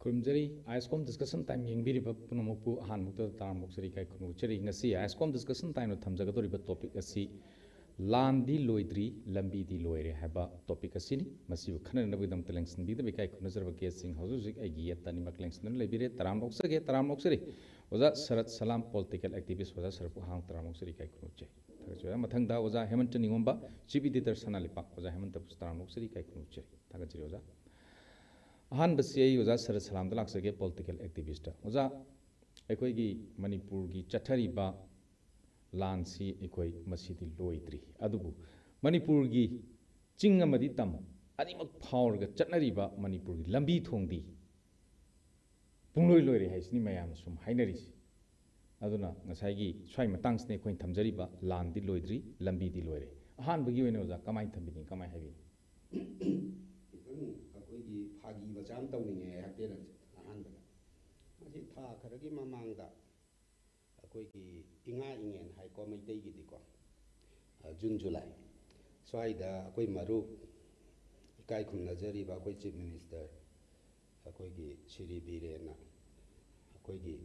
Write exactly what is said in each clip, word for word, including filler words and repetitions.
ꯈꯨꯔꯨꯝꯖꯔꯤ꯫ ꯑꯥꯏꯁꯀꯣꯝ discussion time ꯌꯦꯡꯕꯤꯔꯤꯕ ꯄꯨꯝꯅꯃꯛꯄꯨ ꯑꯍꯥꯟꯕꯗ ꯇꯔꯥꯝꯅ ꯑꯣꯛꯆꯔꯤ, ꯏꯀꯥꯏ ꯈꯨꯝꯅꯖꯔꯤ꯫ ꯉꯁꯤ ꯑꯥꯏꯁꯀꯣꯝ ꯗꯤꯁꯀꯁꯟ ꯇꯥꯏꯝꯅ ꯊꯝꯖꯒꯗꯧꯔꯤꯕ ꯇꯣꯄꯤꯛ ꯑꯁꯤ ꯂꯥꯟꯗꯤ ꯂꯣꯏꯗ꯭ꯔꯤ, ꯂꯝꯕꯤꯗꯤ ꯂꯣꯏꯔꯦ ꯍꯥꯏꯕ ꯇꯣꯄꯤꯛ ꯑꯁꯤꯅꯤ꯫ ꯃꯁꯤꯕꯨ ꯈꯟꯅꯅꯕꯒꯤꯗꯃꯛꯇ ꯂꯦꯡꯁꯤꯟꯕꯤꯗꯕ ꯏꯀꯥꯏ ꯈꯨꯝꯅꯖꯔꯕ ꯒꯦꯁꯁꯤꯡ ꯍꯧꯖꯤꯛ ꯍꯧꯖꯤꯛ ꯑꯩꯒꯤ ꯌꯦꯠꯇ ꯑꯅꯤꯃꯛ ꯂꯦꯡꯁꯤꯟꯗꯨꯅ ꯂꯩꯕꯤꯔꯦ꯫ ꯇꯔꯥꯝꯅ ꯑꯣꯛꯆꯒꯦ, ꯇꯔꯥꯝꯅ ꯑꯣꯛꯆꯔꯤ꯫ ꯑꯣꯖꯥ ꯁꯔꯠ ꯁꯂꯥꯝ, ꯄꯣꯂꯤꯇꯤꯀꯦꯜ ꯑꯦꯛꯇꯤꯚꯤꯁ ꯑꯣꯖꯥ ꯁꯔꯠꯄꯨ ꯑꯍꯥꯟꯕ ꯇꯔꯥꯝꯅ ꯑꯣꯛꯆꯔꯤ, ꯏꯀꯥꯏ ꯈꯨꯝꯅꯖꯩ꯫ ꯊꯥꯒꯠꯆꯔꯤ꯫ ꯃꯊꯪꯗ ꯑꯣꯖꯥ ꯍꯦꯃꯟꯇ ꯅꯤꯉꯣꯝꯕ, ꯆꯤꯐ ꯏꯗꯤꯇꯔ ꯁꯅꯥ ꯂꯩꯄꯥꯛ, ꯑꯣꯖꯥ ꯍꯦꯃꯟꯇꯕꯨꯁꯨ ꯇꯔꯥꯝꯅ ꯑꯣꯛꯆꯔꯤ, ꯏꯀꯥꯏ ꯈꯨꯝꯅꯖꯔꯤ꯫ ꯊꯥꯒꯠꯆꯔꯤ ꯑꯣꯖꯥ꯫ ꯑꯍꯥꯟꯕꯁꯤ ꯑꯩ ꯑꯣꯖꯥ ꯁꯔꯠ ꯁꯂꯥꯝꯗ ꯂꯥꯛꯆꯒꯦ, ꯄꯣꯂꯤꯇꯤꯀꯦꯜ ꯑꯦꯛꯇꯤꯚꯤꯁꯇ꯫ ꯑꯣꯖꯥ, ꯑꯩꯈꯣꯏꯒꯤ ꯃꯅꯤꯄꯨꯔꯒꯤ ꯆꯠꯊꯔꯤꯕ ꯂꯥꯟꯁꯤ ꯑꯩꯈꯣꯏ ꯃꯁꯤꯗꯤ ꯂꯣꯏꯗ꯭ꯔꯤ, ꯑꯗꯨꯕꯨ ꯃꯅꯤꯄꯨꯔꯒꯤ ꯆꯤꯡ ꯑꯃꯗꯤ ꯇꯝ ꯑꯅꯤꯃꯛ ꯐꯥꯎꯔꯒ ꯆꯠꯅꯔꯤꯕ ꯃꯅꯤꯄꯨꯔꯒꯤ ꯂꯝꯕꯤ ꯊꯣꯡꯗꯤ ꯄꯨꯡꯂꯣꯏ ꯂꯣꯏꯔꯦ ꯍꯥꯏꯁꯤꯅꯤ ꯃꯌꯥꯝꯅ ꯁꯨꯝ ꯍꯥꯏꯅꯔꯤꯁꯤ꯫ ꯑꯗꯨꯅ ꯉꯁꯥꯏꯒꯤ ꯁ꯭ꯋꯥꯏ ꯃꯇꯥꯡꯁꯤꯅ ꯑꯩꯈꯣꯏꯅ ꯊꯝꯖꯔꯤꯕ ꯂꯥꯟꯗꯤ ꯂꯣꯏꯗ꯭ꯔꯤ, ꯂꯝꯕꯤꯗꯤ ꯂꯣꯏꯔꯦ꯫ ꯑꯍꯥꯟꯕꯒꯤ ꯑꯣꯏꯅ ꯑꯣꯖꯥ ꯀꯃꯥꯏꯅ ꯊꯝꯕꯤꯅꯤꯡ, ꯀꯃꯥꯏꯅ ꯍꯥꯏꯕꯤꯅꯤ? ꯈꯤꯇꯪ ꯑꯩꯈꯣꯏꯒꯤ ꯐꯥꯒꯤ ꯃꯆꯥ ꯑꯃ ꯇꯧꯅꯤꯡꯉꯦ ꯑꯩ ꯍꯥꯏꯐꯦꯠ꯫ ꯑꯍꯥꯟꯕꯗ ꯃꯁꯤ ꯊꯥ ꯈꯔꯒꯤ ꯃꯃꯥꯡꯗ ꯑꯩꯈꯣꯏꯒꯤ ꯏꯉꯥ ꯏꯉꯦꯟ ꯍꯥꯏꯀꯣ ꯃꯩꯇꯩꯒꯤꯗꯤꯀꯣ, ꯖꯨꯟ ꯖꯨꯂꯥꯏ ꯁ꯭ꯋꯥꯏꯗ ꯑꯩꯈꯣꯏ ꯃꯔꯨꯞ ꯏꯀꯥꯏ ꯈꯨꯝꯅꯖꯔꯤꯕ ꯑꯩꯈꯣꯏ ꯆꯤꯐ ꯃꯤꯅꯤꯁꯇꯔ ꯑꯩꯈꯣꯏꯒꯤ ꯁꯤꯔꯤ ꯕꯤꯔꯦꯟꯅ ꯑꯩꯈꯣꯏꯒꯤ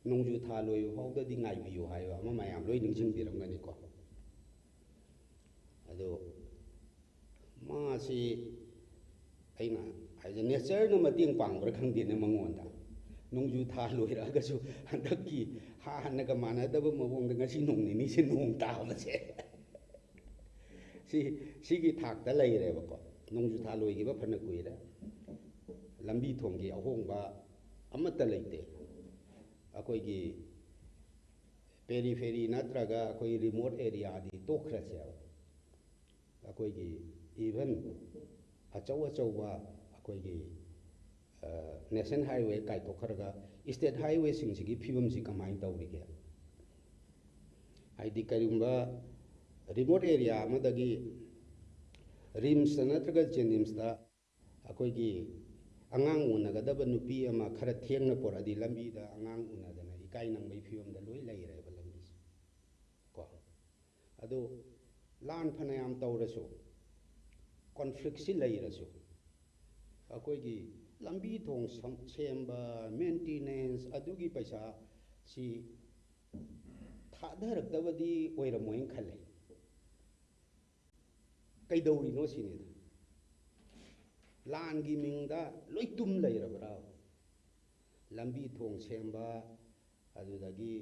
ꯅꯣꯡꯖꯨ ꯊꯥ ꯂꯣꯏꯕ ꯐꯥꯎꯗꯗꯤ ꯉꯥꯏꯕꯤꯌꯨ ꯍꯥꯏꯕ ꯑꯃ ꯃꯌꯥꯝ ꯂꯣꯏ ꯅꯤꯡꯁꯤꯡꯕꯤꯔꯝꯒꯅꯤꯀꯣ꯫ ꯑꯗꯣ ꯃꯥꯁꯤ ꯑꯩꯅ ꯍꯥꯏꯁꯦ ꯅꯦꯆꯔꯅ ꯃꯇꯦꯡ ꯄꯥꯡꯕ꯭ꯔꯥ ꯈꯪꯗꯦꯅꯦ ꯃꯉꯣꯟꯗ꯫ ꯅꯣꯡꯖꯨ ꯊꯥ ꯂꯣꯏꯔꯛꯑꯒꯁꯨ ꯍꯟꯗꯛꯀꯤ ꯍꯥꯟꯅꯒ ꯃꯥꯟꯅꯗꯕ ꯃꯑꯣꯡꯗ ꯉꯁꯤ ꯅꯣꯡ ꯅꯤꯅꯤꯁꯤ ꯅꯣꯡ ꯇꯥꯕꯁꯦ ꯁꯤ ꯁꯤꯒꯤ ꯊꯥꯛꯇ ꯂꯩꯔꯦꯕꯀꯣ꯫ ꯅꯣꯡꯖꯨ ꯊꯥ ꯂꯣꯏꯈꯤꯕ ꯐꯅ ꯀꯨꯏꯔꯦ꯫ ꯂꯝꯕꯤ ꯊꯣꯡꯒꯤ ꯑꯍꯣꯡꯕ ꯑꯃꯠꯇ ꯂꯩꯇꯦ꯫ ꯑꯩꯈꯣꯏꯒꯤ ꯄꯦꯔꯤꯐꯦꯔꯤ ꯅꯠꯇ꯭ꯔꯒ ꯑꯩꯈꯣꯏ ꯔꯤꯃꯣꯠ ꯑꯦꯔꯤꯌꯥꯗꯤ ꯇꯣꯛꯈ꯭ꯔꯁꯦꯕ꯫ ꯑꯩꯈꯣꯏꯒꯤ ꯏꯚꯟ ꯑꯆꯧ ꯑꯆꯧꯕ ꯑꯩꯈꯣꯏꯒꯤ ꯅꯦꯁꯅꯦꯜ ꯍꯥꯏꯋꯦ ꯀꯥꯏꯊꯣꯛꯈ꯭ꯔꯒ ꯏꯁꯇꯦꯠ ꯍꯥꯏꯋꯦꯁꯤꯡꯁꯤꯒꯤ ꯐꯤꯕꯝꯁꯤ ꯀꯃꯥꯏꯅ ꯇꯧꯔꯤꯒꯦ? ꯍꯥꯏꯗꯤ ꯀꯔꯤꯒꯨꯝꯕ ꯔꯤꯃꯣꯠ ꯑꯦꯔꯤꯌꯥ ꯑꯃꯗꯒꯤ ꯔꯤꯝꯁꯇ ꯅꯠꯇ꯭ꯔꯒ ꯖꯦꯅꯤꯝꯁꯇ ꯑꯩꯈꯣꯏꯒꯤ ꯑꯉꯥꯡ ꯎꯅꯒꯗꯕ ꯅꯨꯄꯤ ꯑꯃ ꯈꯔ ꯊꯦꯡꯅ ꯄꯣꯔꯛꯑꯗꯤ ꯂꯝꯕꯤꯗ ꯑꯉꯥꯡ ꯎꯅꯗꯅ ꯏꯀꯥꯏ ꯅꯪꯕꯒꯤ ꯐꯤꯕꯝꯗ ꯂꯣꯏ ꯂꯩꯔꯦꯕ ꯂꯝꯕꯤꯁꯦ ꯀꯣ꯫ ꯑꯗꯨ ꯂꯥꯟ ꯐꯅꯌꯥꯝ ꯇꯧꯔꯁꯨ, ꯀꯣꯟꯐ꯭ꯂꯤꯛꯁꯤ ꯂꯩꯔꯁꯨ, ꯑꯩꯈꯣꯏꯒꯤ ꯂꯝꯕꯤ ꯊꯣꯡ ꯁꯝ-, ꯁꯦꯝꯕ, ꯃꯦꯟꯇꯦꯅꯦꯟꯁ, ꯑꯗꯨꯒꯤ ꯄꯩꯁꯥꯁꯤ ꯊꯥꯗꯔꯛꯇꯕꯗꯤ ꯑꯣꯏꯔꯝꯃꯣꯏꯅ ꯈꯜꯂꯦ꯫ ꯀꯩꯗꯧꯔꯤꯅꯣ ꯁꯤꯅꯤꯗ꯫ ꯂꯥꯟꯒꯤ ꯃꯤꯡꯗ ꯂꯣꯏ ꯇꯨꯝ ꯂꯩꯔꯕ꯭ꯔꯥ? ꯂꯝꯕꯤ ꯊꯣꯡ ꯁꯦꯝꯕ, ꯑꯗꯨꯗꯒꯤ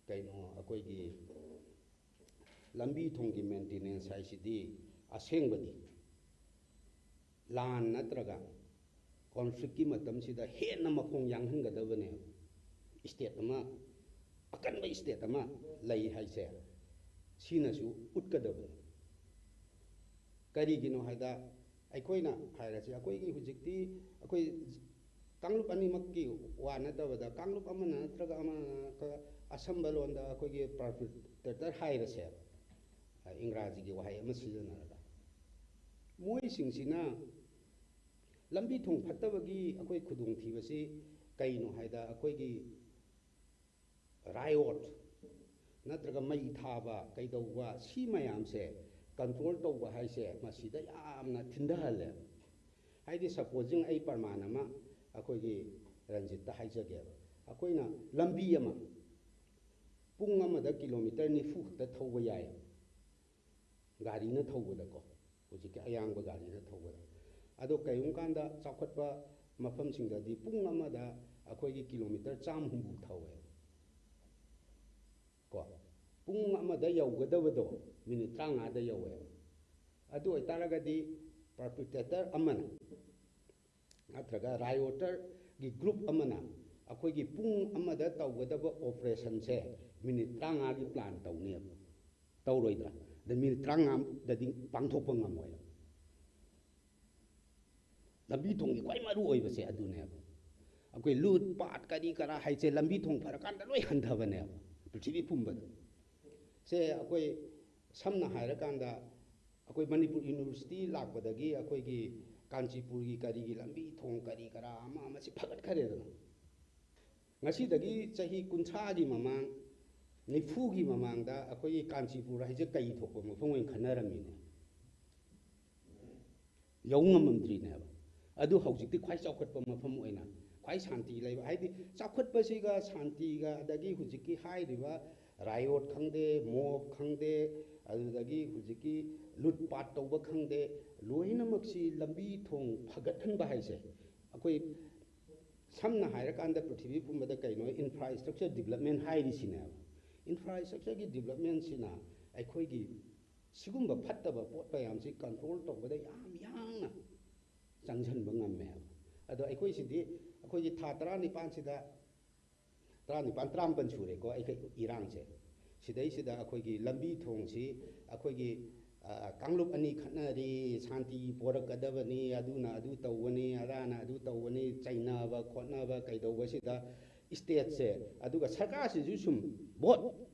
ꯀꯩꯅꯣ, ꯑꯩꯈꯣꯏꯒꯤ ꯂꯝꯕꯤ ꯊꯣꯡꯒꯤ ꯃꯦꯟꯇꯦꯅꯦꯟꯁ ꯍꯥꯏꯁꯤꯗꯤ ꯑꯁꯦꯡꯕꯗꯤ ꯂꯥꯟ ꯅꯠꯇ꯭ꯔꯒ ꯀꯣꯟꯐ꯭ꯂꯤꯛꯀꯤ ꯃꯇꯝꯁꯤꯗ ꯍꯦꯟꯅ ꯃꯈꯣꯡ ꯌꯥꯡꯍꯟꯒꯗꯕꯅꯦꯕ꯫ ꯏꯁꯇꯦꯠ ꯑꯃ, ꯑꯀꯟꯕ ꯏꯁꯇꯦꯠ ꯑꯃ ꯂꯩ ꯍꯥꯏꯁꯦ ꯁꯤꯅꯁꯨ ꯎꯠꯀꯗꯕꯅꯤ꯫ ꯀꯔꯤꯒꯤꯅꯣ ꯍꯥꯏꯗ, ꯑꯩꯈꯣꯏꯅ ꯍꯥꯏꯔꯁꯤ, ꯑꯩꯈꯣꯏꯒꯤ ꯍꯧꯖꯤꯛꯇꯤ ꯑꯩꯈꯣꯏ ꯀꯥꯡꯂꯨꯞ ꯑꯅꯤꯃꯛꯀꯤ ꯋꯥ ꯅꯠꯇꯕꯗ, ꯀꯥꯡꯂꯨꯞ ꯑꯃꯅ ꯅꯠꯇ꯭ꯔꯒ ꯑꯃꯅ, ꯑꯁꯝꯕ ꯂꯣꯟꯗ ꯑꯩꯈꯣꯏꯒꯤ ꯄꯔꯄꯤꯇ꯭ꯔꯦꯇꯔ ꯍꯥꯏꯔꯁꯦꯕ, ꯏꯪꯒ꯭ꯔꯥꯖꯤꯒꯤ ꯋꯥꯍꯩ ꯑꯃ ꯁꯤꯖꯤꯟꯅꯔꯒ, ꯃꯣꯏꯁꯤꯡꯁꯤꯅ ꯂꯝꯕꯤ ꯊꯣꯡ ꯐꯠꯇꯕꯒꯤ ꯑꯩꯈꯣꯏ ꯈꯨꯗꯣꯡꯊꯤꯕꯁꯤ ꯀꯩꯅꯣ ꯍꯥꯏꯗ, ꯑꯩꯈꯣꯏꯒꯤ ꯔꯥꯏꯑꯣꯠ ꯅꯠꯇ꯭ꯔꯒ ꯃꯩ ꯊꯥꯕ ꯀꯩꯗꯧꯕ, ꯁꯤ ꯃꯌꯥꯝꯁꯦ ꯀꯟꯇ꯭ꯔꯣꯜ ꯇꯧꯕ ꯍꯥꯏꯁꯦ ꯃꯁꯤꯗ ꯌꯥꯝꯅ ꯊꯤꯟꯊꯍꯜꯂꯦ꯫ ꯍꯥꯏꯗꯤ, ꯁꯄꯣꯖꯤꯡ ꯑꯩ ꯄ꯭ꯔꯃꯥꯟ ꯑꯃ ꯑꯩꯈꯣꯏꯒꯤ ꯔꯟꯖꯤꯠꯇ ꯍꯥꯏꯖꯒꯦꯕ꯫ ꯑꯩꯈꯣꯏꯅ ꯂꯝꯕꯤ ꯑꯃ ꯄꯨꯡ ꯑꯃꯗ ꯀꯤꯂꯣꯃꯤꯇꯔ ꯅꯤꯐꯨ ꯈꯛꯇ ꯊꯧꯕ ꯌꯥꯏ, ꯒꯥꯔꯤꯅ ꯊꯧꯕꯗꯀꯣ, ꯍꯧꯖꯤꯛꯀꯤ ꯑꯌꯥꯡꯕ ꯒꯥꯔꯤꯅ ꯊꯧꯕꯗ꯫ ꯑꯗꯣ ꯀꯔꯤꯒꯨꯝꯕ ꯀꯥꯟꯗ ꯆꯥꯎꯈꯠꯄ ꯃꯐꯝꯁꯤꯡꯗꯗꯤ ꯄꯨꯡ ꯑꯃꯗ ꯑꯩꯈꯣꯏꯒꯤ ꯀꯤꯂꯣꯃꯤꯇꯔ ꯆꯥꯝ ꯍꯨꯝꯐꯨ ꯊꯧꯋꯦ꯫ ꯀꯣ, ꯄꯨꯡ ꯑꯃꯗ ꯌꯧꯒꯗꯕꯗꯣ ꯃꯤꯅꯤꯠ ꯇꯔꯥꯃꯉꯥꯗ ꯌꯧꯋꯦꯕ꯫ ꯑꯗꯨ ꯑꯣꯏꯇꯥꯔꯒꯗꯤ ꯄꯔꯄꯤꯇ꯭ꯔꯦꯇꯔ ꯑꯃꯅ ꯅꯠꯇ꯭ꯔꯒ ꯔꯥꯏꯑꯣꯇꯔꯒꯤ ꯒ꯭ꯔꯨꯞ ꯑꯃꯅ ꯑꯩꯈꯣꯏꯒꯤ ꯄꯨꯡ ꯑꯃꯗ ꯇꯧꯒꯗꯕ ꯑꯣꯄꯔꯦꯁꯟꯁꯦ ꯃꯤꯅꯤꯠ ꯇꯔꯥꯃꯉꯥꯒꯤ ꯄ꯭ꯂꯥꯟ ꯇꯧꯅꯦꯕ꯫ ꯇꯧꯔꯣꯏꯗ꯭ꯔꯥ? ꯑꯗ ꯃꯤꯅꯤꯠ ꯇꯔꯥꯃꯉꯥꯗꯗꯤ ꯄꯥꯡꯊꯣꯛꯄ ꯉꯝꯃꯣꯏꯕ꯫ ꯂꯝꯕꯤ ꯊꯣꯡꯒꯤ ꯈ꯭ꯋꯥꯏ ꯃꯔꯨ ꯑꯣꯏꯕꯁꯦ ꯑꯗꯨꯅꯦꯕ꯫ ꯑꯩꯈꯣꯏ ꯂꯨꯠ ꯄꯥꯠ ꯀꯔꯤ ꯀꯔꯥ ꯍꯥꯏꯁꯦ ꯂꯝꯕꯤ ꯊꯣꯡ ꯐꯔꯀꯥꯟꯗ ꯂꯣꯏ ꯍꯟꯊꯕꯅꯦꯕ, ꯄ꯭ꯔꯤꯊꯤꯕꯤ ꯄꯨꯝꯕꯗ꯫ ꯁꯦ ꯑꯩꯈꯣꯏ ꯁꯝꯅ ꯍꯥꯏꯔꯀꯥꯟꯗ ꯑꯩꯈꯣꯏ ꯃꯅꯤꯄꯨꯔ ꯌꯨꯅꯤꯚꯔꯁꯤꯇꯤ ꯂꯥꯛꯄꯗꯒꯤ ꯑꯩꯈꯣꯏꯒꯤ ꯀꯥꯟꯆꯤꯄꯨꯔꯒꯤ ꯀꯔꯤꯒꯤ ꯂꯝꯕꯤ ꯊꯣꯡ ꯀꯔꯤ ꯀꯔꯥ ꯑꯃ ꯑꯃꯁꯤ ꯐꯒꯠꯈꯔꯦꯗꯅ꯫ ꯉꯁꯤꯗꯒꯤ ꯆꯍꯤ ꯀꯨꯟꯊ꯭ꯔꯥꯒꯤ ꯃꯃꯥꯡ, ꯅꯤꯐꯨꯒꯤ ꯃꯃꯥꯡꯗ ꯑꯩꯈꯣꯏꯒꯤ ꯀꯥꯟꯆꯤꯄꯨꯔ ꯍꯥꯏꯁꯦ ꯀꯩ ꯊꯣꯛꯄ ꯃꯐꯝ ꯑꯣꯏꯅ ꯈꯟꯅꯔꯝꯃꯤꯅꯦ? ꯌꯧ ꯉꯝꯃꯝꯗ꯭ꯔꯤꯅꯦꯕ꯫ ꯑꯗꯨ ꯍꯧꯖꯤꯛꯇꯤ ꯈ꯭ꯋꯥꯏ ꯆꯥꯎꯈꯠꯄ ꯃꯐꯝ ꯑꯣꯏꯅ, ꯈ꯭ꯋꯥꯏ ꯁꯥꯟꯇꯤ ꯂꯩꯕ, ꯍꯥꯏꯗꯤ ꯆꯥꯎꯈꯠꯄꯁꯤꯒ ꯁꯥꯟꯇꯤꯒ, ꯑꯗꯒꯤ ꯍꯧꯖꯤꯛꯀꯤ ꯍꯥꯏꯔꯤꯕ riot ꯈꯪꯗꯦ, mob ꯈꯪꯗꯦ, ꯑꯗꯨꯗꯒꯤ ꯍꯧꯖꯤꯛꯀꯤ ꯂꯨꯠ ꯄꯥꯠ ꯇꯧꯕ ꯈꯪꯗꯦ, ꯂꯣꯏꯅꯃꯛꯁꯤ ꯂꯝꯕꯤ ꯊꯣꯡ ꯐꯒꯠꯍꯟꯕ ꯍꯥꯏꯁꯦ, ꯑꯩꯈꯣꯏ ꯁꯝꯅ ꯍꯥꯏꯔꯀꯥꯟꯗ ꯄ꯭ꯔꯤꯊꯤꯕꯤ ꯄꯨꯝꯕꯗ ꯀꯩꯅꯣ, infrastructure development ꯍꯥꯏꯔꯤꯁꯤꯅꯦꯕ꯫ Infrastructureꯒꯤ developmentꯁꯤꯅ ꯑꯩꯈꯣꯏꯒꯤ ꯁꯤꯒꯨꯝꯕ ꯐꯠꯇꯕ ꯄꯣꯠ ꯃꯌꯥꯝꯁꯤ control ꯇꯧꯕꯗ ꯌꯥꯝ ꯌꯥꯡꯅ ꯆꯪꯁꯤꯟꯕ ꯉꯝꯃꯦꯕ꯫ ꯑꯗꯣ ꯑꯩꯈꯣꯏꯁꯤꯗꯤ, ꯑꯩꯈꯣꯏꯒꯤ ꯊꯥ ꯇꯔꯥꯅꯤꯄꯥꯟꯁꯤꯗ, ꯇꯔꯥꯅꯤꯄꯥꯟ, ꯇꯔꯥꯃꯥꯄꯟ ꯁꯨꯔꯦꯀꯣ ꯑꯩꯈꯣꯏ ꯏꯔꯥꯡꯁꯦ꯫ ꯁꯤꯗꯩꯁꯤꯗ ꯑꯩꯈꯣꯏꯒꯤ ꯂꯝꯕꯤ ꯊꯣꯡꯁꯤ ꯑꯩꯈꯣꯏꯒꯤ, ꯑ, ꯀꯥꯡꯂꯨꯞ ꯑꯅꯤ ꯈꯠꯅꯔꯤ, ꯁꯥꯟꯇꯤ ꯄꯣꯔꯛꯀꯗꯕꯅꯤ, ꯑꯗꯨꯅ ꯑꯗꯨ ꯇꯧꯒꯅꯤ, ꯑꯗꯥꯅ ꯑꯗꯨ ꯇꯧꯒꯅꯤ, ꯆꯩꯅꯕ ꯈꯣꯠꯅꯕ ꯀꯩꯗꯧꯕꯁꯤꯗ stateꯁꯦ, ꯑꯗꯨꯒ ꯁꯔꯀꯥꯔꯁꯤꯁꯨ ꯁꯨꯝ both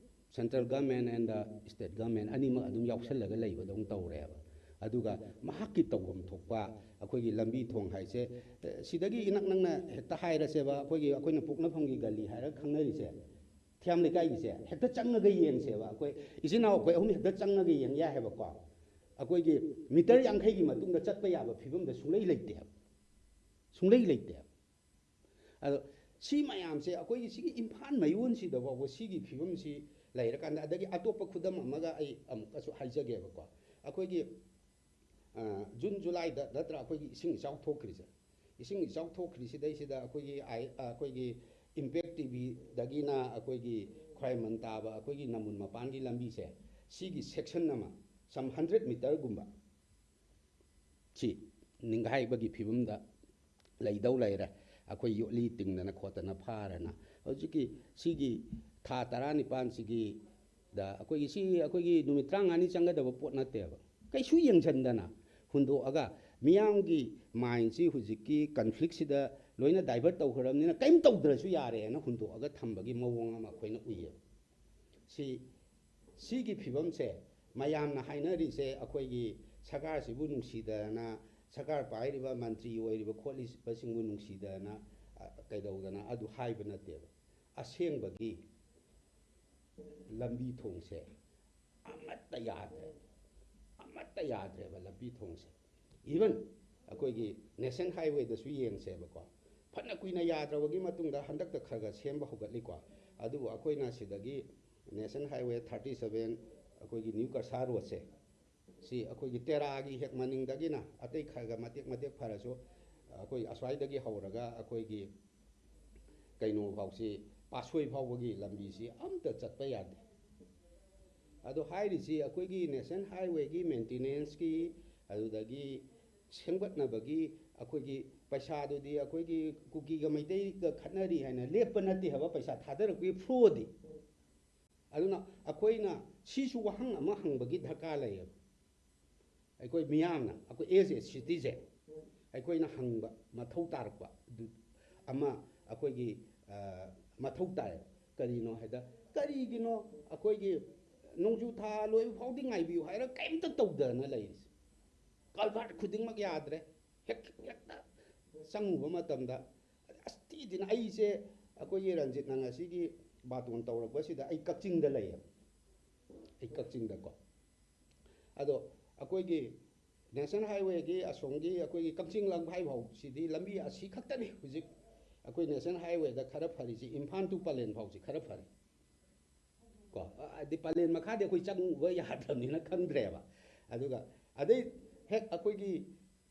central government and the state government ꯑꯅꯤꯃꯛ ꯑꯗꯨꯝ ꯌꯥꯎꯁꯜꯂꯒ ꯂꯩꯕꯗꯧꯅ ꯇꯧꯔꯦꯕ꯫ ꯑꯗꯨꯒ ꯃꯍꯥꯛꯀꯤ ꯇꯧꯐꯝ ꯊꯣꯛꯄ ꯑꯩꯈꯣꯏꯒꯤ ꯂꯝꯕꯤ ꯊꯣꯡ ꯍꯥꯏꯁꯦ, ꯑ, ꯁꯤꯗꯒꯤ ꯏꯅꯛ ꯅꯛꯅ ꯍꯦꯛꯇ ꯍꯥꯏꯔꯁꯦꯕ, ꯑꯩꯈꯣꯏꯒꯤ, ꯑꯩꯈꯣꯏꯅ ꯄꯣꯛꯅꯐꯝꯒꯤ ꯒꯂꯤ ꯍꯥꯏꯔꯒ ꯈꯪꯅꯔꯤꯁꯦ, ꯊꯤꯌꯥꯝ ꯂꯩꯀꯥꯏꯒꯤꯁꯦ ꯍꯦꯛꯇ ꯆꯪꯉꯒ ꯌꯦꯡꯁꯦꯕ꯫ ꯑꯩꯈꯣꯏ ꯏꯆꯤꯟ ꯏꯅꯥꯎ ꯑꯩꯈꯣꯏ ꯑꯍꯨꯝ ꯍꯦꯛꯇ ꯆꯪꯉꯒ ꯌꯦꯡ ꯌꯥꯏ ꯍꯥꯏꯕꯀꯣ꯫ ꯑꯩꯈꯣꯏꯒꯤ ꯃꯤꯇꯔ ꯌꯥꯡꯈꯩꯒꯤ ꯃꯇꯨꯡꯗ ꯆꯠꯄ ꯌꯥꯕ ꯐꯤꯕꯝꯗ ꯁꯨꯡꯂꯩ ꯂꯩꯇꯦꯕ, ꯁꯨꯡꯂꯩ ꯂꯩꯇꯦꯕ꯫ ꯑꯗꯣ ꯁꯤ ꯃꯌꯥꯝꯁꯦ ꯑꯩꯈꯣꯏꯒꯤ ꯁꯤꯒꯤ ꯏꯝꯐꯥꯜ ꯃꯌꯣꯟꯁꯤꯗ ꯐꯥꯎꯕ ꯁꯤꯒꯤ ꯐꯤꯕꯝꯁꯤ ꯂꯩꯔꯀꯥꯟꯗ, ꯑꯗꯒꯤ ꯑꯇꯣꯞꯄ ꯈꯨꯗꯝ ꯑꯃꯒ ꯑꯩ ꯑꯃꯨꯛꯀꯁꯨ ꯍꯥꯏꯖꯒꯦꯕꯀꯣ꯫ ꯑꯩꯈꯣꯏꯒꯤ, ꯑ, ꯖꯨꯟ ꯖꯨꯂꯥꯏꯗ ꯅꯠꯇ꯭ꯔꯥ ꯑꯩꯈꯣꯏꯒꯤ ꯏꯁꯤꯡ ꯏꯆꯥꯎ ꯊꯣꯛꯈ꯭ꯔꯤꯁꯦ, ꯏꯁꯤꯡ ꯏꯆꯥꯎ ꯊꯣꯛꯈ꯭ꯔꯤꯁꯤꯗꯩꯁꯤꯗ ꯑꯩꯈꯣꯏꯒꯤ ꯑꯥꯏ-, ꯑꯩꯈꯣꯏꯒꯤ ꯏꯝꯄꯦꯛ ꯇꯤꯚꯤꯗꯒꯤꯅ ꯑꯩꯈꯣꯏꯒꯤ ꯈ꯭ꯋꯥꯏꯔꯝꯕꯟ ꯇꯥꯕ ꯑꯩꯈꯣꯏꯒꯤ ꯅꯃꯨꯟ ꯃꯄꯥꯟꯒꯤ ꯂꯝꯕꯤꯁꯦ, ꯁꯤꯒꯤ section ꯑꯃ some hundred meterꯒꯨꯝꯕ ꯁꯤ ꯅꯤꯡꯈꯥꯏꯕꯒꯤ ꯐꯤꯕꯝꯗ ꯂꯩꯗꯧ ꯂꯩꯔꯦ꯫ ꯑꯩꯈꯣꯏ ꯌꯣꯠꯂꯤ ꯇꯤꯡꯗꯅ ꯈꯣꯠꯇꯅ ꯐꯥꯔꯅ ꯍꯧꯖꯤꯛꯀꯤ ꯁꯤꯒꯤ ꯊꯥ ꯇꯔꯥꯅꯤꯄꯥꯟꯁꯤꯒꯤꯗ ꯑꯩꯈꯣꯏꯒꯤ ꯁꯤ ꯑꯩꯈꯣꯏꯒꯤ ꯅꯨꯃꯤꯠ ꯇꯔꯥꯃꯉꯥꯅꯤ ꯆꯪꯒꯗꯕ ꯄꯣꯠ ꯅꯠꯇꯦꯕ꯫ ꯀꯩꯁꯨ ꯌꯦꯡꯁꯤꯟꯗꯅ ꯍꯨꯟꯗꯣꯛꯑꯒ ꯃꯤꯌꯥꯝꯒꯤ mindꯁꯤ ꯍꯧꯖꯤꯛꯀꯤ conflictꯁꯤꯗ ꯂꯣꯏꯅ divert ꯇꯧꯈ꯭ꯔꯕꯅꯤꯅ ꯀꯔꯤꯝ ꯇꯧꯗ꯭ꯔꯁꯨ ꯌꯥꯔꯦꯅ ꯍꯨꯟꯗꯣꯛꯑꯒ ꯊꯝꯕꯒꯤ ꯃꯑꯣꯡ ꯑꯃ ꯑꯩꯈꯣꯏꯅ ꯎꯏꯌꯦꯕ꯫ ꯁꯤ, ꯁꯤꯒꯤ ꯐꯤꯕꯝꯁꯦ ꯃꯌꯥꯝꯅ ꯍꯥꯏꯅꯔꯤꯁꯦ ꯑꯩꯈꯣꯏꯒꯤ ꯁꯔꯀꯥꯔꯁꯤꯕꯨ ꯅꯨꯡꯁꯤꯗꯅ, ꯁꯔꯀꯥꯔ ꯄꯥꯏꯔꯤꯕ ꯃꯟꯇ꯭ꯔꯤ ꯑꯣꯏꯔꯤꯕ ꯈꯣꯠꯂꯤꯕꯁꯤꯡꯕꯨ ꯅꯨꯡꯁꯤꯗꯅ, ꯑ, ꯀꯩꯗꯧꯗꯅ ꯑꯗꯨ ꯍꯥꯏꯕ ꯅꯠꯇꯦꯕ꯫ ꯑꯁꯦꯡꯕꯒꯤ ꯂꯝꯕꯤ ꯊꯣꯡꯁꯦ ꯑꯃꯠꯇ ꯌꯥꯗ꯭ꯔꯦ, ꯑꯃꯠꯇ ꯌꯥꯗ꯭ꯔꯦꯕ ꯂꯝꯕꯤ ꯊꯣꯡꯁꯦ꯫ Even ꯑꯩꯈꯣꯏꯒꯤ ꯅꯦꯁꯅꯦꯜ ꯍꯥꯏꯋꯦꯗꯁꯨ ꯌꯦꯡꯁꯦꯕꯀꯣ꯫ ꯐꯅ ꯀꯨꯏꯅ ꯌꯥꯗ꯭ꯔꯕꯒꯤ ꯃꯇꯨꯡꯗ ꯍꯟꯗꯛꯇ ꯈꯔ ꯈꯔ ꯁꯦꯝꯕ ꯍꯧꯒꯠꯂꯤꯀꯣ꯫ ꯑꯗꯨꯕꯨ ꯑꯩꯈꯣꯏꯅ ꯁꯤꯗꯒꯤ ꯅꯦꯁꯅꯦꯜ ꯍꯥꯏꯋꯦ ꯊꯥꯔꯇꯤ ꯁꯕꯦꯟ, ꯑꯩꯈꯣꯏꯒꯤ ꯅ꯭ꯌꯨ ꯀꯁꯥ ꯔꯣꯗꯁꯦ, ꯁꯤ ꯑꯩꯈꯣꯏꯒꯤ ꯇꯦꯔꯥꯒꯤ ꯍꯦꯛ ꯃꯅꯤꯡꯗꯒꯤꯅ ꯑꯇꯩ ꯈꯔ ꯈꯔ ꯃꯇꯦꯛ ꯃꯇꯦꯛ ꯐꯔꯁꯨ, ꯑꯩꯈꯣꯏ ꯑꯁ꯭ꯋꯥꯏꯗꯒꯤ ꯍꯧꯔꯒ ꯑꯩꯈꯣꯏꯒꯤ ꯀꯩꯅꯣ ꯐꯥꯎꯁꯤ, ꯄꯥꯠꯁꯣꯏ ꯐꯥꯎꯕꯒꯤ ꯂꯝꯕꯤꯁꯤ ꯑꯝꯇ ꯆꯠꯄ ꯌꯥꯗꯦ꯫ ꯑꯗꯣ ꯍꯥꯏꯔꯤꯁꯤ ꯑꯩꯈꯣꯏꯒꯤ ꯅꯦꯁꯅꯦꯜ ꯍꯥꯏꯋꯦꯒꯤ ꯃꯦꯟꯇꯦꯅꯦꯟꯁꯀꯤ, ꯑꯗꯨꯗꯒꯤ ꯁꯦꯝꯒꯠꯅꯕꯒꯤ ꯑꯩꯈꯣꯏꯒꯤ ꯄꯩꯁꯥꯗꯨꯗꯤ ꯑꯩꯈꯣꯏꯒꯤ ꯀꯨꯀꯤꯒ ꯃꯩꯇꯩꯒ ꯈꯠꯅꯔꯤ ꯍꯥꯏꯅ ꯂꯦꯞꯄ ꯅꯠꯇꯦ ꯍꯥꯏꯕ, ꯄꯩꯁꯥ ꯊꯥꯗꯔꯛꯄꯒꯤ ꯐ꯭ꯂꯣꯗꯤ꯫ ꯑꯗꯨꯅ ꯑꯩꯈꯣꯏꯅ ꯁꯤꯁꯨ ꯋꯥꯍꯪ ꯑꯃ ꯍꯪꯕꯒꯤ ꯗꯔꯀꯥꯔ ꯂꯩꯌꯦꯕ꯫ ꯑꯩꯈꯣꯏ ꯃꯤꯌꯥꯝꯅ, ꯑꯩꯈꯣꯏ as a citizen, ꯑꯩꯈꯣꯏꯅ ꯍꯪꯕ ꯃꯊꯧ ꯇꯥꯔꯛꯄ ꯑꯗꯨ ꯑꯃ ꯑꯩꯈꯣꯏꯒꯤ, ꯑ, ꯃꯊꯧ ꯇꯥꯏ꯫ ꯀꯔꯤꯅꯣ ꯍꯥꯏꯗ, ꯀꯔꯤꯒꯤꯅꯣ ꯑꯩꯈꯣꯏꯒꯤ ꯅꯣꯡꯖꯨ ꯊꯥ ꯂꯣꯏꯕ ꯐꯥꯎꯗꯤ ꯉꯥꯏꯕꯤꯌꯨ ꯍꯥꯏꯔꯒ ꯀꯔꯤꯝꯇ ꯇꯧꯗꯅ ꯂꯩꯔꯤꯁꯦ? ꯀꯜꯚꯥꯔꯠ ꯈꯨꯗꯤꯡꯃꯛ ꯌꯥꯗ꯭ꯔꯦ꯫ ꯍꯦꯛ, ꯍꯦꯛꯇ ꯆꯪꯉꯨꯕ ꯃꯇꯝꯗ, ꯑꯁ, ꯊꯤ ꯊꯤꯅ ꯑꯩꯁꯦ, ꯑꯩꯈꯣꯏꯒꯤ ꯔꯟꯖꯤꯠꯅ ꯉꯁꯤꯒꯤ ꯕꯥꯇꯣꯟ ꯇꯧꯔꯛꯄꯁꯤꯗ ꯑꯩ ꯀꯛꯆꯤꯡꯗ ꯂꯩꯌꯦꯕ꯫ ꯑꯩ ꯀꯛꯆꯤꯡꯗꯀꯣ꯫ ꯑꯗꯣ ꯑꯩꯈꯣꯏꯒꯤ ꯅꯦꯁꯅꯦꯜ ꯍꯥꯏꯋꯦꯒꯤ ꯑꯁꯣꯝꯒꯤ ꯑꯩꯈꯣꯏꯒꯤ ꯀꯛꯆꯤꯡ ꯂꯝꯈꯥꯏ ꯐꯥꯎꯁꯤꯗꯤ ꯂꯝꯕꯤ ꯑꯁꯤ ꯈꯛꯇꯅꯤ ꯍꯧꯖꯤꯛ ꯑꯩꯈꯣꯏ ꯅꯦꯁꯅꯦꯜ ꯍꯥꯏꯋꯦꯗ ꯈꯔ ꯐꯔꯤꯁꯤ, ꯏꯝꯐꯥꯜ to ꯄꯂꯦꯟ ꯐꯥꯎꯁꯤ ꯈꯔ ꯐꯔꯤ꯫ ꯀꯣ, ꯍꯥꯏꯗꯤ ꯄꯂꯦꯟ ꯃꯈꯥꯗꯤ ꯑꯩꯈꯣꯏ ꯆꯪꯉꯨꯕ ꯌꯥꯗ꯭ꯔꯕꯅꯤꯅ ꯈꯪꯗ꯭ꯔꯦꯕ꯫ ꯑꯗꯨꯒ ꯑꯗꯩ ꯍꯦꯛ ꯑꯩꯈꯣꯏꯒꯤ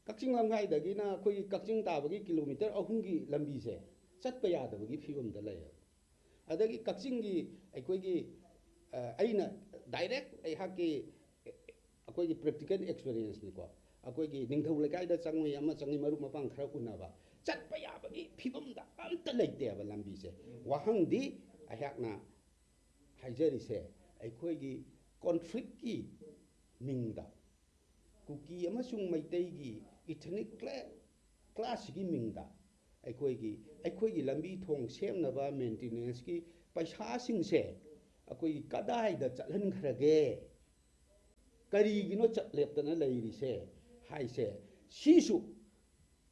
ꯀꯛꯆꯤꯡ ꯂꯝꯈꯥꯏꯗꯒꯤꯅ ꯑꯩꯈꯣꯏꯒꯤ ꯀꯛꯆꯤꯡ ꯇꯥꯕꯒꯤ ꯀꯤꯂꯣꯃꯤꯇꯔ ꯑꯍꯨꯝꯒꯤ ꯂꯝꯕꯤꯁꯦ ꯆꯠꯄ ꯌꯥꯗꯕꯒꯤ ꯐꯤꯕꯝꯗ ꯂꯩꯌꯦꯕ꯫ ꯑꯗꯒꯤ ꯀꯛꯆꯤꯡꯒꯤ ꯑꯩꯈꯣꯏꯒꯤ, ꯑ, ꯑꯩꯅ ꯗꯥꯏꯔꯦꯛ ꯑꯩꯍꯥꯛꯀꯤ, ꯑꯩꯈꯣꯏꯒꯤ ꯄ꯭ꯔꯦꯛꯇꯤꯀꯦꯜ ꯑꯦꯛꯁꯄꯤꯔꯤꯌꯦꯟꯁꯅꯤꯀꯣ꯫ ꯑꯩꯈꯣꯏꯒꯤ ꯅꯤꯡꯊꯧ ꯂꯩꯀꯥꯏꯗ ꯆꯪꯉꯨꯏ, ꯑꯃ ꯆꯪꯉꯤ, ꯃꯔꯨꯞ ꯃꯄꯥꯡ ꯈꯔ ꯎꯅꯕ, ꯆꯠꯄ ꯌꯥꯕꯒꯤ ꯐꯤꯕꯝꯗ ꯑꯝꯇ ꯂꯩꯇꯦꯕ ꯂꯝꯕꯤꯁꯦ꯫ ꯋꯥꯍꯪꯗꯤ ꯑꯩꯍꯥꯛꯅ ꯍꯥꯏꯖꯔꯤꯁꯦ, ꯑꯩꯈꯣꯏꯒꯤ ꯀꯣꯟꯐ꯭ꯂꯤꯛꯀꯤ ꯃꯤꯡꯗ, ꯀꯨꯀꯤ ꯑꯃꯁꯨꯡ ꯃꯩꯇꯩꯒꯤ ꯏꯊꯅꯤꯛ ꯀ꯭ꯂꯦ-, ꯀ꯭ꯂꯥꯁꯁꯤꯒꯤ ꯃꯤꯡꯗ ꯑꯩꯈꯣꯏꯒꯤ, ꯑꯩꯈꯣꯏꯒꯤ ꯂꯝꯕꯤ ꯊꯣꯡ ꯁꯦꯝꯅꯕ ꯃꯦꯟꯇꯦꯅꯦꯟꯁꯀꯤ ꯄꯩꯁꯥꯁꯤꯡꯁꯦ ꯑꯩꯈꯣꯏꯒꯤ ꯀꯗꯥꯏꯗ ꯆꯠꯍꯟꯈ꯭ꯔꯒꯦ? ꯀꯔꯤꯒꯤꯅꯣ ꯆꯠ ꯂꯦꯞꯇꯅ ꯂꯩꯔꯤꯁꯦ ꯍꯥꯏꯁꯦ? ꯁꯤꯁꯨ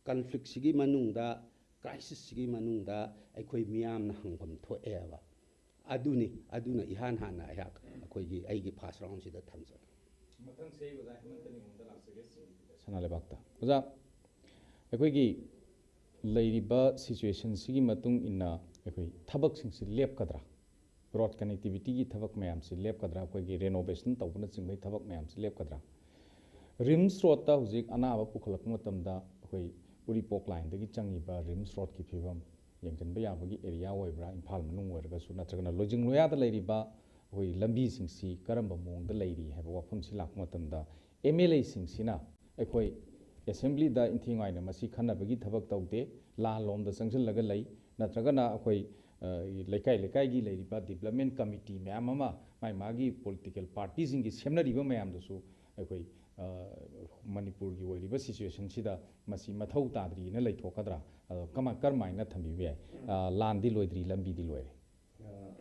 ꯀꯟꯐ꯭ꯂꯤꯛꯁꯤꯒꯤ ꯃꯅꯨꯡꯗ, ꯀ꯭ꯔꯥꯏꯁꯤꯁꯁꯤꯒꯤ ꯃꯅꯨꯡꯗ ꯑꯩꯈꯣꯏ ꯃꯤꯌꯥꯝꯅ ꯍꯪꯐꯝ ꯊꯣꯛꯑꯦꯕ꯫ ꯑꯗꯨꯅꯤ, ꯑꯗꯨꯅ ꯏꯍꯥꯟ ꯍꯥꯟꯅ ꯑꯩꯍꯥꯛ ꯑꯩꯈꯣꯏꯒꯤ, ꯑꯩꯒꯤ ꯐꯥꯔꯁ ꯔꯥꯎꯟꯁꯤꯗ ꯊꯝꯖꯒꯦ꯫ ꯃꯊꯪꯁꯦ ꯑꯩ ꯑꯣꯖꯥ ꯍꯦꯃꯟꯇ ꯅꯤꯉꯣꯝꯗ ꯂꯥꯛꯆꯒꯦ, ꯁꯤꯒꯤꯗ꯫ ꯁꯅꯥ ꯂꯩꯕꯥꯛꯇ꯫ ꯑꯣꯖꯥ, ꯑꯩꯈꯣꯏꯒꯤ ꯂꯩꯔꯤꯕ ꯁꯤꯆꯨꯋꯦꯁꯟꯁꯤꯒꯤ ꯃꯇꯨꯡ ꯏꯟꯅ ꯑꯩꯈꯣꯏ ꯊꯕꯛꯁꯤꯡꯁꯤ ꯂꯦꯞꯀꯗ꯭ꯔꯥ? ꯔꯣꯗ ꯀꯅꯦꯛꯇꯤꯚꯤꯇꯤꯒꯤ ꯊꯕꯛ ꯃꯌꯥꯝꯁꯤ ꯂꯦꯞꯀꯗ꯭ꯔꯥ? ꯑꯩꯈꯣꯏꯒꯤ ꯔꯦꯅꯣꯚꯦꯁꯟ ꯇꯧꯕꯅꯆꯤꯡꯕꯒꯤ ꯊꯕꯛ ꯃꯌꯥꯝꯁꯤ ꯂꯦꯞꯀꯗ꯭ꯔꯥ? ꯔꯤꯝꯁ ꯔꯣꯗꯇ ꯍꯧꯖꯤꯛ ꯑꯅꯥꯕ ꯄꯨꯈꯠꯂꯛꯄ ꯃꯇꯝꯗ ꯑꯩꯈꯣꯏ ꯎꯔꯤꯄꯣꯛ ꯂꯥꯏꯟꯗꯒꯤ ꯆꯪꯉꯤꯕ ꯔꯤꯝꯁ ꯔꯣꯗꯀꯤ ꯐꯤꯕꯝ, ꯌꯦꯡꯁꯤꯟꯕ ꯌꯥꯕꯒꯤ ꯑꯦꯔꯤꯌꯥ ꯑꯣꯏꯕ꯭ꯔꯥ, ꯏꯝꯐꯥꯜ ꯃꯅꯨꯡ ꯑꯣꯏꯔꯒꯁꯨ, ꯅꯠꯇ꯭ꯔꯒꯅ ꯂꯣꯏꯖꯤꯡ ꯂꯣꯌꯥꯗ ꯂꯩꯔꯤꯕ ꯑꯩꯈꯣꯏ ꯂꯝꯕꯤꯁꯤꯡꯁꯤ ꯀꯔꯝꯕ ꯃꯑꯣꯡꯗ ꯂꯩꯔꯤ ꯍꯥꯏꯕ ꯋꯥꯐꯝꯁꯤ ꯂꯥꯛꯄ ꯃꯇꯝꯗ, ꯑꯦꯝ ꯑꯦꯜ ꯑꯦꯁꯤꯡꯁꯤꯅ ꯑꯩꯈꯣꯏ ꯑꯦꯁꯦꯝꯕ꯭ꯂꯤꯗ ꯏꯟꯊꯤ ꯅꯨꯡꯉꯥꯏꯅ ꯃꯁꯤ ꯈꯟꯅꯕꯒꯤ ꯊꯕꯛ ꯇꯧꯗꯦ, ꯂꯥꯟ ꯂꯣꯝꯗ ꯆꯪꯁꯤꯜꯂꯒ ꯂꯩ, ꯅꯠꯇ꯭ꯔꯒꯅ ꯑꯩꯈꯣꯏ, ꯑ, ꯂꯩꯀꯥꯏ ꯂꯩꯀꯥꯏꯒꯤ ꯂꯩꯔꯤꯕ ꯗꯤꯕ꯭ꯂꯞꯃꯦꯟ ꯀꯃꯤꯇꯤ ꯃꯌꯥꯝ ꯑꯃ ꯃꯥꯏ ꯃꯥꯒꯤ ꯄꯣꯂꯤꯇꯤꯀꯦꯜ ꯄꯥꯔꯇꯤꯁꯤꯡꯒꯤ ꯁꯦꯝꯅꯔꯤꯕ ꯃꯌꯥꯝꯗꯨꯁꯨ ꯑꯩꯈꯣꯏ, ꯑ, ꯃꯅꯤꯄꯨꯔꯒꯤ ꯑꯣꯏꯔꯤꯕ ꯁꯤꯆꯨꯋꯦꯁꯟꯁꯤꯗ ꯃꯁꯤ ꯃꯊꯧ ꯇꯥꯗ꯭ꯔꯤꯅ ꯂꯩꯊꯣꯛꯀꯗ꯭ꯔꯥ? ꯑꯗꯣ ꯀꯃꯥꯏ-, ꯀꯔꯝꯍꯥꯏꯅ ꯊꯝꯕꯤꯕ ꯌꯥꯏ? ꯑ, ꯂꯥꯟꯗꯤ ꯂꯣꯏꯗ꯭ꯔꯤ, ꯂꯝꯕꯤꯗꯤ ꯂꯣꯏꯔꯦ꯫ ꯑ,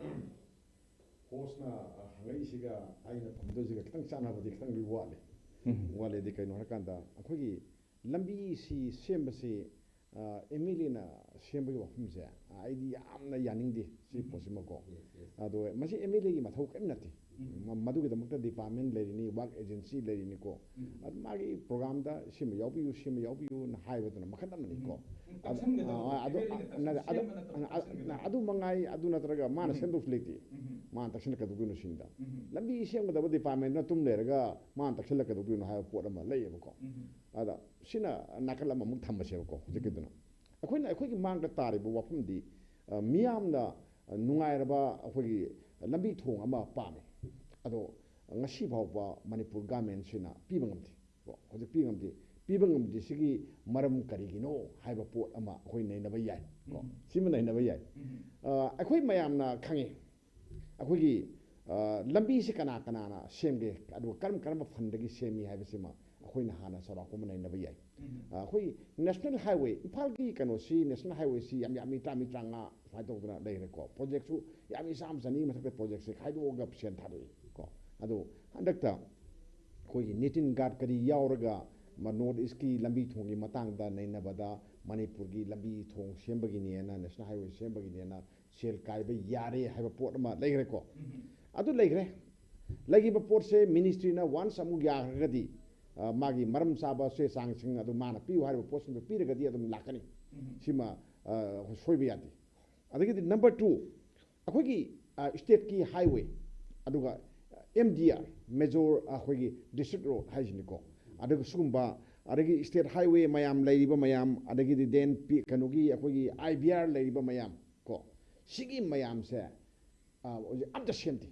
ꯍꯣꯁꯅ ꯍꯪꯉꯛꯏꯁꯤꯒ ꯑꯩꯅ ꯊꯝꯗꯣꯏꯁꯤꯒ ꯈꯤꯇꯪ ꯆꯥꯟꯅꯕꯗꯤ ꯈꯤꯇꯪꯗꯤ ꯋꯥꯠꯂꯤ꯫ ꯎꯝ꯫ ꯋꯥꯠꯂꯦꯗꯤ ꯀꯩꯅꯣ ꯍꯥꯏꯔꯀꯥꯟꯗ, ꯑꯩꯈꯣꯏꯒꯤ ꯂꯝꯕꯤꯁꯤ ꯁꯦꯝꯕꯁꯤ, ꯑ, ꯑꯦꯝ ꯑꯦꯜ ꯑꯦꯅ ꯁꯦꯝꯕꯒꯤ ꯋꯥꯐꯝꯁꯦ, ꯑ, ꯑꯩꯗꯤ ꯌꯥꯝꯅ ꯌꯥꯅꯤꯡꯗꯦ ꯁꯤ ꯎꯝ꯫ ꯄꯣꯠꯁꯤꯃꯀꯣ꯫ Yes, yes. ꯑꯗꯣ ꯃꯁꯤ ꯑꯦꯝ ꯑꯦꯜ ꯑꯦꯒꯤ ꯃꯊꯧ ꯀꯔꯤꯝ ꯅꯠꯇꯦ꯫ ꯎꯝ꯫ ꯃ-, ꯃꯗꯨꯒꯤꯗꯃꯛꯇ ꯗꯤꯄꯥꯔꯠꯃꯦꯟ ꯂꯩꯔꯤꯅꯤ, ꯋꯥꯔꯛ ꯑꯦꯖꯦꯟꯁꯤ ꯂꯩꯔꯤꯅꯤꯀꯣ꯫ ꯎꯝ꯫ ꯑꯗꯨ ꯃꯥꯒꯤ ꯄ꯭ꯔꯣꯒ꯭ꯔꯥꯝꯗ ꯁꯤꯃ ꯌꯥꯎꯕꯤꯌꯨ, ꯁꯤꯃ ꯌꯥꯎꯕꯤꯌꯨꯅ ꯍꯥꯏꯕꯗꯨꯅ ꯃꯈꯜ ꯑꯃꯅꯤꯀꯣ꯫ ꯎꯝ꯫ ꯑꯗꯨ, ꯇꯛꯁꯤꯟꯒꯗꯕ, ꯑ, ꯑꯗꯨ, ꯑꯦꯝ ꯑꯦꯜ ꯑꯦꯅ ꯑ, ꯅ-, ꯇꯛꯁꯤꯟ-, ꯁꯦꯝꯕ ꯅꯠꯇꯕ, ꯑ, ꯑ, ꯇꯛꯁꯤꯟꯒꯗꯕ꯫ ꯑꯗꯨ ꯃꯉꯥꯏ, ꯑꯗꯨ ꯅꯠꯇ꯭ꯔꯒ ꯃꯥꯅ ꯎꯝ꯫ ꯁꯦꯝꯗꯧꯁꯨ ꯂꯩꯇꯦ꯫ ꯎꯝ꯫ ꯃꯥꯅ ꯇꯛꯁꯤꯜꯂꯛꯀꯗꯧꯗꯣꯏꯅꯣ ꯁꯤꯅꯤꯗ꯫ ꯎꯝ꯫ ꯂꯝꯕꯤ ꯁꯦꯝꯒꯗꯕ ꯗꯤꯄꯥꯔꯠꯃꯦꯟꯗꯨꯅ ꯇꯨꯝ ꯂꯩꯔꯒ ꯃꯥꯅ ꯇꯛꯁꯤꯜꯂꯛꯀꯗꯧꯗꯣꯏꯅꯣ ꯍꯥꯏꯕ ꯄꯣꯠ ꯑꯃ ꯂꯩꯌꯦꯕꯀꯣ꯫ ꯎꯝ꯫ ꯑꯗ ꯁꯤꯅ ꯅꯥꯀꯜ ꯑꯃꯃꯨꯛ ꯊꯝꯃꯁꯦꯕꯀꯣ ꯍꯧꯖꯤꯛꯀꯤꯗꯨꯅ꯫ ꯑꯩꯈꯣꯏꯅ ꯑꯩꯈꯣꯏꯒꯤ ꯃꯥꯡꯗ ꯇꯥꯔꯤꯕ ꯋꯥꯐꯝꯗꯤ, ꯑ, ꯃꯤꯌꯥꯝꯅ, ꯑ, ꯅꯨꯡꯉꯥꯏꯔꯕ ꯑꯩꯈꯣꯏꯒꯤ ꯂꯝꯕꯤ ꯊꯣꯡ ꯑꯃ ꯄꯥꯝꯃꯤ꯫ ꯑꯗꯣ ꯉꯁꯤ ꯐꯥꯎꯕ ꯃꯅꯤꯄꯨꯔ ꯒꯃꯦꯟꯁꯤꯅ ꯄꯤꯕ ꯉꯝꯗꯦ꯫ ꯀꯣ, ꯍꯧꯖꯤꯛ ꯄꯤꯕ ꯉꯝꯗꯦ꯫ ꯄꯤꯕ ꯉꯝꯗ꯭ꯔꯤꯁꯤꯒꯤ ꯃꯔꯝ ꯀꯔꯤꯒꯤꯅꯣ ꯍꯥꯏꯕ ꯄꯣꯠ ꯑꯃ ꯑꯩꯈꯣꯏ ꯅꯩꯅꯕ ꯌꯥꯏ꯫ ꯀꯣ, ꯎꯝ꯫ ꯁꯤꯃ ꯅꯩꯅꯕ ꯌꯥꯏ꯫ ꯎꯝ꯫ ꯑ, ꯑꯩꯈꯣꯏ ꯃꯌꯥꯝꯅ ꯈꯪꯉꯤ꯫ ꯑꯩꯈꯣꯏꯒꯤ, ꯑ, ꯂꯝꯕꯤꯁꯤ ꯀꯅꯥ ꯀꯅꯥꯅ ꯁꯦꯝꯒꯦ, ꯑꯗꯨꯒ ꯀꯔꯝ ꯀꯔꯝꯕ ꯐꯟꯗꯒꯤ ꯁꯦꯝꯃꯤ ꯍꯥꯏꯕꯁꯤꯃ ꯑꯩꯈꯣꯏꯅ ꯍꯥꯟꯅ ꯆꯥꯎꯔꯥꯛꯄ ꯑꯃ ꯅꯩꯅꯕ ꯌꯥꯏ꯫ ꯎꯝ꯫ ꯑ, ꯑꯩꯈꯣꯏ ꯅꯦꯁꯅꯦꯜ ꯍꯥꯏꯋꯦ, ꯏꯝꯐꯥꯜꯒꯤ ꯀꯩꯅꯣꯁꯤ, ꯅꯦꯁꯅꯦꯜ ꯍꯥꯏꯋꯦꯁꯤ ꯌꯥꯝ ꯌꯥꯝꯃꯤ, ꯇꯔꯥꯃꯔꯤ, ꯇꯔꯥꯃꯉꯥ ꯁꯨꯃꯥꯏꯅ ꯇꯧꯗꯅ ꯂꯩꯔꯦꯀꯣ꯫ ꯄ꯭ꯔꯣꯖꯦꯛꯁꯨ ꯌꯥꯝꯃꯤ, ꯆꯥꯝꯃ ꯆꯅꯤ ꯃꯊꯛꯇ ꯄ꯭ꯔꯣꯖꯦꯛꯁꯦ ꯈꯥꯏꯗꯣꯛꯑꯒ ꯁꯦꯜ ꯊꯥꯗꯣꯛꯏ ꯀꯣ꯫ ꯑꯗꯣ ꯍꯟꯗꯛꯇ ꯑꯩꯈꯣꯏꯒꯤ ꯅꯤꯇꯤꯟ ꯒꯗꯀꯔꯤ ꯌꯥꯎꯔꯒ ꯃ-, ꯅꯣꯔꯠ ꯏꯁꯀꯤ ꯂꯝꯕꯤ ꯊꯣꯡꯒꯤ ꯃꯇꯥꯡꯗ ꯅꯩꯅꯕꯗ ꯃꯅꯤꯄꯨꯔꯒꯤ ꯂꯝꯕꯤ ꯊꯣꯡ ꯁꯦꯝꯕꯒꯤꯅꯦꯅ, ꯅꯦꯁꯅꯦꯜ ꯍꯥꯏꯋꯦ ꯁꯦꯝꯕꯒꯤꯅꯦꯅ ꯁꯦꯜ ꯀꯥꯏꯕ ꯌꯥꯔꯦ ꯍꯥꯏꯕ ꯄꯣꯠ ꯑꯃ ꯂꯩꯈ꯭ꯔꯦꯀꯣ꯫ ꯎꯝ꯫ ꯑꯗꯨ ꯂꯩꯈ꯭ꯔꯦ꯫ ꯂꯩꯈꯤꯕ ꯄꯣꯠꯁꯦ ꯃꯤꯅꯤꯁꯇ꯭ꯔꯤꯅ ꯋꯥꯟꯁ ꯑꯃꯨꯛ ꯌꯥꯈ꯭ꯔꯒꯗꯤ ꯑ, ꯃꯥꯒꯤ ꯃꯔꯝ ꯆꯥꯕ ꯆꯦ ꯆꯥꯡꯁꯤꯡ ꯑꯗꯨ ꯃꯥꯅ ꯄꯤꯌꯨ ꯍꯥꯏꯔꯤꯕ ꯄꯣꯠꯁꯤꯡꯗꯨ ꯄꯤꯔꯒꯗꯤ ꯑꯗꯨꯝ ꯂꯥꯛꯀꯅꯤ꯫ ꯁꯤꯃ, ꯑ, ꯑꯩꯈꯣꯏ ꯁꯣꯏꯕ ꯌꯥꯗꯦ꯫ ꯑꯗꯒꯤꯗꯤ number two, ꯑꯩꯈꯣꯏꯒꯤ, ꯑ, stateꯀꯤ highway, ꯑꯗꯨꯒ M D R, major ꯑꯩꯈꯣꯏꯒꯤ district road ꯍꯥꯏꯁꯤꯅꯤꯀꯣ꯫ ꯑꯗꯨꯒ ꯁꯤꯒꯨꯝꯕ, ꯑꯗꯒꯤ state highway ꯃꯌꯥꯝ ꯂꯩꯔꯤꯕ ꯃꯌꯥꯝ, ꯑꯗꯒꯤꯗꯤ then ꯄꯤ-, ꯀꯩꯅꯣꯒꯤ ꯑꯩꯈꯣꯏꯒꯤ I B R ꯂꯩꯔꯤꯕ ꯃꯌꯥꯝ ꯀꯣ, ꯁꯤꯒꯤ ꯃꯌꯥꯝꯁꯦ, ꯑ, ꯍꯧꯖꯤꯛ ꯑꯝꯇ ꯁꯦꯝꯗꯦ꯫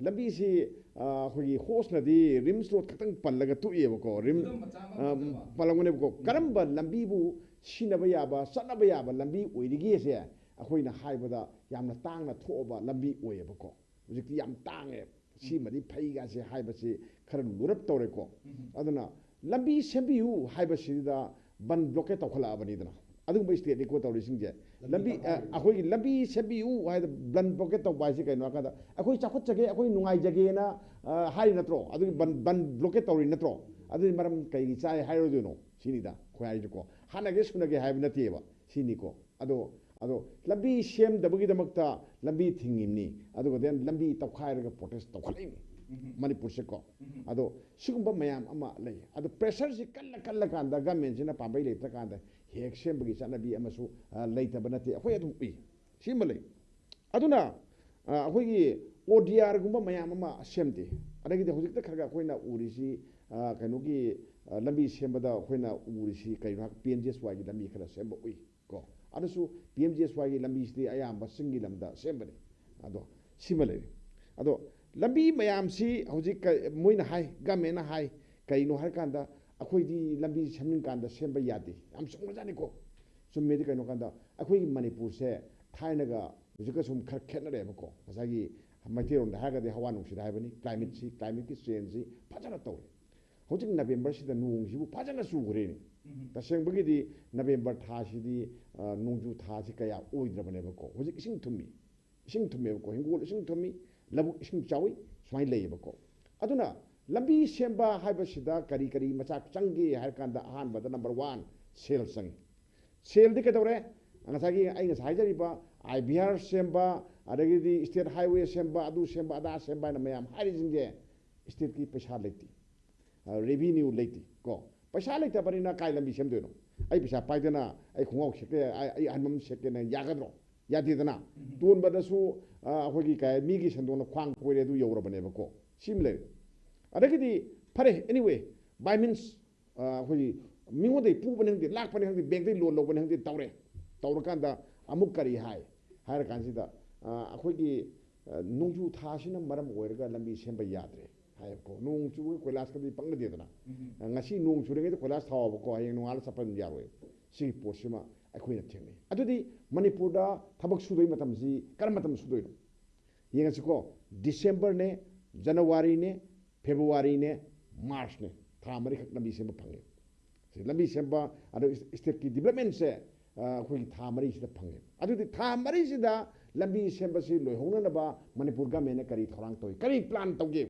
ꯂꯝꯕꯤꯁꯤ, ꯑ, ꯑꯩꯈꯣꯏꯒꯤ ꯍꯣꯁꯅꯗꯤ ꯔꯤꯝꯁ ꯔꯣꯗ ꯈꯛꯇꯪ ꯄꯜꯂꯒ ꯇꯣꯛꯏꯕꯀꯣ꯫ ꯔꯤꯝ-, ꯈꯨꯗꯝ ꯃꯆꯥ ꯑꯃ ꯑ, ꯄꯟꯖꯕ꯫ ꯄꯜꯂꯝꯒꯅꯦꯕꯀꯣ꯫ ꯎꯝ꯫ ꯀꯔꯝꯕ ꯂꯝꯕꯤꯕꯨ ꯁꯤꯖꯤꯟꯅꯕ ꯌꯥꯕ, ꯆꯠꯅꯕ ꯌꯥꯕ ꯂꯝꯕꯤ ꯑꯣꯏꯔꯤꯒꯦꯁꯦ ꯑꯩꯈꯣꯏꯅ ꯍꯥꯏꯕꯗ ꯌꯥꯝꯅ ꯇꯥꯡꯅ ꯊꯣꯛꯑꯕ ꯂꯝꯕꯤ ꯑꯣꯏꯌꯦꯕꯀꯣ꯫ ꯍꯧꯖꯤꯛꯇꯤ ꯌꯥꯝ ꯇꯥꯡꯉꯦ꯫ ꯁꯤꯃꯗꯤ ꯐꯩꯒꯁꯦ ꯍꯥꯏꯕꯁꯤ ꯈꯔ ꯂꯨꯔꯞ ꯇꯧꯔꯦꯀꯣ꯫ ꯎꯝ꯫ ꯑꯗꯨꯅ ꯂꯝꯕꯤ ꯁꯦꯝꯕꯤꯌꯨ ꯍꯥꯏꯕꯁꯤꯗ ꯕꯟ blockade ꯇꯧꯈꯠꯂꯛꯑꯕꯅꯤꯗꯅ꯫ ꯑꯗꯨꯒꯨꯝꯕ stateꯅꯤꯀꯣ ꯇꯧꯔꯤꯁꯤꯡꯁꯦ꯫ ꯂꯝꯕꯤ ꯂꯝꯕꯤ, ꯑ, ꯇꯧꯈꯥꯏꯕ꯫ ꯑꯩꯈꯣꯏꯒꯤ ꯂꯝꯕꯤ ꯁꯦꯝꯕꯤꯌꯨ ꯍꯥꯏꯗ ꯕꯟ blockade ꯇꯧꯕ ꯍꯥꯏꯁꯤ ꯀꯩꯅꯣ ꯍꯥꯏ ꯀꯥꯟꯗ, ꯑꯩꯈꯣꯏ ꯆꯥꯎꯈꯠꯆꯒꯦ, ꯑꯩꯈꯣꯏ ꯅꯨꯡꯉꯥꯏꯖꯒꯦꯅ, ꯑ, ꯍꯥꯏꯔꯤ ꯅꯠꯇ꯭ꯔꯣ? ꯑꯗꯨꯒꯤ ꯕꯟ, ꯕꯟ blockade ꯇꯧꯔꯤ ꯅꯠꯇ꯭ꯔꯣ? ꯑꯗꯨꯗꯤ ꯃꯔꯝ ꯀꯩꯒꯤ ꯆꯥꯏ ꯍꯥꯏꯔꯣꯏꯗꯣꯏꯅꯣ? ꯁꯤꯅꯤꯗ ꯑꯩꯈꯣꯏ ꯍꯥꯏꯔꯤꯁꯦꯀꯣ꯫ ꯍꯥꯟꯅꯒꯦ ꯁꯨꯅꯒꯦ ꯍꯥꯏꯕ ꯅꯠꯇꯦꯕ꯫ ꯁꯤꯅꯤꯀꯣ꯫ ꯑꯗꯣ, ꯑꯗꯣ ꯂꯝꯕꯤ ꯁꯦꯝꯗꯕꯒꯤꯗꯃꯛꯇ ꯂꯝꯕꯤ ꯊꯤꯡꯉꯤꯕꯅꯤ꯫ ꯑꯗꯨꯒ then ꯂꯝꯕꯤ ꯇꯧꯈꯥꯏꯔꯒ protest ꯇꯧꯈꯠꯂꯛꯏꯕꯅꯤ ꯎꯝ꯫ ꯃꯅꯤꯄꯨꯔꯁꯦꯀꯣ꯫ ꯎꯝ꯫ ꯑꯗꯣ ꯁꯤꯒꯨꯝꯕ ꯃꯌꯥꯝ ꯑꯃ ꯂꯩ꯫ ꯑꯗꯣ pressureꯁꯤ ꯀꯜꯂ ꯀꯜꯂ ꯀꯥꯟꯗ governmentꯁꯤꯅ ꯄꯥꯝꯕꯩ ꯂꯩꯇ꯭ꯔꯀꯥꯟꯗ ꯍꯦꯛ ꯁꯦꯝꯕꯒꯤ ꯆꯠꯅꯕꯤ ꯑꯃꯁꯨ, ꯑ, ꯂꯩꯇꯕ ꯅꯠꯇꯦ꯫ ꯑꯩꯈꯣꯏ ꯑꯗꯨꯝ ꯎꯏ꯫ ꯁꯤꯃ ꯂꯩ꯫ ꯑꯗꯨꯅ, ꯑ, ꯑꯩꯈꯣꯏꯒꯤ ODRꯒꯨꯝꯕ ꯃꯌꯥꯝ ꯑꯃ ꯁꯦꯝꯗꯦ꯫ ꯑꯗꯒꯤꯗꯤ ꯍꯧꯖꯤꯛꯇ ꯈꯔ ꯈꯔ ꯑꯩꯈꯣꯏꯅ ꯎꯔꯤꯁꯤ, ꯑ, ꯀꯩꯅꯣꯒꯤ, ꯑ, ꯂꯝꯕꯤ ꯁꯦꯝꯕꯗ ꯑꯩꯈꯣꯏꯅ ꯎꯔꯤꯁꯤ ꯀꯩꯅꯣ ꯍꯥꯏ, PMGSYꯒꯤ ꯂꯝꯕꯤ ꯈꯔ ꯁꯦꯝꯕ ꯎꯏ ꯀꯣ꯫ ꯑꯗꯨꯁꯨ PMGSYꯒꯤ ꯂꯝꯕꯤꯁꯤꯗꯤ ꯑꯌꯥꯝꯕ ꯆꯤꯡꯒꯤ ꯂꯝꯗ ꯁꯦꯝꯕꯅꯤ꯫ ꯑꯗꯣ ꯁꯤꯃ ꯂꯩꯔꯦ꯫ ꯑꯗꯣ ꯂꯝꯕꯤ ꯃꯌꯥꯝꯁꯤ ꯍꯧꯖꯤꯛ ꯀ-, ꯃꯣꯏꯅ ꯍꯥꯏ, governmentꯅ ꯍꯥꯏ, ꯀꯩꯅꯣ ꯍꯥꯏꯔꯀꯥꯟꯗ ꯑꯩꯈꯣꯏꯗꯤ ꯂꯝꯕꯤ ꯁꯦꯝꯅꯤꯡꯀꯥꯟꯗ ꯁꯦꯝꯕ ꯌꯥꯗꯦ꯫ ꯌꯥꯝ ꯆꯨꯝꯕꯖꯥꯠꯅꯤꯀꯣ꯫ ꯆꯨꯝꯃꯦꯗꯤ ꯀꯩꯅꯣ ꯀꯥꯟꯗ ꯑꯩꯈꯣꯏꯒꯤ ꯃꯅꯤꯄꯨꯔꯁꯦ ꯊꯥꯏꯅꯒ ꯍꯧꯖꯤꯛꯀ ꯁꯨꯝ ꯈꯔ ꯈꯦꯠꯅꯔꯦꯕꯀꯣ꯫ ꯉꯁꯥꯏꯒꯤ ꯃꯩꯇꯩꯔꯣꯟꯗ ꯍꯥꯏꯔꯒꯗꯤ ꯍꯋꯥ ꯅꯨꯡꯁꯤꯠ ꯍꯥꯏꯕꯅꯤ, climateꯁꯤ, climateꯀꯤ changeꯁꯤ ꯐꯖꯅ ꯇꯧꯔꯦ꯫ ꯍꯧꯖꯤꯛ Novemberꯁꯤꯗ ꯅꯣꯡꯁꯤꯕꯨ ꯐꯖꯅ ꯆꯨꯈ꯭ꯔꯦꯅꯦ꯫ ꯎꯝ꯫ ꯇꯁꯦꯡꯕꯒꯤꯗꯤ November ꯊꯥꯁꯤꯗꯤ, ꯑ, ꯅꯣꯡꯖꯨ ꯊꯥꯁꯤ ꯀꯌꯥ ꯑꯣꯏꯗ꯭ꯔꯕꯅꯦꯕꯀꯣ꯫ ꯍꯧꯖꯤꯛ ꯏꯁꯤꯡ ꯊꯨꯝꯃꯤ꯫ ꯏꯁꯤꯡ ꯊꯨꯝꯃꯦꯕꯀꯣ꯫ ꯍꯤꯡꯒꯣꯜ ꯏꯁꯤꯡ ꯊꯨꯝꯃꯤ, ꯂꯧꯕꯨꯛ ꯏꯁꯤꯡ ꯆꯥꯎꯏ, ꯁꯨꯃꯥꯏꯅ ꯂꯩꯌꯦꯕꯀꯣ꯫ ꯑꯗꯨꯅ ꯂꯝꯕꯤ ꯁꯦꯝꯕ ꯍꯥꯏꯕꯁꯤꯗ ꯀꯔꯤ ꯀꯔꯤ ꯃꯆꯥꯛ ꯆꯪꯒꯦ ꯍꯥꯏꯔ ꯀꯥꯟꯗ ꯑꯍꯥꯟꯕꯗ number one, ꯁꯦꯜ ꯆꯪꯉꯤ꯫ ꯁꯦꯜꯗꯤ ꯀꯩꯗꯧꯔꯦ? ꯉꯁꯥꯏꯒꯤ ꯑꯩ ꯉꯁꯥꯏ ꯍꯥꯏꯖꯔꯤꯕ IBR ꯁꯦꯝꯕ, ꯑꯗꯒꯤꯗꯤ state highway ꯁꯦꯝꯕ, ꯑꯗꯨ ꯁꯦꯝꯕ, ꯑꯗꯥ ꯁꯦꯝꯕ ꯍꯥꯏꯅ ꯃꯌꯥꯝ ꯍꯥꯏꯔꯤꯁꯤꯡꯁꯦ stateꯀꯤ ꯄꯩꯁꯥ ꯂꯩꯇꯦ꯫ ꯔꯦꯚꯤꯅ꯭ꯌꯨ ꯂꯩꯇꯦ ꯀꯣ꯫ ꯄꯩꯁꯥ ꯂꯩꯇꯕꯅꯤꯅ ꯀꯥꯏ ꯂꯝꯕꯤ ꯁꯦꯝꯗꯣꯏꯅꯣ? ꯑꯩ ꯄꯩꯁꯥ ꯄꯥꯏꯗꯅ ꯑꯩ ꯈꯣꯡꯒ꯭ꯔꯥꯎ ꯁꯦꯠꯀꯦ, ꯑꯩ ꯑꯩ ꯑꯍꯟꯕ ꯑꯃ ꯁꯦꯠꯀꯦꯅ ꯌꯥꯒꯗ꯭ꯔꯣ? ꯌꯥꯗꯦꯗꯅ꯫ ꯇꯣꯟꯕꯗꯁꯨ, ꯑ, ꯑꯩꯈꯣꯏꯒꯤ ꯀꯩ, ꯃꯤꯒꯤ ꯁꯦꯟꯗꯣꯡꯅ ꯈ꯭ꯋꯥꯡ ꯀꯣꯏꯔꯦ, ꯑꯗꯨ ꯌꯧꯔꯕꯅꯦꯕꯀꯣ꯫ ꯁꯤꯃ ꯂꯩꯔꯦ꯫ ꯑꯗꯒꯤꯗꯤ ꯐꯔꯦ, anyway, by means, ꯑ, ꯑꯩꯈꯣꯏꯒꯤ ꯃꯤꯉꯣꯟꯗꯒꯤ ꯄꯨꯕꯅꯤ ꯈꯪꯗꯦ, ꯂꯥꯛꯄꯅꯤ ꯈꯪꯗꯦ, ꯕꯦꯡꯛꯇꯒꯤ ꯂꯣꯟ ꯂꯧꯕꯅꯤ ꯈꯪꯗꯦ, ꯇꯧꯔꯦ꯫ ꯇꯧꯔꯀꯥꯟꯗ ꯑꯃꯨꯛ ꯀꯔꯤ ꯍꯥꯏ ꯍꯥꯏꯔ ꯀꯥꯟꯁꯤꯗ, ꯑ, ꯑꯩꯈꯣꯏꯒꯤ, ꯑ, ꯅꯣꯡꯖꯨ ꯊꯥꯁꯤꯅ ꯃꯔꯝ ꯑꯣꯏꯔꯒ ꯂꯝꯕꯤ ꯁꯦꯝꯕ ꯌꯥꯗ꯭ꯔꯦ ꯍꯥꯏꯌꯦꯕꯀꯣ꯫ ꯅꯣꯡ ꯆꯨꯕꯒꯤ ꯀꯣꯏꯂꯥꯁꯀꯗꯤ ꯄꯪꯅꯗꯦꯗꯅ꯫ ꯎꯝ꯫ ꯉꯁꯤ ꯅꯣꯡ ꯆꯨꯔꯤꯉꯩꯗ ꯀꯣꯏꯂꯥꯁ ꯊꯥꯎꯕꯀꯣ, ꯍꯌꯦꯡ ꯅꯣꯡꯉꯥꯜꯂ ꯆꯠꯄ ꯑꯗꯨꯝ ꯌꯥꯔꯣꯏ꯫ ꯁꯤꯒꯤ ꯄꯣꯠꯁꯤꯃ ꯑꯩꯈꯣꯏꯅ ꯊꯦꯡꯅꯩ꯫ ꯑꯗꯨꯗꯤ ꯃꯅꯤꯄꯨꯔꯗ ꯊꯕꯛ ꯁꯨꯗꯣꯏ ꯃꯇꯝꯁꯤ ꯀꯔꯝꯕ ꯃꯇꯝꯗ ꯁꯨꯗꯣꯏꯅꯣ? ꯌꯦꯡꯉꯁꯤꯀꯣ, ꯗꯤꯁꯦꯝꯕꯔꯅꯦ, ꯖꯅꯋꯥꯔꯤꯅꯦ, ꯐꯦꯕ꯭ꯔꯨꯋꯥꯔꯤꯅꯦ, ꯃꯥꯔꯆꯅꯦ, ꯊꯥ ꯃꯔꯤꯈꯛ ꯂꯝꯕꯤ ꯁꯦꯝꯕ ꯐꯪꯉꯦ꯫ ꯁꯤ ꯂꯝꯕꯤ ꯁꯦꯝꯕ, ꯑꯗꯣ ꯏꯁ-, ꯏꯁꯇꯦꯠꯀꯤ ꯗꯤꯕ꯭ꯂꯞꯃꯦꯟꯁꯦ, ꯑ, ꯑꯩꯈꯣꯏꯒꯤ ꯊꯥ ꯃꯔꯤꯁꯤꯗ ꯐꯪꯉꯦ꯫ ꯑꯗꯨꯗꯤ ꯊꯥ ꯃꯔꯤꯁꯤꯗ ꯂꯝꯕꯤ ꯁꯦꯝꯕꯁꯤ ꯂꯣꯏꯍꯧꯅꯅꯕ ꯃꯅꯤꯄꯨꯔ ꯒꯃꯦꯟꯅ ꯀꯔꯤ ꯊꯧꯔꯥꯡ ꯇꯧꯏ, ꯀꯔꯤ ꯄ꯭ꯂꯥꯟ ꯇꯧꯒꯦ?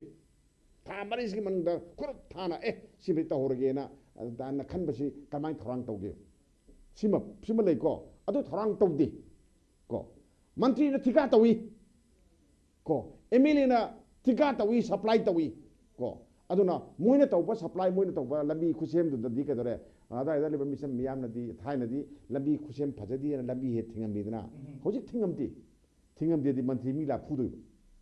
ꯊꯥ ꯃꯔꯤꯁꯤꯒꯤ ꯃꯅꯨꯡꯗ ꯈꯨꯔꯨꯞ ꯊꯥꯅ, "ꯑꯦ, ꯁꯤꯃꯗꯤ ꯇꯧꯍꯧꯔꯒꯦꯅ", ꯑꯗꯨꯃꯥꯏꯅ ꯈꯟꯕꯁꯤ ꯀꯃꯥꯏꯅ ꯊꯧꯔꯥꯡ ꯇꯧꯒꯦ? ꯁꯤꯃ, ꯁꯤꯃ ꯂꯩꯀꯣ꯫ ꯑꯗꯨ ꯊꯧꯔꯥꯡ ꯇꯧꯗꯦ ꯀꯣ꯫ ꯃꯟꯇ꯭ꯔꯤꯅ ꯊꯤꯀꯥ ꯇꯧꯏ ꯀꯣ, ꯑꯦꯝ ꯑꯦꯜ ꯑꯦꯅ ꯊꯤꯀꯥ ꯇꯧꯏ, ꯁꯄ꯭ꯂꯥꯏ ꯇꯧꯏ ꯀꯣ꯫ ꯑꯗꯨꯅ ꯃꯣꯏꯅ ꯇꯧꯕ ꯁꯄ꯭ꯂꯥꯏ, ꯃꯣꯏꯅ ꯇꯧꯕ ꯂꯝꯕꯤ ꯈꯨꯠꯁꯦꯝꯗꯨꯗꯗꯤ ꯀꯩꯗꯧꯔꯦ? ꯑꯗꯥꯏꯗ ꯂꯩꯕ ꯃꯤꯁꯛ ꯃꯤꯌꯥꯝꯅꯗꯤ, ꯊꯥꯏꯅꯗꯤ ꯂꯝꯕꯤ ꯈꯨꯠꯁꯦꯝ ꯐꯖꯗꯦꯅ ꯂꯝꯕꯤ ꯍꯦꯛ ꯊꯤꯡꯉꯝꯃꯤꯗꯅ꯫ ꯎꯝ꯫ ꯍꯧꯖꯤꯛ ꯊꯤꯡꯉꯝꯗꯦ꯫ ꯊꯤꯡꯉꯝꯗꯦꯗꯤ ꯃꯟꯇ꯭ꯔꯤ ꯃꯤ ꯂꯥꯛ ꯐꯨꯗꯣꯏꯕ,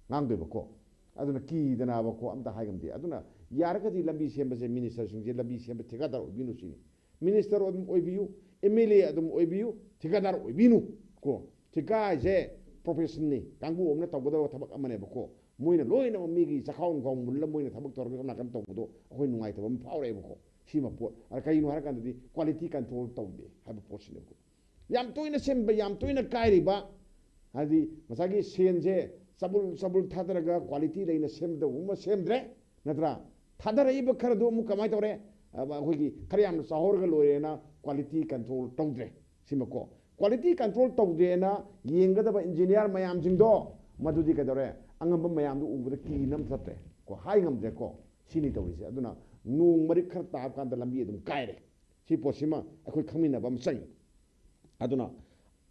ꯉꯥꯡꯗꯣꯏꯕꯀꯣ꯫ ꯑꯗꯨꯅ ꯀꯤꯗꯅꯕꯀꯣ ꯑꯝꯇ ꯍꯥꯏꯉꯝꯗꯦ꯫ ꯑꯗꯨꯅ ꯌꯥꯔꯒꯗꯤ ꯂꯝꯕꯤ ꯁꯦꯝꯕꯁꯦ, ꯃꯤꯅꯤꯁꯇꯔꯁꯤꯡꯁꯦ ꯂꯝꯕꯤ ꯁꯦꯝꯕ ꯊꯤꯀꯥꯗꯥꯔ ꯑꯣꯏꯕꯤꯅꯨ ꯁꯤꯅꯤ꯫ ꯃꯤꯅꯤꯁꯇꯔ ꯑꯗꯨꯝ ꯑꯣꯏꯕꯤꯌꯨ, ꯑꯦꯝ ꯑꯦꯜ ꯑꯦ ꯑꯗꯨꯝ ꯑꯣꯏꯕꯤꯌꯨ, ꯊꯤꯀꯥꯗꯥꯔ ꯑꯣꯏꯕꯤꯅꯨ ꯀꯣ꯫ ꯊꯤꯀꯥ ꯍꯥꯏꯁꯦ ꯄ꯭ꯔꯣꯐꯦꯁꯟꯅꯤ, ꯀꯥꯡꯕꯨ ꯑꯃꯅ ꯇꯧꯒꯗꯕ ꯊꯕꯛ ꯑꯃꯅꯦꯕꯀꯣ꯫ ꯃꯣꯏꯅ ꯂꯣꯏꯅꯃꯛ ꯃꯤꯒꯤ ꯆꯈꯥꯎ ꯅꯨꯡꯈꯥꯎ ꯃꯨꯜꯂ ꯃꯣꯏꯅ ꯊꯕꯛ ꯇꯧꯔꯒ ꯁꯣꯝ ꯅꯥꯀꯟ ꯇꯧꯕꯗꯣ ꯑꯩꯈꯣꯏ ꯅꯨꯡꯉꯥꯏꯇꯕ ꯑꯃ ꯐꯥꯎꯔꯛꯑꯦꯕꯀꯣ꯫ ꯁꯤꯃ ꯄꯣꯠ, ꯑꯗ ꯀꯩꯒꯤꯅꯣ ꯍꯥꯏꯔꯀꯥꯟꯗꯗꯤ ꯀ꯭ꯋꯥꯂꯤꯇꯤ ꯀꯟꯇ꯭ꯔꯣꯜ ꯇꯧꯗꯦ ꯍꯥꯏꯕ ꯄꯣꯠꯁꯤꯅꯦꯕꯀꯣ꯫ ꯌꯥꯝ ꯇꯣꯏꯅ ꯁꯦꯝꯕ, ꯌꯥꯝ ꯇꯣꯏꯅ ꯀꯥꯏꯔꯤꯕ, ꯍꯥꯏꯗꯤ ꯉꯁꯥꯏꯒꯤ ꯁꯦꯟꯁꯦ ꯆꯕꯨꯜ ꯆꯕꯨꯜ ꯊꯥꯗꯔꯒ ꯀ꯭ꯋꯥꯂꯤꯇꯤ ꯂꯩꯅ ꯁꯦꯝꯗꯧꯕ ꯑꯃ ꯁꯦꯝꯗ꯭ꯔꯦ, ꯅꯠꯇ꯭ꯔꯥ? ꯊꯥꯗꯔꯛꯏꯕ ꯈꯔꯗꯣ ꯑꯃꯨꯛ ꯀꯃꯥꯏꯅ ꯇꯧꯔꯦ? ꯑ, ꯑꯩꯈꯣꯏꯒꯤ ꯈꯔ ꯌꯥꯝꯅ ꯆꯥꯍꯧꯔꯒ ꯂꯣꯏꯔꯦꯅ ꯀ꯭ꯋꯥꯂꯤꯇꯤ ꯀꯟꯇ꯭ꯔꯣꯜ ꯇꯧꯗ꯭ꯔꯦ꯫ ꯁꯤꯃꯀꯣ, ꯀ꯭ꯋꯥꯂꯤꯇꯤ ꯀꯟꯇ꯭ꯔꯣꯜ ꯇꯧꯗꯦꯅ ꯌꯦꯡꯒꯗꯕ ꯏꯟꯖꯤꯅꯤꯌꯥꯔ ꯃꯌꯥꯝꯁꯤꯡꯗꯣ, ꯃꯗꯨꯗꯤ ꯀꯩꯗꯧꯔꯦ? ꯑꯉꯝꯕ ꯃꯌꯥꯝꯗꯣ ꯎꯕꯗ ꯀꯤꯅ ꯑꯃ ꯆꯠꯇ꯭ꯔꯦ ꯀꯣ, ꯍꯥꯏ ꯉꯝꯗ꯭ꯔꯦꯀꯣ꯫ ꯁꯤꯅꯤ ꯇꯧꯔꯤꯁꯦ꯫ ꯑꯗꯨꯅ ꯅꯣꯡ ꯃꯔꯤꯛ ꯈꯔ ꯇꯥꯕ ꯀꯥꯟꯗ ꯂꯝꯕꯤ ꯑꯗꯨꯝ ꯀꯥꯏꯔꯦ꯫ ꯁꯤ ꯄꯣꯠꯁꯤꯃ ꯑꯩꯈꯣꯏ ꯈꯪꯃꯤꯟꯅꯕ ꯑꯃ ꯆꯪꯉꯤ꯫ ꯑꯗꯨꯅ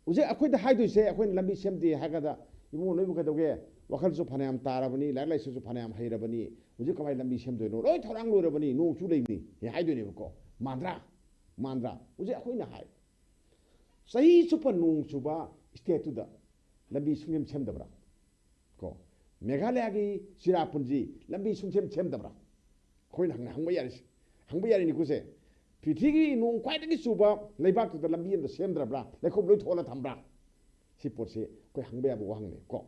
ꯍꯧꯖꯤꯛ ꯑꯩꯈꯣꯏꯗ ꯍꯥꯏꯗꯣꯏꯁꯦ, ꯑꯩꯈꯣꯏꯅ ꯂꯝꯕꯤ ꯁꯦꯝꯗꯦ ꯍꯥꯏꯔꯒꯗ, "ꯏꯕꯨꯡꯉꯣ, ꯅꯣꯏꯕꯨ ꯀꯩꯗꯧꯒꯦ? ꯋꯥꯈꯜꯁꯨ ꯐꯅꯌꯥꯝ ꯇꯥꯔꯕꯅꯤ, ꯂꯥꯏꯔꯤꯛ ꯂꯥꯏꯁꯨꯁꯨ ꯐꯅꯌꯥꯝ ꯍꯩꯔꯕꯅꯤ, ꯍꯧꯖꯤꯛ ꯀꯃꯥꯏꯅ ꯂꯝꯕꯤ ꯁꯦꯝꯗꯣꯏꯅꯣ? ꯂꯣꯏ ꯊꯧꯔꯥꯡ ꯂꯣꯏꯔꯕꯅꯤ, ꯅꯣꯡ ꯆꯨ ꯂꯩꯕꯅꯤ, ꯍꯦ ꯍꯥꯏꯗꯣꯏꯅꯦꯕꯀꯣ꯫ ꯃꯥꯟꯗ꯭ꯔꯥ? ꯃꯥꯟꯗ꯭ꯔꯥ? ꯍꯧꯖꯤꯛ ꯑꯩꯈꯣꯏꯅ ꯍꯥꯏ, ꯆꯍꯤ ꯆꯨꯞꯄ ꯅꯣꯡ ꯆꯨꯕ ꯁ꯭ꯇꯦꯠꯇꯨꯗ ꯂꯝꯕꯤ ꯁꯨꯡꯁꯦꯝ ꯁꯦꯝꯗꯕ꯭ꯔꯥ? ꯀꯣ, ꯃꯦꯘꯥꯂꯌꯥꯒꯤ ꯆꯤꯔꯥꯄꯨꯟꯖꯤ ꯂꯝꯕꯤ ꯁꯨꯡꯁꯦꯝ ꯁꯦꯝꯗꯕ꯭ꯔꯥ? ꯑꯩꯈꯣꯏꯅ ꯍꯪ-, ꯍꯪꯕ ꯌꯥꯔꯤꯁꯦ, ꯍꯪꯕ ꯌꯥꯔꯤꯅꯤꯀꯣ ꯁꯦ꯫ ꯄ꯭ꯔꯤꯊꯤꯒꯤ ꯅꯣꯡ ꯈ꯭ꯋꯥꯏꯗꯒꯤ ꯆꯨꯕ ꯂꯩꯕꯥꯛꯇꯨꯗ ꯂꯝꯕꯤ ꯑꯃꯗ ꯁꯦꯝꯗ꯭ꯔꯕ꯭ꯔꯥ? ꯂꯩꯈꯣꯝ ꯂꯣꯏ ꯊꯣꯛꯍꯜꯂ ꯊꯝꯕ꯭ꯔꯥ? ꯁꯤ ꯄꯣꯠꯁꯦ ꯑꯩꯈꯣꯏ ꯍꯪꯕ ꯌꯥꯕ ꯋꯥꯍꯪꯅꯦ ꯀꯣ꯫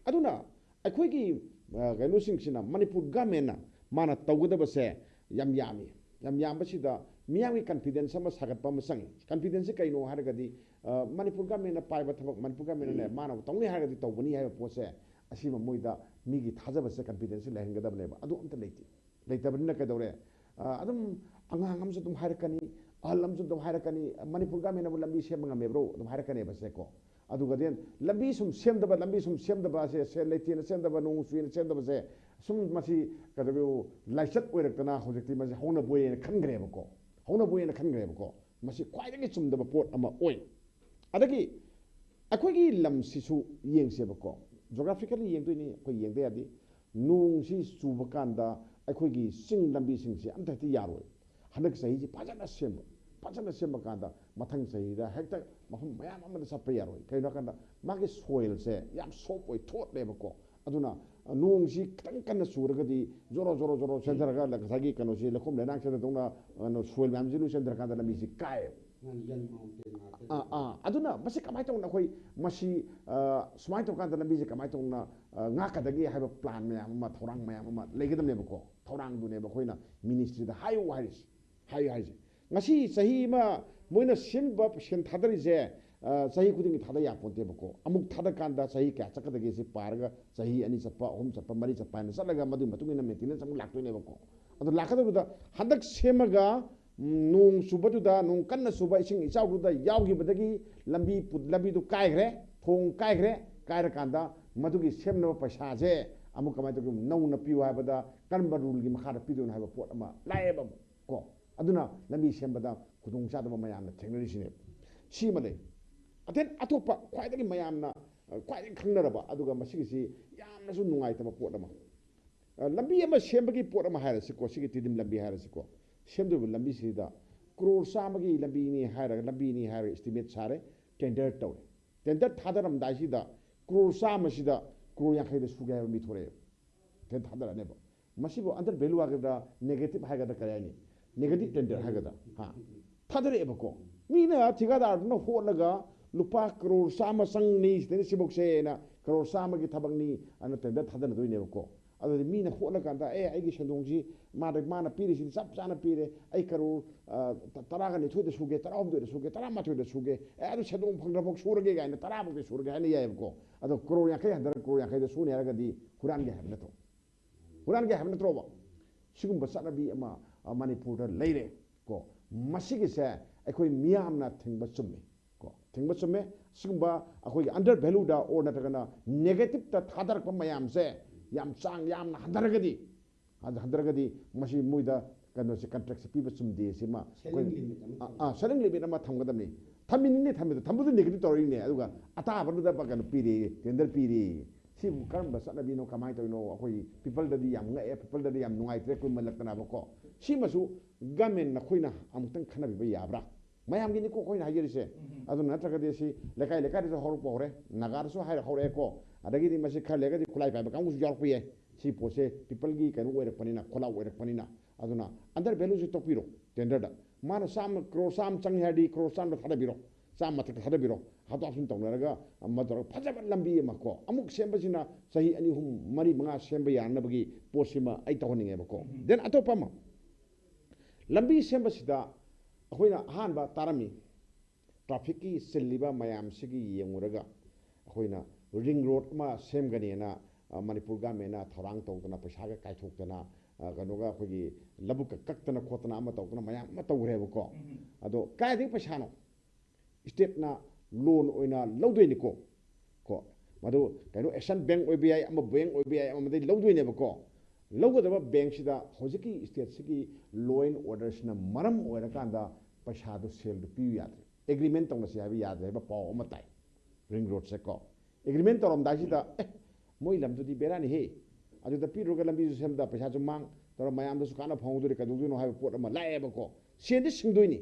ꯑꯗꯨꯅ ꯑꯩꯈꯣꯏꯒꯤ, ꯑ, ꯀꯩꯅꯣꯁꯤꯡꯁꯤꯅ, ꯃꯅꯤꯄꯨꯔ ꯒꯃꯦꯟꯅ ꯃꯥꯅ ꯇꯧꯒꯗꯕꯁꯦ ꯌꯥꯝ ꯌꯥꯝꯃꯤ꯫ ꯌꯥꯝ ꯌꯥꯝꯕꯁꯤꯗ ꯃꯤꯌꯥꯝꯒꯤ ꯀꯟꯐꯤꯗꯦꯟꯁ ꯑꯃ ꯁꯥꯒꯠꯄ ꯑꯃ ꯆꯪꯉꯤ꯫ ꯀꯟꯐꯤꯗꯦꯟꯁꯁꯤ ꯀꯩꯅꯣ ꯍꯥꯏꯔꯒꯗꯤ, ꯑ, ꯃꯅꯤꯄꯨꯔ ꯒꯃꯦꯟꯅ ꯄꯥꯏꯕ ꯊꯕꯛ, ꯃꯅꯤꯄꯨꯔ ꯒꯃꯦꯟꯅꯅꯦ, ꯃꯥꯅ ꯇꯧꯅꯤ ꯍꯥꯏꯔꯒꯗꯤ ꯇꯧꯒꯅꯤ ꯍꯥꯏꯕ ꯄꯣꯠꯁꯦ, ꯑꯁꯤꯃ ꯃꯣꯏꯗ ꯃꯤꯒꯤ ꯊꯥꯖꯕꯁꯦ, ꯀꯟꯐꯤꯗꯦꯟꯁꯁꯦ ꯂꯩꯍꯟꯒꯗꯕꯅꯦꯕ꯫ ꯑꯗꯨ ꯑꯝꯇ ꯂꯩꯇꯦ꯫ ꯂꯩꯇꯕꯅꯤꯅ ꯀꯩꯗꯧꯔꯦ? ꯑ, ꯑꯗꯨꯝ ꯑꯉꯥꯡ ꯑꯃꯁꯨ ꯑꯗꯨꯝ ꯍꯥꯏꯔꯛꯀꯅꯤ, ꯑꯍꯜ ꯑꯃꯁꯨ ꯑꯗꯨꯝ ꯍꯥꯏꯔꯛꯀꯅꯤ, "ꯃꯅꯤꯄꯨꯔ ꯒꯃꯦꯟꯅꯕꯨ ꯂꯝꯕꯤ ꯁꯦꯝꯕ ꯉꯝꯃꯦꯕ꯭ꯔꯣ?" ꯑꯗꯨꯝ ꯍꯥꯏꯔꯛꯀꯅꯦꯕ ꯁꯦ ꯀꯣ꯫ ꯑꯗꯨꯒꯗꯤ ꯂꯝꯕꯤ ꯁꯨꯝ ꯁꯦꯝꯗꯕ, ꯂꯝꯕꯤ ꯁꯨꯝ ꯁꯦꯝꯗꯕ ꯑꯁꯦ, ꯁꯦ ꯂꯩꯇꯦꯅ ꯁꯦꯝꯗꯕ, ꯅꯣꯡ ꯆꯨꯏꯅ ꯁꯦꯝꯗꯕꯁꯦ, ꯁꯨꯝ ꯃꯁꯤ ꯀꯩꯗꯧꯕ ꯂꯥꯏꯆꯠ ꯑꯣꯏꯔꯛꯇꯅ ꯍꯧꯖꯤꯛꯇꯤ ꯃꯁꯤ ꯍꯧꯅꯕꯣꯏꯅ ꯈꯟꯈ꯭ꯔꯦꯕꯀꯣ꯫ ꯍꯧꯅꯕꯣꯏꯅ ꯈꯟꯈ꯭ꯔꯦꯕꯀꯣ꯫ ꯃꯁꯤ ꯈ꯭ꯋꯥꯏꯗꯒꯤ ꯆꯨꯝꯗꯕ ꯄꯣꯠ ꯑꯃ ꯑꯣꯏ꯫ ꯑꯗꯒꯤ ꯑꯩꯈꯣꯏꯒꯤ ꯂꯝꯁꯤꯁꯨ ꯌꯦꯡꯁꯦꯕꯀꯣ, ꯖꯣꯒ꯭ꯔꯥꯐꯤꯀꯦꯜꯂꯤ ꯌꯦꯡꯗꯣꯏꯅꯤ, ꯑꯩꯈꯣꯏ ꯌꯦꯡꯗ ꯌꯥꯗꯦ꯫ ꯅꯣꯡꯁꯤ ꯆꯨꯕ ꯀꯥꯟꯗ ꯑꯩꯈꯣꯏꯒꯤ ꯆꯤꯡ ꯂꯝꯕꯤꯁꯤꯡꯁꯦ ꯑꯝꯇ ꯍꯦꯛꯇ ꯌꯥꯔꯣꯏ꯫ ꯍꯟꯗꯛ ꯆꯍꯤꯁꯤ ꯐꯖꯅ ꯁꯦꯝꯕ, ꯐꯖꯅ ꯁꯦꯝꯕ ꯀꯥꯟꯗ ꯃꯊꯪ ꯆꯍꯤꯗ ꯍꯦꯛꯇ ꯃꯐꯝ ꯃꯌꯥꯝ ꯑꯃꯗ ꯆꯠꯄ ꯌꯥꯔꯣꯏ꯫ ꯀꯩꯒꯤꯅꯣ ꯍꯥꯏ ꯀꯥꯟꯗ ꯃꯥꯒꯤ ꯁꯣꯏꯜꯁꯦ ꯌꯥꯝ ꯁꯣꯐ ꯑꯣꯏ, ꯊꯣꯠꯂꯦꯕꯀꯣ꯫ ꯑꯗꯨꯅ ꯅꯣꯡꯁꯤ ꯈꯤꯇꯪ ꯀꯟꯅ ꯆꯨꯔꯒꯗꯤ ꯖꯣꯔꯣ ꯖꯣꯔꯣ ꯖꯣꯔꯣ ꯆꯦꯟꯊꯔꯒ ꯉꯁꯥꯏꯒꯤ ꯀꯩꯅꯣꯁꯤ, ꯂꯩꯈꯣꯝ ꯂꯩꯅꯥꯡ ꯆꯦꯟꯊꯗꯧꯅ, ꯀꯩꯅꯣ, ꯁꯣꯏꯜ ꯃꯌꯥꯝꯁꯤ ꯂꯣꯏ ꯆꯦꯟꯊꯔꯀꯥꯟꯗ ꯂꯝꯕꯤꯁꯤ ꯀꯥꯏꯌꯦꯕ꯫ ꯅꯟ ꯌꯟ ꯃꯥꯎꯟꯇꯦꯟ ꯉꯥꯛꯇꯅꯤ꯫ ꯑꯥ, ꯑꯥ꯫ ꯑꯗꯨꯅ ꯃꯁꯤ ꯀꯃꯥꯏꯅ ꯇꯧꯅ ꯑꯩꯈꯣꯏ ꯃꯁꯤ, ꯑ, ꯁꯨꯃꯥꯏꯅ ꯇꯧꯔꯀꯥꯟꯗ ꯂꯝꯕꯤꯁꯦ ꯀꯃꯥꯏꯅ ꯇꯧꯅ, ꯑ, ꯉꯥꯛꯀꯗꯒꯦ ꯍꯥꯏꯕ ꯄ꯭ꯂꯥꯟ ꯃꯌꯥꯝ ꯑꯃ, ꯊꯧꯔꯥꯡ ꯃꯌꯥꯝ ꯑꯃ ꯂꯩꯒꯗꯕꯅꯦꯕꯀꯣ꯫ ꯊꯧꯔꯥꯡꯗꯨꯅꯦꯕ ꯑꯩꯈꯣꯏꯅ ꯃꯤꯅꯤꯁꯇ꯭ꯔꯤꯗ ꯍꯥꯏꯌꯨ ꯍꯥꯏꯔꯤꯁꯦ, ꯍꯥꯏꯌꯨ ꯍꯥꯏꯁꯦ꯫ ꯉꯁꯤ ꯆꯍꯤ ꯑꯃ ꯃꯣꯏꯅ ꯁꯤꯟꯕ ꯁꯦꯟ ꯊꯥꯗꯔꯤꯁꯦ, ꯑ, ꯆꯍꯤ ꯈꯨꯗꯤꯡꯒꯤ ꯊꯥꯗ ꯌꯥꯄꯣꯟꯇꯦꯕꯀꯣ꯫ ꯑꯃꯨꯛ ꯊꯥꯗꯀꯥꯟꯗ ꯆꯍꯤ ꯀꯌꯥ ꯆꯠꯀꯗꯒꯦ ꯁꯤ ꯄꯥꯔꯒ ꯆꯍꯤ ꯑꯅꯤ ꯆꯠꯄ, ꯑꯍꯨꯝ ꯆꯠꯄ, ꯃꯔꯤ ꯆꯠꯄ ꯍꯥꯏꯅ ꯆꯠꯂꯒ ꯃꯗꯨꯒꯤ ꯃꯇꯨꯡ ꯏꯟꯅ ꯃꯦꯟꯇꯦꯅꯦꯟꯁ ꯑꯃꯨꯛ ꯂꯥꯛꯇꯣꯏꯅꯦꯕꯀꯣ꯫ ꯑꯗꯣ ꯂꯥꯛꯀꯗꯧꯕꯗ ꯍꯟꯗꯛ ꯁꯦꯝꯃꯒ ꯎꯝ, ꯅꯣꯡ ꯆꯨꯕꯗꯨꯗ, ꯅꯣꯡ ꯀꯟꯅ ꯆꯨꯕ ꯏꯁꯤꯡ ꯏꯆꯥꯎꯗꯨꯗ ꯌꯥꯎꯈꯤꯕꯗꯒꯤ ꯂꯝꯕꯤ ꯄꯨ-, ꯂꯝꯕꯤꯗꯨ ꯀꯥꯏꯈ꯭ꯔꯦ, ꯊꯣꯡ ꯀꯥꯏꯈ꯭ꯔꯦ, ꯀꯥꯏꯔꯀꯥꯟꯗ ꯃꯗꯨꯒꯤ ꯁꯦꯝꯅꯕ ꯄꯩꯁꯥꯁꯦ ꯑꯃꯨꯛ ꯀꯃꯥꯏꯅ ꯇꯧꯒꯦ, ꯅꯧꯅ ꯄꯤꯌꯨ ꯍꯥꯏꯕꯗ ꯀꯔꯝꯕ ꯔꯨꯜꯒꯤ ꯃꯈꯥꯗ ꯄꯤꯗꯣꯏꯅꯣ ꯍꯥꯏꯕ ꯄꯣꯠ ꯑꯃ ꯂꯥꯛꯑꯦꯕ ꯑꯃꯨꯛ, ꯀꯣ꯫ ꯑꯗꯨꯅ ꯂꯝꯕꯤ ꯁꯦꯝꯕꯗ ꯈꯨꯗꯣꯡꯆꯥꯗꯕ ꯃꯌꯥꯝꯅ ꯊꯦꯡꯅꯔꯤꯁꯤꯅꯦꯕ꯫ ꯁꯤ ꯑꯃ ꯂꯩ꯫ ꯑꯇꯩ ꯑꯇꯣꯞꯄ ꯈ꯭ꯋꯥꯏꯗꯒꯤ ꯃꯌꯥꯝꯅ ꯈ꯭ꯋꯥꯏꯗꯒꯤ ꯈꯪꯅꯔꯕ, ꯑꯗꯨꯒ ꯃꯁꯤꯒꯤꯁꯤ ꯌꯥꯝꯅꯁꯨ ꯅꯨꯡꯉꯥꯏꯇꯕ ꯄꯣꯠ ꯑꯃ, ꯑ, ꯂꯝꯕꯤ ꯑꯃ ꯁꯦꯝꯕꯒꯤ ꯄꯣꯠ ꯑꯃ ꯍꯥꯏꯔꯁꯤꯀꯣ, ꯁꯤꯒꯤ ꯇꯤꯗꯤꯝ ꯂꯝꯕꯤ ꯍꯥꯏꯔꯁꯤꯀꯣ, ꯁꯦꯝꯗꯣꯏꯕ ꯂꯝꯕꯤꯁꯤꯗ ꯀ꯭ꯔꯣꯔ ꯆꯥꯝꯃꯒꯤ ꯂꯝꯕꯤꯅꯤ ꯍꯥꯏꯔꯒ, ꯂꯝꯕꯤꯅꯤ ꯍꯥꯏꯔꯒ ꯏꯁꯇꯤꯃꯦꯠ ꯁꯥꯔꯦ, ꯇꯦꯟꯗꯔ ꯇꯧꯔꯦ꯫ ꯇꯦꯟꯗꯔ ꯊꯥꯗꯔꯝꯗꯥꯏꯁꯤꯗ ꯀ꯭ꯔꯣꯔ ꯆꯥꯝꯃꯁꯤꯗ ꯀ꯭ꯔꯣꯔ ꯌꯥꯡꯈꯩꯗ ꯁꯨꯒꯦ ꯍꯥꯏꯕ ꯃꯤ ꯊꯣꯔꯛꯑꯦꯕ꯫ ꯇꯦꯟꯗꯔ ꯊꯥꯗꯔꯛꯑꯅꯦꯕ꯫ ꯃꯁꯤꯕꯨ ꯑꯟꯗꯔ ꯚꯦꯂꯨ ꯍꯥꯏꯒꯗ꯭ꯔꯥ, ꯅꯦꯒꯦꯇꯤꯞ ꯍꯥꯏꯒꯗ꯭ꯔꯥ, ꯀꯔꯤ ꯍꯥꯏꯅꯤ? ꯅꯦꯒꯦꯇꯤꯞ ꯇꯦꯟꯗꯔ ꯍꯥꯏꯒꯗ꯭ꯔꯥ? ꯍꯥ, ꯊꯥꯗꯔꯛꯑꯦꯕꯀꯣ꯫ ꯃꯤꯅ, ꯊꯤꯀꯥꯗꯥꯔꯗꯨꯅ ꯍꯣꯠꯂꯒ ꯂꯨꯄꯥ ꯀ꯭ꯔꯣꯔ ꯆꯥꯝꯃ ꯆꯪꯅꯤ ꯁꯤꯗꯩꯅ ꯁꯤꯐꯧꯁꯦꯅ, ꯀ꯭ꯔꯣꯔ ꯆꯥꯝꯃꯒꯤ ꯊꯕꯛꯅꯤ ꯑꯅ ꯇꯦꯟꯗꯔ ꯊꯥꯗꯅꯗꯣꯏꯅꯦꯕꯀꯣ꯫ ꯑꯗꯨꯗꯤ ꯃꯤꯅ ꯍꯣꯠꯂꯀꯥꯟꯗ, "ꯑꯦ, ꯑꯩꯒꯤ ꯁꯦꯟꯗꯣꯡꯁꯤ ꯃꯥꯗ, ꯃꯥꯅ ꯄꯤꯔꯤꯁꯤꯗꯤ ꯆꯞ ꯆꯥꯅ ꯄꯤꯔꯦ, ꯑꯩ ꯀꯔꯣꯔ, ꯑ, ꯇ-, ꯇꯔꯥꯒ ꯅꯤꯊꯣꯏꯗ ꯁꯨꯒꯦ, ꯇꯔꯥꯍꯨꯝꯗꯣꯏꯗ ꯁꯨꯒꯦ, ꯇꯔꯥꯃꯥꯊꯣꯏꯗ ꯁꯨꯒꯦ, ꯑꯦ, ꯑꯗꯨ ꯁꯦꯟꯗꯣꯡ ꯐꯪꯗ꯭ꯔꯐꯥꯎ ꯁꯨꯔꯒꯦ" ꯀꯥꯏꯅ ꯇꯔꯥꯃꯨꯛꯇꯤ ꯁꯨꯔꯒꯦ ꯍꯥꯏꯅ ꯌꯥꯏꯑꯕꯀꯣ꯫ ꯑꯗꯣ ꯀ꯭ꯔꯣꯔ ꯌꯥꯡꯈꯩ ꯍꯟꯊꯔꯒ ꯀ꯭ꯔꯣꯔ ꯌꯥꯡꯈꯩꯗ ꯁꯨꯅꯤ ꯍꯥꯏꯔꯒꯗꯤ ꯍꯨꯔꯥꯟꯒꯦ ꯍꯥꯏꯕ ꯅꯠꯇ꯭ꯔꯣ? ꯍꯨꯔꯥꯟꯒꯦ ꯍꯥꯏꯕ ꯅꯠꯇ꯭ꯔꯣꯕ? ꯁꯤꯒꯨꯝꯕ ꯆꯠꯅꯕꯤ ꯑꯃ, ꯑ, ꯃꯅꯤꯄꯨꯔꯗ ꯂꯩꯔꯦ ꯀꯣ꯫ ꯃꯁꯤꯒꯤꯁꯦ ꯑꯩꯈꯣꯏ ꯃꯤꯌꯥꯝꯅ ꯊꯤꯡꯕ ꯆꯨꯝꯃꯤ ꯀꯣ꯫ ꯊꯤꯡꯕ ꯆꯨꯝꯃꯦ꯫ ꯁꯤꯒꯨꯝꯕ ꯑꯩꯈꯣꯏꯒꯤ ꯑꯟꯗꯔ ꯚꯦꯂꯨꯗ ꯑꯣꯔ ꯅꯠꯇ꯭ꯔꯒꯅ ꯅꯦꯒꯦꯇꯤꯞꯇ ꯊꯥꯗꯔꯛꯄ ꯃꯌꯥꯝꯁꯦ ꯌꯥꯝ ꯆꯥꯡ ꯌꯥꯝꯅ ꯍꯟꯊꯔꯒꯗꯤ, ꯍꯟ-, ꯍꯟꯊꯔꯒꯗꯤ ꯃꯁꯤ ꯃꯣꯏꯗ ꯀꯩꯅꯣꯁꯦ, ꯀꯟꯇ꯭ꯔꯦꯛꯁꯦ ꯄꯤꯕ ꯆꯨꯝꯗꯦ꯫ ꯁꯤꯃ ꯑꯩꯈꯣꯏ, selling limit ꯑꯃ ꯑ, ꯊꯝꯕ꯫ ꯑ, selling limit ꯑꯃ ꯊꯝꯒꯗꯕꯅꯤ꯫ ꯊꯝꯃꯤꯅꯤꯅꯦ, ꯊꯝꯃꯤꯗꯣ, ꯊꯝꯕꯗꯨ ꯅꯦꯒꯦꯇꯤꯞ ꯇꯧꯔꯛꯏꯅꯦ, ꯑꯗꯨꯒ ꯑꯇꯥꯕꯗꯨꯗ ꯀꯩꯅꯣ ꯄꯤꯔꯦ, ꯇꯦꯟꯗꯔ ꯄꯤꯔꯦ꯫ ꯁꯤꯕꯨ ꯀꯔꯝꯕ ꯆꯠꯅꯕꯤꯅꯣ, ꯀꯃꯥꯏꯅ ꯇꯧꯔꯤꯅꯣ? ꯑꯩꯈꯣꯏ ꯄꯤꯄꯜꯗꯗꯤ ꯌꯥꯝ ꯉꯛꯑꯦ, ꯄꯤꯄꯜꯗꯗꯤ ꯌꯥꯝ ꯅꯨꯡꯉꯥꯏꯇ꯭ꯔꯦ, ꯀꯨꯏꯃꯜꯂꯛꯇꯅꯕꯀꯣ꯫ ꯁꯤꯃꯁꯨ ꯒꯃꯦꯟ ꯅꯈꯣꯏꯅ ꯑꯃꯨꯛꯇꯪ ꯈꯟꯅꯕꯤꯕ ꯌꯥꯕ꯭ꯔꯥ? ꯃꯌꯥꯝꯒꯤꯅꯤꯀꯣ ꯑꯩꯈꯣꯏꯅ ꯍꯥꯏꯖꯔꯤꯁꯦ꯫ ꯎꯝ꯫ ꯑꯗꯨꯅ ꯅꯠꯇ꯭ꯔꯒꯗꯤ ꯁꯤ ꯂꯩꯀꯥꯏ ꯂꯩꯀꯥꯏꯗꯁꯨ ꯍꯧꯔꯛꯄ ꯍꯧꯔꯦ, ꯅꯥꯒꯥꯗꯁꯨ ꯍꯥꯏꯔ ꯍꯧꯔꯛꯑꯦꯀꯣ꯫ ꯑꯗꯒꯤꯗꯤ ꯃꯁꯤ ꯈꯔ ꯂꯩꯔꯒꯗꯤ ꯈꯨꯠꯂꯥꯏ ꯄꯥꯏꯕ ꯀꯥꯡꯕꯨꯁꯨ ꯌꯥꯎꯔꯛꯄ ꯌꯥꯏ꯫ ꯁꯤ ꯄꯣꯠꯁꯦ ꯄꯤꯄꯜꯒꯤ ꯀꯩꯅꯣ ꯑꯣꯏꯔꯛꯄꯅꯤꯅ, ꯈꯣꯜꯂꯥꯎ ꯑꯣꯏꯔꯛꯄꯅꯤꯅ꯫ ꯑꯗꯨꯅ ꯑꯟꯗꯔ ꯚꯦꯂꯨꯁꯦ ꯇꯣꯛꯄꯤꯔꯣ ꯇꯦꯟꯗꯔꯗ꯫ ꯃꯥꯅ ꯆꯥꯝꯃ, ꯀ꯭ꯔꯣꯔ ꯆꯥꯝꯃ ꯆꯪꯉꯦ ꯍꯥꯏꯔꯗꯤ ꯀ꯭ꯔꯣꯔ ꯆꯥꯝꯃꯗ ꯊꯥꯗꯕꯤꯔꯣ, ꯆꯥꯝꯃ ꯃꯊꯛꯇ ꯊꯥꯗꯕꯤꯔꯣ, ꯍꯥꯞꯇꯣꯛ ꯍꯥꯞꯆꯤꯟ ꯇꯧꯅꯔꯒ ꯑꯃ ꯇꯧꯔꯒ ꯐꯖꯕ ꯂꯝꯕꯤ ꯑꯃ ꯀꯣ, ꯑꯃꯨꯛ ꯁꯦꯝꯕꯁꯤꯅ ꯆꯍꯤ ꯑꯅꯤ, ꯑꯍꯨꯝ, ꯃꯔꯤ, ꯃꯉꯥ ꯁꯦꯝꯕ ꯌꯥꯅꯕꯒꯤ ꯄꯣꯠꯁꯤꯃ ꯑꯩ ꯇꯧꯍꯟꯅꯤꯡꯉꯦꯕꯀꯣ꯫ ꯎꯝ꯫ Then ꯑꯇꯣꯞꯄ ꯑꯃ, ꯂꯝꯕꯤ ꯁꯦꯝꯕꯁꯤꯗ ꯑꯩꯈꯣꯏꯅ ꯑꯍꯥꯟꯕ ꯇꯥꯔꯝꯃꯤ, ꯇ꯭ꯔꯥꯐꯤꯛꯀꯤ ꯆꯤꯜꯂꯤꯕ ꯃꯌꯥꯝꯁꯤꯒꯤ ꯌꯦꯡꯉꯨꯔꯒ ꯑꯩꯈꯣꯏꯅ ꯔꯤꯡ ꯔꯣꯗ ꯑꯃ ꯁꯦꯝꯒꯅꯤꯅ, ꯑ, ꯃꯅꯤꯄꯨꯔ ꯒꯃꯦꯟꯅ ꯊꯧꯔꯥꯡ ꯇꯧꯗꯅ, ꯄꯩꯁꯥꯒ ꯀꯥꯏꯊꯣꯛꯇꯅ, ꯑ, ꯀꯩꯅꯣꯒ ꯑꯩꯈꯣꯏꯒꯤ ꯂꯧꯕꯨꯛꯀ ꯀꯛꯇꯅ ꯈꯣꯠꯇꯅ ꯑꯃ ꯇꯧꯗꯅ ꯃꯌꯥꯝ ꯑꯃ ꯇꯧꯈ꯭ꯔꯦꯕꯀꯣ꯫ ꯎꯝ꯫ ꯑꯗꯣ ꯀꯥꯏꯗꯒꯤ ꯄꯩꯁꯥꯅꯣ? ꯏꯁꯇꯦꯠꯅ ꯂꯣꯟ ꯑꯣꯏꯅ ꯂꯧꯗꯣꯏꯅꯤꯀꯣ꯫ ꯀꯣ, ꯃꯗꯨ ꯀꯩꯅꯣ, ꯑꯦꯛꯁꯟ ꯕꯦꯡ ꯑꯣꯏꯕ ꯌꯥꯏ, ꯑꯃ ꯕꯦꯡ ꯑꯣꯏꯕ ꯌꯥꯏ, ꯑꯃꯗꯒꯤ ꯂꯧꯗꯣꯏꯅꯦꯕꯀꯣ꯫ ꯂꯧꯒꯗꯕ ꯕꯦꯡꯁꯤꯗ ꯍꯧꯖꯤꯛꯀꯤ ꯏꯁꯇꯦꯠꯁꯤꯒꯤ ꯂꯣ ꯑꯦꯟ ꯑꯣꯔꯗꯔꯁꯤꯅ ꯃꯔꯝ ꯑꯣꯏꯔꯀꯥꯟꯗ ꯄꯩꯁꯥꯗꯣ, ꯁꯦꯜꯗꯣ ꯄꯤꯌꯨ ꯌꯥꯗ꯭ꯔꯦ, ꯑꯦꯒ꯭ꯔꯤꯃꯦꯟ ꯇꯧꯅꯁꯤ ꯍꯥꯏꯕ ꯌꯥꯗ꯭ꯔꯦ ꯍꯥꯏꯕ ꯄꯥꯎ ꯑꯃ ꯇꯥꯏ꯫ ꯔꯤꯡ ꯔꯣꯗꯁꯦ ꯀꯣ, ꯑꯦꯒ꯭ꯔꯤꯃꯦꯟ ꯇꯧꯔꯝꯗꯥꯏꯁꯤꯗ, ꯑꯦ, ꯃꯣꯏ ꯂꯝꯗꯨꯗꯤ ꯕꯦꯔꯥꯅꯤꯍꯦ, ꯑꯗꯨꯗ ꯄꯤꯔꯨꯔꯒ ꯂꯝꯕꯤꯁꯨ ꯁꯦꯝꯗ ꯄꯩꯁꯥꯁꯨ ꯃꯥꯡ ꯇꯧꯔ ꯃꯌꯥꯝꯗꯁꯨ ꯀꯥꯟꯅꯕ ꯐꯪꯍꯧꯗꯣꯔꯤ, ꯀꯩꯗꯧꯗꯣꯏꯅꯣ ꯍꯥꯏꯕ ꯄꯣꯠ ꯑꯃ ꯂꯥꯛꯑꯦꯕꯀꯣ꯫ ꯁꯦꯟꯗꯤ ꯁꯤꯡꯗꯣꯏꯅꯤ,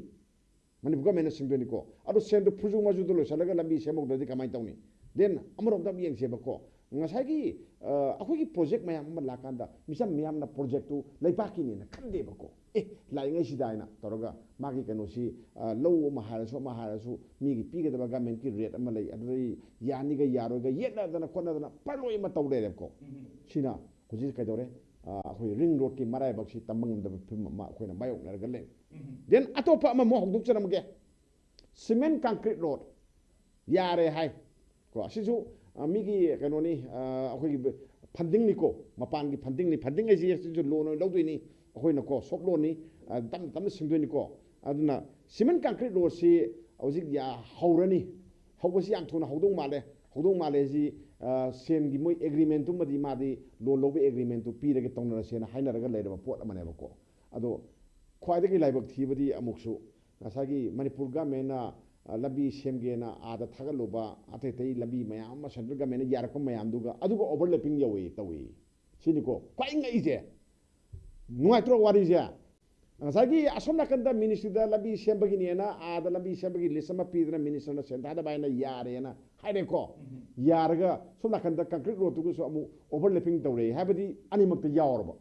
ꯃꯅꯤꯄꯨꯔ ꯒꯃꯦꯟꯅ ꯁꯤꯡꯗꯣꯏꯅꯤꯀꯣ꯫ ꯑꯗꯣ ꯁꯦꯟꯗꯣ ꯐꯨꯔꯖꯨ ꯃꯖꯨꯗ ꯂꯣꯏꯁꯤꯜꯂꯒ ꯂꯝꯕꯤ ꯁꯦꯝꯍꯧꯗ꯭ꯔꯗꯤ ꯀꯃꯥꯏꯅ ꯇꯧꯅꯤ? ꯗꯦꯟ ꯑꯃꯔꯣꯝꯗ ꯑꯃꯨꯛ ꯌꯦꯡꯁꯦꯕꯀꯣ, ꯉꯁꯥꯏꯒꯤ, ꯑ, ꯑꯩꯈꯣꯏꯒꯤ ꯄ꯭ꯔꯣꯖꯦꯛ ꯃꯌꯥꯝ ꯑꯃ ꯂꯥꯛꯀꯥꯟꯗ ꯃꯤꯆꯝ ꯃꯤꯌꯥꯝꯅ ꯄ꯭ꯔꯣꯖꯦꯛꯇꯨ ꯂꯩꯕꯥꯛꯀꯤꯅꯦꯅ ꯈꯟꯗꯦꯕꯀꯣ꯫ ꯑꯦ, ꯂꯥꯛꯏꯉꯩꯁꯤꯗ ꯍꯥꯏꯅ ꯇꯧꯔꯒ ꯃꯥꯒꯤ ꯀꯩꯅꯣꯁꯤ, ꯑ, ꯂꯧ ꯑꯃ ꯍꯥꯏꯔꯁꯨ ꯑꯃ ꯍꯥꯏꯔꯁꯨ ꯃꯤꯒꯤ ꯄꯤꯒꯗꯕ ꯒꯃꯦꯟꯀꯤ ꯔꯦꯠ ꯑꯃ ꯂꯩ, ꯑꯗꯨꯗꯩ ꯌꯥꯅꯤꯒ ꯌꯥꯔꯣꯏꯒ ꯌꯦꯠꯅꯗꯅ ꯈꯣꯠꯅꯗꯅ ꯄꯔꯂꯣꯏ ꯑꯃ ꯇꯧ ꯂꯩꯔꯦꯕꯀꯣ꯫ ꯁꯤꯅ ꯍꯧꯖꯤꯛ ꯀꯩꯗꯧꯔꯦ? ꯑ, ꯑꯩꯈꯣꯏ ꯔꯤꯡ ꯔꯣꯗꯀꯤ ꯃꯔꯥꯏꯕꯛꯁꯤ ꯇꯝꯕ ꯉꯝꯗꯕ ꯐꯤꯕꯝ ꯑꯃ ꯑꯩꯈꯣꯏꯅ ꯃꯥꯌꯣꯛꯅꯔꯒ ꯂꯩ꯫ ꯗꯦꯟ ꯑꯇꯣꯞꯄ ꯑꯃꯃꯨꯛ ꯍꯧꯗꯣꯛꯆꯔꯝꯒꯦ꯫ ꯁꯤꯃꯦꯟ ꯀꯪꯀ꯭ꯔꯤꯠ ꯔꯣꯗ ꯌꯥꯔꯦ ꯍꯥꯏ ꯀꯣ꯫ ꯑꯁꯤꯁꯨ, ꯑ, ꯃꯤꯒꯤ ꯀꯩꯅꯣꯅꯤ, ꯑ, ꯑꯩꯈꯣꯏꯒꯤ ꯐꯟꯗꯤꯡꯅꯤꯀꯣ, ꯃꯄꯥꯟꯒꯤ ꯐꯟꯗꯤꯡꯅꯤ꯫ ꯐꯟꯗꯤꯡ ꯍꯥꯏꯁꯤ ꯑꯁꯤꯁꯨ ꯂꯣꯟ ꯑꯣꯏꯅ ꯂꯧꯗꯣꯏꯅꯤ ꯑꯩꯈꯣꯏꯅꯀꯣ, ꯁꯣꯞ ꯂꯣꯟꯅꯤ, ꯑ, ꯇꯞꯅ ꯇꯞꯅ ꯁꯤꯡꯗꯣꯏꯅꯤꯀꯣ꯫ ꯑꯗꯨꯅ ꯁꯤꯃꯦꯟ ꯀꯪꯀ꯭ꯔꯤꯠ ꯔꯣꯗꯁꯤ ꯍꯧꯖꯤꯛ ꯌꯥ-, ꯍꯧꯔꯅꯤ꯫ ꯍꯧꯕꯁꯤ ꯌꯥꯝ ꯊꯨꯅ ꯍꯧꯗꯧ ꯃꯥꯜꯂꯦ꯫ ꯍꯧꯗꯧ ꯃꯥꯜꯂꯦ ꯍꯥꯏꯁꯤ, ꯑ, ꯁꯦꯟꯒꯤ ꯃꯣꯏ ꯑꯦꯒ꯭ꯔꯤꯃꯦꯟꯇꯨꯃꯗꯤ ꯃꯥꯗꯤ ꯂꯣꯟ ꯂꯧꯕ ꯑꯦꯒ꯭ꯔꯤꯃꯦꯟꯇꯨ ꯄꯤꯔꯒꯦ ꯇꯧꯅꯔꯁꯦꯅ ꯍꯥꯏꯅꯔꯒ ꯂꯩꯔꯕ ꯄꯣꯠ ꯑꯃꯅꯦꯕꯀꯣ꯫ ꯑꯗꯣ ꯈ꯭ꯋꯥꯏꯗꯒꯤ ꯂꯥꯏꯕꯛ ꯊꯤꯕꯗꯤ ꯑꯃꯨꯛꯁꯨ ꯉꯁꯥꯏꯒꯤ ꯃꯅꯤꯄꯨꯔ ꯒꯃꯦꯟꯅ, ꯑ, ꯂꯝꯕꯤ ꯁꯦꯝꯒꯦꯅ ꯑꯥꯗ ꯊꯥꯒꯠꯂꯨꯕ ꯑꯇꯩ ꯑꯇꯩ ꯂꯝꯕꯤ ꯃꯌꯥꯝ ꯑꯃ ꯁꯦꯟꯇ꯭ꯔꯦꯜ ꯒꯃꯦꯟꯅ ꯌꯥꯔꯛꯄ ꯃꯌꯥꯝꯗꯨꯒ ꯑꯗꯨꯒ ꯑꯣꯚꯔꯂꯦꯄꯤꯡ ꯌꯧꯋꯤ ꯇꯧꯏ꯫ ꯁꯤꯅꯤꯀꯣ ꯈ꯭ꯋꯥꯏ ꯉꯛꯏꯁꯦ꯫ ꯅꯨꯡꯉꯥꯏꯇ꯭ꯔꯣ ꯋꯥꯔꯤꯁꯦ? ꯉꯁꯥꯏꯒꯤ ꯑꯁꯣꯝ ꯅꯥꯀꯟꯗ ꯃꯤꯅꯤꯁꯇ꯭ꯔꯤꯗ ꯂꯝꯕꯤ ꯁꯦꯝꯕꯒꯤꯅꯦꯅ ꯑꯥꯗ ꯂꯝꯕꯤ ꯁꯦꯝꯕꯒꯤ ꯂꯤꯁ ꯑꯃ ꯄꯤꯗꯅ ꯃꯤꯅꯤꯁꯇꯔꯅ ꯁꯦꯟ ꯊꯥꯗꯕ ꯍꯥꯏꯅ ꯌꯥꯔꯦꯅ ꯍꯥꯏꯔꯦꯀꯣ꯫ ꯌꯥꯔꯒ ꯁꯣꯝ ꯅꯥꯀꯟꯗ ꯀꯪꯀ꯭ꯔꯤꯠ ꯔꯣꯗꯇꯨꯒꯁꯨ ꯑꯃꯨꯛ ꯑꯣꯚꯔꯂꯦꯄꯤꯡ ꯇꯧꯔꯦ ꯍꯥꯏꯕꯗꯤ ꯑꯅꯤꯃꯛꯇ ꯌꯥꯎꯔꯕ꯫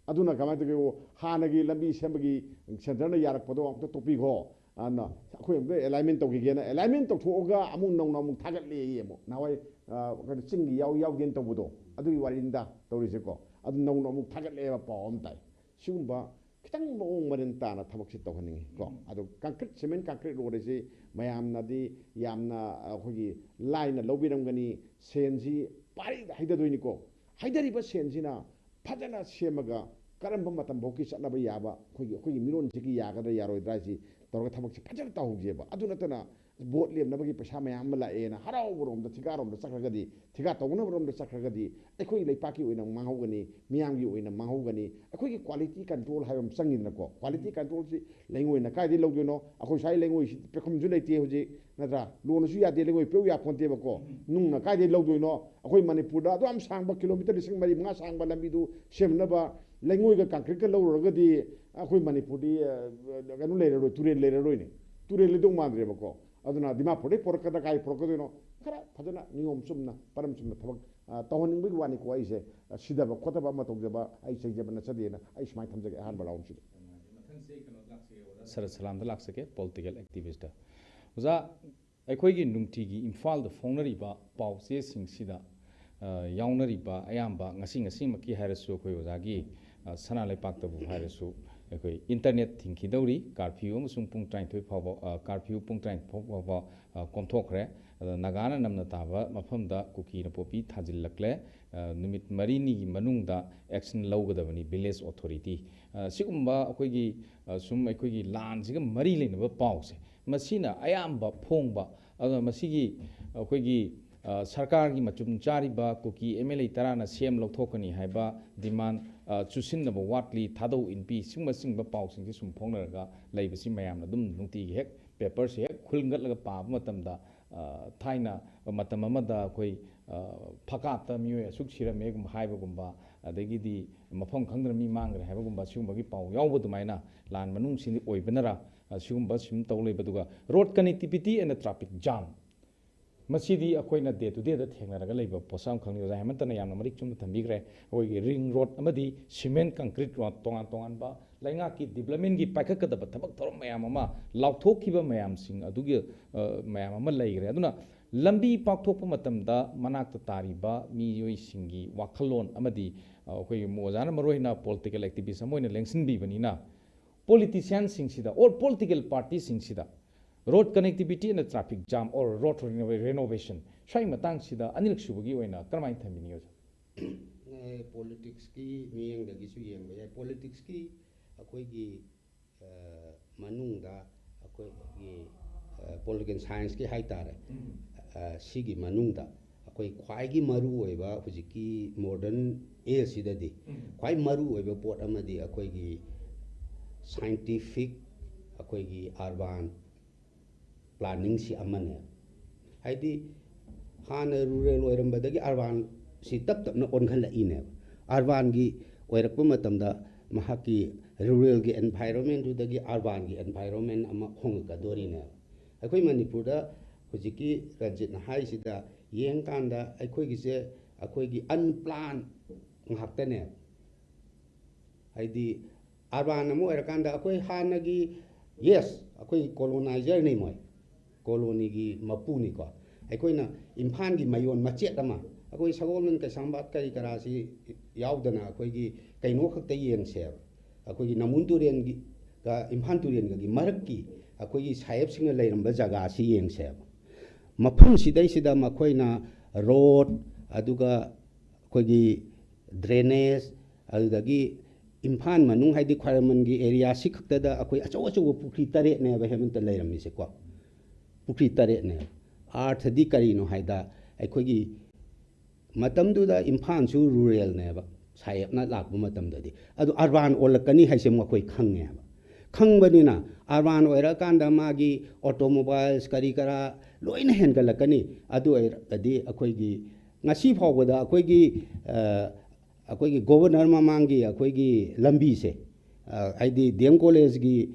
ꯑꯗꯨꯅ ꯀꯃꯥꯏꯅ ꯇꯧꯒꯦ? ꯍꯥꯟꯅꯒꯤ ꯂꯝꯕꯤ ꯁꯦꯝꯕꯒꯤ ꯁꯦꯟꯇꯔꯅ ꯌꯥꯔꯛꯄꯗꯣ ꯑꯃꯨꯛꯇ ꯇꯣꯛꯄꯤꯈꯣ꯫ ꯑꯗꯨꯅ ꯑꯩꯈꯣꯏ ꯑꯃꯨꯛꯇ ꯑꯦꯂꯥꯏꯟꯃꯦꯟ ꯇꯧꯈꯤꯒꯦꯅ ꯑꯦꯂꯥꯏꯟꯃꯦꯟ ꯇꯧꯊꯣꯛꯑꯒ ꯑꯃꯨꯛ ꯅꯧꯅ ꯑꯃꯨꯛ ꯊꯥꯒꯠꯂꯦꯌꯦ꯫ ꯑꯃꯨꯛ ꯅꯍꯥꯟꯋꯥꯏ, ꯑ, ꯀꯩꯅꯣ, ꯆꯤꯡꯒꯤ ꯌꯥꯎ ꯌꯥꯎꯗꯦꯅ ꯇꯧꯕꯗꯣ, ꯑꯗꯨꯒꯤ ꯋꯥꯔꯤꯅꯤꯗ ꯇꯧꯔꯤꯁꯦꯀꯣ꯫ ꯑꯗꯨ ꯅꯧꯅ ꯑꯃꯨꯛ ꯊꯥꯒꯠꯂꯦꯕ ꯄꯥꯎ ꯑꯃ ꯇꯥꯏ꯫ ꯁꯤꯒꯨꯝꯕ ꯈꯤꯇꯪ ꯃꯑꯣꯡ ꯃꯔꯤꯟ ꯇꯥꯅ ꯊꯕꯛꯁꯦ ꯇꯧꯍꯟꯅꯤꯡꯉꯤ ꯀꯣ꯫ ꯑꯗꯣ ꯀꯪꯀ꯭ꯔꯤꯠ, ꯁꯤꯃꯦꯟ ꯀꯪꯀ꯭ꯔꯤꯠ ꯔꯣꯗ ꯑꯁꯤ ꯃꯌꯥꯝꯅꯗꯤ ꯌꯥꯝꯅ ꯑꯩꯈꯣꯏꯒꯤ ꯂꯥꯏꯅ ꯂꯧꯕꯤꯔꯝꯒꯅꯤ꯫ ꯁꯦꯟꯁꯤ ꯄꯥꯔꯤꯗ ꯍꯩꯊꯗꯣꯏꯅꯤꯀꯣ꯫ ꯍꯩꯊꯔꯤꯕ ꯁꯦꯟꯁꯤꯅ ꯐꯖꯅ ꯁꯦꯝꯃꯒ ꯀꯔꯝꯕ ꯃꯇꯝ ꯐꯥꯎꯒꯤ ꯆꯠꯅꯕ ꯌꯥꯕ, ꯑꯩꯈꯣꯏꯒꯤ, ꯑꯩꯈꯣꯏꯒꯤ ꯃꯤꯔꯣꯟꯁꯤꯒꯤ ꯌꯥꯒꯗ꯭ꯔꯥ ꯌꯥꯔꯣꯏꯗ꯭ꯔꯥ ꯍꯥꯏꯁꯤ ꯇꯧꯔꯒ ꯊꯕꯛꯁꯦ ꯐꯖꯅ ꯇꯧꯍꯧꯁꯦꯕ꯫ ꯑꯗꯨ ꯅꯠꯇꯅ ꯚꯣꯠ ꯂꯦꯞꯅꯕꯒꯤ ꯄꯩꯁꯥ ꯃꯌꯥꯝ ꯑꯃ ꯂꯥꯛꯑꯦꯅ ꯍꯔꯥꯎꯕꯔꯣꯝꯗ, ꯊꯤꯀꯥꯔꯣꯝꯗ ꯆꯠꯈ꯭ꯔꯒꯗꯤ, ꯊꯤꯀꯥ ꯇꯧꯅꯕꯔꯣꯝꯗ ꯆꯠꯈ꯭ꯔꯒꯗꯤ, ꯑꯩꯈꯣꯏ ꯂꯩꯄꯥꯛꯀꯤ ꯑꯣꯏꯅ ꯃꯥꯡꯍꯧꯒꯅꯤ, ꯃꯤꯌꯥꯝꯒꯤ ꯑꯣꯏꯅ ꯃꯥꯡꯍꯧꯒꯅꯤ꯫ ꯑꯩꯈꯣꯏꯒꯤ quality control ꯍꯥꯏꯕ ꯑꯃ ꯆꯪꯉꯤꯗꯅꯀꯣ꯫ Quality controlꯁꯤ ꯂꯩꯉꯣꯏꯅ ꯀꯥꯏꯗꯩ ꯂꯧꯗꯣꯏꯅꯣ? ꯑꯩꯈꯣꯏ ꯁ꯭ꯋꯥꯏ ꯂꯩꯉꯣꯏꯁꯤ ꯄꯦꯛꯐꯝꯁꯨ ꯂꯩꯇꯦ ꯍꯧꯖꯤꯛ, ꯅꯠꯇ꯭ꯔꯥ? ꯂꯣꯟꯅꯁꯨ ꯌꯥꯗꯦ, ꯂꯩꯉꯣꯏ ꯄꯦꯛꯎ ꯌꯥꯄꯣꯟꯇꯦꯕꯀꯣ꯫ ꯅꯨꯡꯅ ꯀꯥꯏꯗꯩ ꯂꯧꯗꯣꯏꯅꯣ? ꯑꯩꯈꯣꯏ ꯃꯅꯤꯄꯨꯔꯗ ꯑꯗꯨ ꯌꯥꯝ ꯁꯥꯡꯕ, ꯀꯤꯂꯣꯃꯤꯇꯔ ꯂꯤꯁꯤꯡ ꯃꯔꯤ ꯃꯉꯥ ꯁꯥꯡꯕ ꯂꯝꯕꯤꯗꯨ ꯁꯦꯝꯅꯕ ꯂꯩꯉꯣꯏꯒ concreteꯀ ꯂꯧꯔꯨꯔꯒꯗꯤ ꯑꯩꯈꯣꯏ ꯃꯅꯤꯄꯨꯔꯗꯤ, ꯑ, ꯀꯩꯅꯣ ꯂꯩꯔꯔꯣꯏ, ꯇꯨꯔꯦꯜ ꯂꯩꯔꯔꯣꯏꯅꯦ꯫ ꯇꯨꯔꯦꯜ ꯂꯩꯗꯧ ꯃꯥꯟꯗ꯭ꯔꯦꯕꯀꯣ꯫ ꯑꯗꯨꯅ ꯗꯤꯃꯥꯄꯨꯔꯗꯩ ꯄꯣꯔꯛꯀꯗ꯭ꯔꯥ, ꯀꯥꯏ ꯄꯣꯔꯛꯀꯗꯣꯏꯅꯣ? ꯈꯔ ꯐꯖꯅ ꯅꯤꯌꯣꯝ ꯆꯨꯝꯅ, ꯄꯔꯝ ꯆꯨꯝꯅ ꯊꯕꯛ, ꯑ, ꯇꯧꯍꯟꯅꯤꯡꯕꯒꯤ ꯋꯥꯅꯤꯀꯣ꯫ ꯑꯩꯁꯦ, ꯑ, ꯁꯤꯗꯕ ꯈꯣꯠꯇꯕ ꯑꯃ ꯇꯧꯖꯕ, ꯑꯩ ꯆꯩꯖꯕ ꯅꯠꯆꯗꯦꯅ ꯑꯩ ꯁꯨꯃꯥꯏꯅ ꯊꯝꯖꯒꯦ ꯑꯍꯥꯟꯕ roundꯁꯤꯗ꯫ ꯃꯊꯪꯁꯦ ꯀꯩꯅꯣꯗ ꯂꯥꯛꯆꯒꯦ, ꯑꯣꯖꯥ ꯁꯔꯠ ꯁꯂꯥꯝꯗ ꯂꯥꯛꯆꯒꯦ, political activistꯇ꯫ ꯑꯣꯖꯥ, ꯑꯩꯈꯣꯏꯒꯤ ꯅꯨꯡꯇꯤꯒꯤ ꯏꯝꯐꯥꯜꯗ ꯐꯣꯡꯅꯔꯤꯕ ꯄꯥꯎ ꯆꯦꯁꯤꯡꯁꯤꯗ, ꯑ, ꯌꯥꯎꯅꯔꯤꯕ ꯑꯌꯥꯝꯕ, ꯉꯁꯤ ꯉꯁꯤꯃꯛꯀꯤ ꯍꯥꯏꯔꯁꯨ, ꯑꯩꯈꯣꯏ ꯑꯣꯖꯥꯒꯤ, ꯑ, ꯁꯅꯥ ꯂꯩꯄꯥꯛꯇꯕꯨ ꯍꯥꯏꯔꯁꯨ, ꯑꯩꯈꯣꯏ internet ꯊꯤꯡꯈꯤꯗꯧꯔꯤ, curfew ꯑꯃꯁꯨꯡ ꯄꯨꯡ ꯇꯔꯥꯅꯤꯊꯣꯏ ꯐꯥꯎꯕ, ꯑ, curfew ꯄꯨꯡ ꯇꯔꯥꯅꯤꯊꯣꯏ ꯐꯥꯎꯕ, ꯑ, ꯀꯣꯝꯊꯣꯛꯈ꯭ꯔꯦ꯫ ꯑꯗ ꯅꯥꯒꯥꯅ ꯅꯝꯅ ꯇꯥꯕ ꯃꯐꯝꯗ ꯀꯨꯀꯤꯅ ꯄꯣꯄꯤ ꯊꯥꯖꯤꯜꯂꯛꯂꯦ꯫ ꯑ, ꯅꯨꯃꯤꯠ ꯃꯔꯤꯅꯤꯒꯤ ꯃꯅꯨꯡꯗ action ꯂꯧꯒꯗꯕꯅꯤ village authority꯫ ꯑ, ꯁꯤꯒꯨꯝꯕ ꯑꯩꯈꯣꯏꯒꯤ, ꯑ, ꯁꯨꯝ ꯑꯩꯈꯣꯏꯒꯤ ꯂꯥꯟꯁꯤꯒ ꯃꯔꯤ ꯂꯩꯅꯕ ꯄꯥꯎꯁꯦ, ꯃꯁꯤꯅ ꯑꯌꯥꯝꯕ ꯐꯣꯡꯕ꯫ ꯑꯗꯨꯅ ꯃꯁꯤꯒꯤ ꯑꯩꯈꯣꯏꯒꯤ, ꯑ, ꯁꯔꯀꯥꯔꯒꯤ ꯃꯆꯨꯝ ꯆꯥꯔꯤꯕ ꯀꯨꯀꯤ MLA ꯇꯔꯥꯅ ꯁꯦꯝ ꯂꯧꯊꯣꯛꯀꯅꯤ ꯍꯥꯏꯕ demand, ꯑ, ꯆꯨꯁꯤꯟꯅꯕ ꯋꯥꯠꯂꯤ, ꯊꯥꯗꯧ ꯏꯟꯄꯤ, ꯁꯤꯒꯨꯝꯕꯁꯤꯡꯕ ꯄꯥꯎꯁꯤꯡꯁꯦ ꯁꯨꯝ ꯐꯣꯡꯅꯔꯒ ꯂꯩꯕꯁꯤ ꯃꯌꯥꯝꯅ ꯑꯗꯨꯝ ꯅꯨꯡꯇꯤꯒꯤ ꯍꯦꯛ paperꯁꯦ ꯍꯦꯛ ꯈꯨꯜꯒꯠꯂꯒ ꯄꯥꯕ ꯃꯇꯝꯗ, ꯑ, ꯊꯥꯏꯅ ꯃꯇꯝ ꯑꯃꯗ ꯑꯩꯈꯣꯏ, ꯑ, ꯐꯀꯥꯞꯇ ꯃꯤꯑꯣꯏ ꯑꯁꯨꯛ ꯁꯤꯔꯝꯃꯦꯒꯨꯝꯕ ꯍꯥꯏꯕꯒꯨꯝꯕ, ꯑꯗꯒꯤꯗꯤ ꯃꯐꯝ ꯈꯪꯗꯅ ꯃꯤ ꯃꯥꯡꯈ꯭ꯔꯦ ꯍꯥꯏꯕꯒꯨꯝꯕ, ꯁꯤꯒꯨꯝꯕꯒꯤ ꯄꯥꯎ ꯌꯥꯎꯕ ꯑꯗꯨꯃꯥꯏꯅ ꯂꯥꯟ ꯃꯅꯨꯡꯁꯤꯗꯤ ꯑꯣꯏꯕꯅꯔ, ꯑ, ꯁꯤꯒꯨꯝꯕ ꯁꯨꯝ ꯇꯧ ꯂꯩꯕ꯫ ꯑꯗꯨꯒ road connectivity and traffic jam, ꯃꯁꯤꯗꯤ ꯑꯩꯈꯣꯏꯅ day to dayꯗ ꯊꯦꯡꯅꯔꯒ ꯂꯩꯕ ꯄꯣꯠꯁꯛ ꯑꯃꯈꯛꯅꯤ꯫ ꯑꯣꯖꯥ ꯍꯦꯃꯟꯇꯅ ꯌꯥꯝꯅ ꯃꯔꯤꯛ ꯆꯨꯝꯅ ꯊꯝꯕꯤꯈ꯭ꯔꯦ꯫ ꯑꯩꯈꯣꯏꯒꯤ ring road ꯑꯃꯗꯤ cement concrete road, ꯇꯣꯉꯥꯟ ꯇꯣꯉꯥꯟꯕ ꯂꯩꯉꯥꯛꯀꯤ developmentꯀꯤ ꯄꯥꯏꯈꯠꯀꯗꯕ ꯊꯕꯛ ꯊꯧꯔꯝ ꯃꯌꯥꯝ ꯑꯃ ꯂꯥꯎꯊꯣꯛꯈꯤꯕ ꯃꯌꯥꯝꯁꯤꯡ ꯑꯗꯨꯒꯤ, ꯑ, ꯃꯌꯥꯝ ꯑꯃ ꯂꯩꯈ꯭ꯔꯦ꯫ ꯑꯗꯨꯅ ꯂꯝꯕꯤ ꯄꯥꯛꯊꯣꯛꯄ ꯃꯇꯝꯗ ꯃꯅꯥꯛꯇ ꯇꯥꯔꯤꯕ ꯃꯤꯑꯣꯏꯁꯤꯡꯒꯤ ꯋꯥꯈꯜꯂꯣꯟ ꯑꯃꯗꯤ, ꯑ, ꯑꯩꯈꯣꯏꯒꯤ ꯑꯣꯖꯥꯅ ꯃꯔꯨꯑꯣꯏꯅ political activist ꯑꯃ ꯑꯣꯏꯅ ꯂꯦꯡꯁꯤꯟꯕꯤꯕꯅꯤꯅ, politicianꯁꯤꯡꯁꯤꯗ or political partyꯁꯤꯡꯁꯤꯗ road connectivity and traffic jam or road renova-, renovation, ꯁ꯭ꯋꯥꯏ ꯃꯇꯥꯡꯁꯤꯗ ꯑꯅꯤꯔꯛ ꯁꯨꯕꯒꯤ ꯑꯣꯏꯅ ꯀꯔꯝꯍꯥꯏꯅ ꯊꯝꯕꯤꯅꯤꯡꯉꯤ, ꯑꯣꯖꯥ? ꯑꯦ, politicsꯀꯤ ꯃꯤꯠꯌꯦꯡꯗꯒꯤꯁꯨ ꯌꯦꯡꯕ ꯌꯥꯏ꯫ Politicsꯀꯤ ꯑꯩꯈꯣꯏꯒꯤ, ꯑ, ꯃꯅꯨꯡꯗ ꯑꯩꯈꯣꯏꯒꯤ ꯄꯣꯂꯤꯇꯤꯀꯦꯜ ꯁꯥꯏꯟꯁꯀꯤ ꯍꯥꯏꯇꯥꯔꯦ, ꯑ, ꯁꯤꯒꯤ ꯃꯅꯨꯡꯗ ꯑꯩꯈꯣꯏ ꯈ꯭ꯋꯥꯏꯒꯤ ꯃꯔꯨ ꯑꯣꯏꯕ ꯍꯧꯖꯤꯛꯀꯤ ꯃꯣꯗꯔꯟ ꯑꯦꯖꯁꯤꯗꯗꯤ ꯈ꯭ꯋꯥꯏ ꯃꯔꯨ ꯑꯣꯏꯕ ꯄꯣꯠ ꯑꯃꯗꯤ ꯑꯩꯈꯣꯏꯒꯤ ꯁꯥꯏꯟꯇꯤꯐꯤꯛ, ꯑꯩꯈꯣꯏꯒꯤ ꯑꯔꯕꯥꯟ ꯄ꯭ꯂꯥꯅꯤꯡꯁꯤ ꯑꯃꯅꯦ꯫ ꯍꯥꯏꯗꯤ ꯍꯥꯟꯅ ꯔꯨꯔꯦꯜ ꯑꯣꯏꯔꯝꯕꯗꯒꯤ ꯑꯔꯕꯥꯟꯁꯤ ꯇꯞ ꯇꯞꯅ ꯑꯣꯟꯈꯠꯂꯛꯏꯅꯦꯕ꯫ ꯑꯔꯕꯥꯟꯒꯤ ꯑꯣꯏꯔꯛꯄ ꯃꯇꯝꯗ ꯃꯍꯥꯛꯀꯤ ꯔꯨꯔꯦꯜꯒꯤ ꯑꯦꯟꯚꯥꯏꯔꯣꯟꯃꯦꯟꯗꯨꯗꯒꯤ ꯑꯔꯕꯥꯟꯒꯤ ꯑꯦꯟꯚꯥꯏꯔꯣꯟꯃꯦꯟ ꯑꯃ ꯍꯣꯡꯉꯛꯀꯗꯣꯔꯤꯅꯦꯕ꯫ ꯑꯩꯈꯣꯏ ꯃꯅꯤꯄꯨꯔꯗ ꯍꯧꯖꯤꯛꯀꯤ ꯔꯟꯖꯤꯠꯅ ꯍꯥꯏꯔꯤꯁꯤꯗ ꯌꯦꯡꯀꯥꯟꯗ ꯑꯩꯈꯣꯏꯒꯤꯁꯦ ꯑꯩꯈꯣꯏꯒꯤ ꯑꯟꯄ꯭ꯂꯥꯟ ꯉꯥꯛꯇꯅꯦꯕ꯫ ꯍꯥꯏꯗꯤ ꯑꯔꯕꯥꯟ ꯑꯃ ꯑꯣꯏꯔꯀꯥꯟꯗ ꯑꯩꯈꯣꯏ ꯍꯥꯟꯅꯒꯤ, ꯌꯦꯁ, ꯑꯩꯈꯣꯏ ꯀꯣꯂꯣꯅꯥꯏꯖꯔꯅꯤ ꯃꯣꯏ, ꯀꯣꯂꯣꯅꯤꯒꯤ ꯃꯄꯨꯅꯤꯀꯣ꯫ ꯑꯩꯈꯣꯏꯅ ꯏꯝꯐꯥꯜꯒꯤ ꯃꯌꯣꯟ ꯃꯆꯦꯠ ꯑꯃ, ꯑꯩꯈꯣꯏ ꯁꯒꯣꯜꯕꯟ, ꯀꯩꯁꯥꯝꯄꯥꯠ, ꯀꯔꯤ ꯀꯔꯥꯁꯤ ꯌꯥꯎꯗꯅ ꯑꯩꯈꯣꯏꯒꯤ ꯀꯩꯅꯣ ꯈꯛꯇ ꯌꯦꯡꯁꯦꯕ꯫ ꯑꯩꯈꯣꯏꯒꯤ ꯅꯝꯕꯨꯜ ꯇꯨꯔꯦꯜꯒꯤ ꯒ ꯏꯝꯐꯥꯜ ꯇꯨꯔꯦꯜꯒꯒꯤ ꯃꯔꯛꯀꯤ ꯑꯩꯈꯣꯏꯒꯤ ꯁꯥꯍꯦꯕꯁꯤꯡꯅ ꯂꯩꯔꯝꯕ ꯖꯒꯥꯁꯤ ꯌꯦꯡꯁꯦꯕ꯫ ꯃꯐꯝꯁꯤꯗꯩꯁꯤꯗ ꯃꯈꯣꯏꯅ ꯔꯣꯗ, ꯑꯗꯨꯒ ꯑꯩꯈꯣꯏꯒꯤ ꯗ꯭ꯔꯦꯅꯦꯖ, ꯑꯗꯨꯗꯒꯤ ꯏꯝꯐꯥꯜ ꯃꯅꯨꯡ, ꯍꯥꯏꯗꯤ ꯈ꯭ꯋꯥꯏꯔꯝꯕꯟꯒꯤ ꯑꯦꯔꯤꯌꯥꯁꯤ ꯈꯛꯇꯗ ꯑꯩꯈꯣꯏ ꯑꯆꯧ ꯑꯆꯧꯕ ꯄꯨꯈ꯭ꯔꯤ ꯇꯔꯦꯠꯅꯦꯕ ꯍꯦꯃꯟꯇ ꯂꯩꯔꯝꯃꯤꯁꯦꯀꯣ꯫ ꯄꯨꯈ꯭ꯔꯤ ꯇꯔꯦꯠꯅꯦꯕ꯫ ꯑꯥꯔꯊꯗꯤ ꯀꯔꯤꯅꯣ ꯍꯥꯏꯗ, ꯑꯩꯈꯣꯏꯒꯤ ꯃꯇꯝꯗꯨꯗ ꯏꯝꯐꯥꯜꯁꯨ ꯔꯨꯔꯦꯜꯅꯦꯕ, ꯁꯥꯍꯦꯕꯅ ꯂꯥꯛꯄ ꯃꯇꯝꯗꯗꯤ꯫ ꯑꯗꯨ ꯑꯔꯕꯥꯟ ꯑꯣꯜꯂꯛꯀꯅꯤ ꯍꯥꯏꯁꯦ ꯃꯈꯣꯏ ꯈꯪꯉꯦꯕ꯫ ꯈꯪꯕꯅꯤꯅ ꯑꯔꯕꯥꯟ ꯑꯣꯏꯔꯀꯥꯟꯗ ꯃꯥꯒꯤ ꯑꯣꯇꯣꯃꯣꯕꯥꯏꯜꯁ ꯀꯔꯤ ꯀꯔꯥ ꯂꯣꯏꯅ ꯍꯦꯟꯒꯠꯂꯛꯀꯅꯤ꯫ ꯑꯗꯨ ꯑꯣꯏꯔꯒꯗꯤ ꯑꯩꯈꯣꯏꯒꯤ ꯉꯁꯤ ꯐꯥꯎꯕꯗ ꯑꯩꯈꯣꯏꯒꯤ, ꯑ, ꯑꯩꯈꯣꯏꯒꯤ ꯒꯣꯕꯔꯅꯔ ꯃꯃꯥꯡꯒꯤ ꯑꯩꯈꯣꯏꯒꯤ ꯂꯝꯕꯤꯁꯦ, ꯑ, ꯍꯥꯏꯗꯤ ꯗꯤ ꯑꯦꯝ ꯀꯣꯂꯦꯖꯀꯤ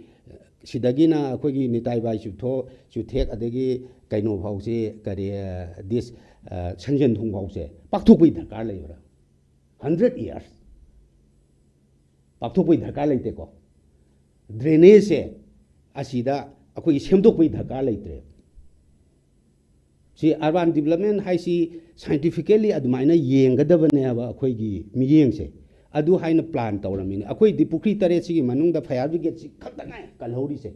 ꯁꯤꯗꯒꯤꯅ ꯑꯩꯈꯣꯏꯒꯤ ꯅꯤꯇꯥꯏ ꯕꯥꯏ ꯆꯨꯊꯣ-, ꯆꯨꯊꯦꯛ, ꯑꯗꯒꯤ ꯀꯩꯅꯣ ꯐꯥꯎꯁꯤ, ꯀꯔꯤ, ꯑ, ꯗꯤꯁ, ꯑ, ꯁꯟꯖꯦꯟ ꯊꯣꯡ ꯐꯥꯎꯁꯦ ꯄꯥꯛꯊꯣꯛꯄꯒꯤ ꯗꯔꯀꯥꯔ ꯂꯩꯕ꯭ꯔꯥ? ꯍꯟꯗ꯭ꯔꯦꯠ ꯏꯌꯥꯔꯁ ꯄꯥꯛꯊꯣꯛꯄꯒꯤ ꯗꯔꯀꯥꯔ ꯂꯩꯇꯦꯀꯣ꯫ ꯗ꯭ꯔꯦꯅꯦꯖꯁꯦ ꯑꯁꯤꯗ ꯑꯩꯈꯣꯏꯒꯤ ꯁꯦꯝꯗꯣꯛꯄꯒꯤ ꯗꯔꯀꯥꯔ ꯂꯩꯇ꯭ꯔꯦ꯫ ꯁꯤ ꯑꯔꯕꯥꯟ ꯗꯤꯕꯂꯞꯃꯦꯟ ꯍꯥꯏꯁꯤ ꯁꯥꯏꯟꯇꯤꯐꯤꯀꯦꯜꯂꯤ ꯑꯗꯨꯃꯥꯏꯅ ꯌꯦꯡꯒꯗꯕꯅꯦꯕ ꯑꯩꯈꯣꯏꯒꯤ ꯃꯤꯠꯌꯦꯡꯁꯦ꯫ ꯑꯗꯨ ꯍꯥꯏꯅ ꯄ꯭ꯂꯥꯟ ꯇꯧꯔꯝꯃꯤꯅꯦ꯫ ꯑꯩꯈꯣꯏꯗꯤ ꯄꯨꯈ꯭ꯔꯤ ꯇꯔꯦꯠꯁꯤꯒꯤ ꯃꯅꯨꯡꯗ ꯐꯥꯌꯔ ꯕ꯭ꯔꯤꯒꯦꯗꯁꯤ ꯈꯛꯇ ꯉꯥꯏ ꯀꯜꯍꯧꯔꯤꯁꯦ꯫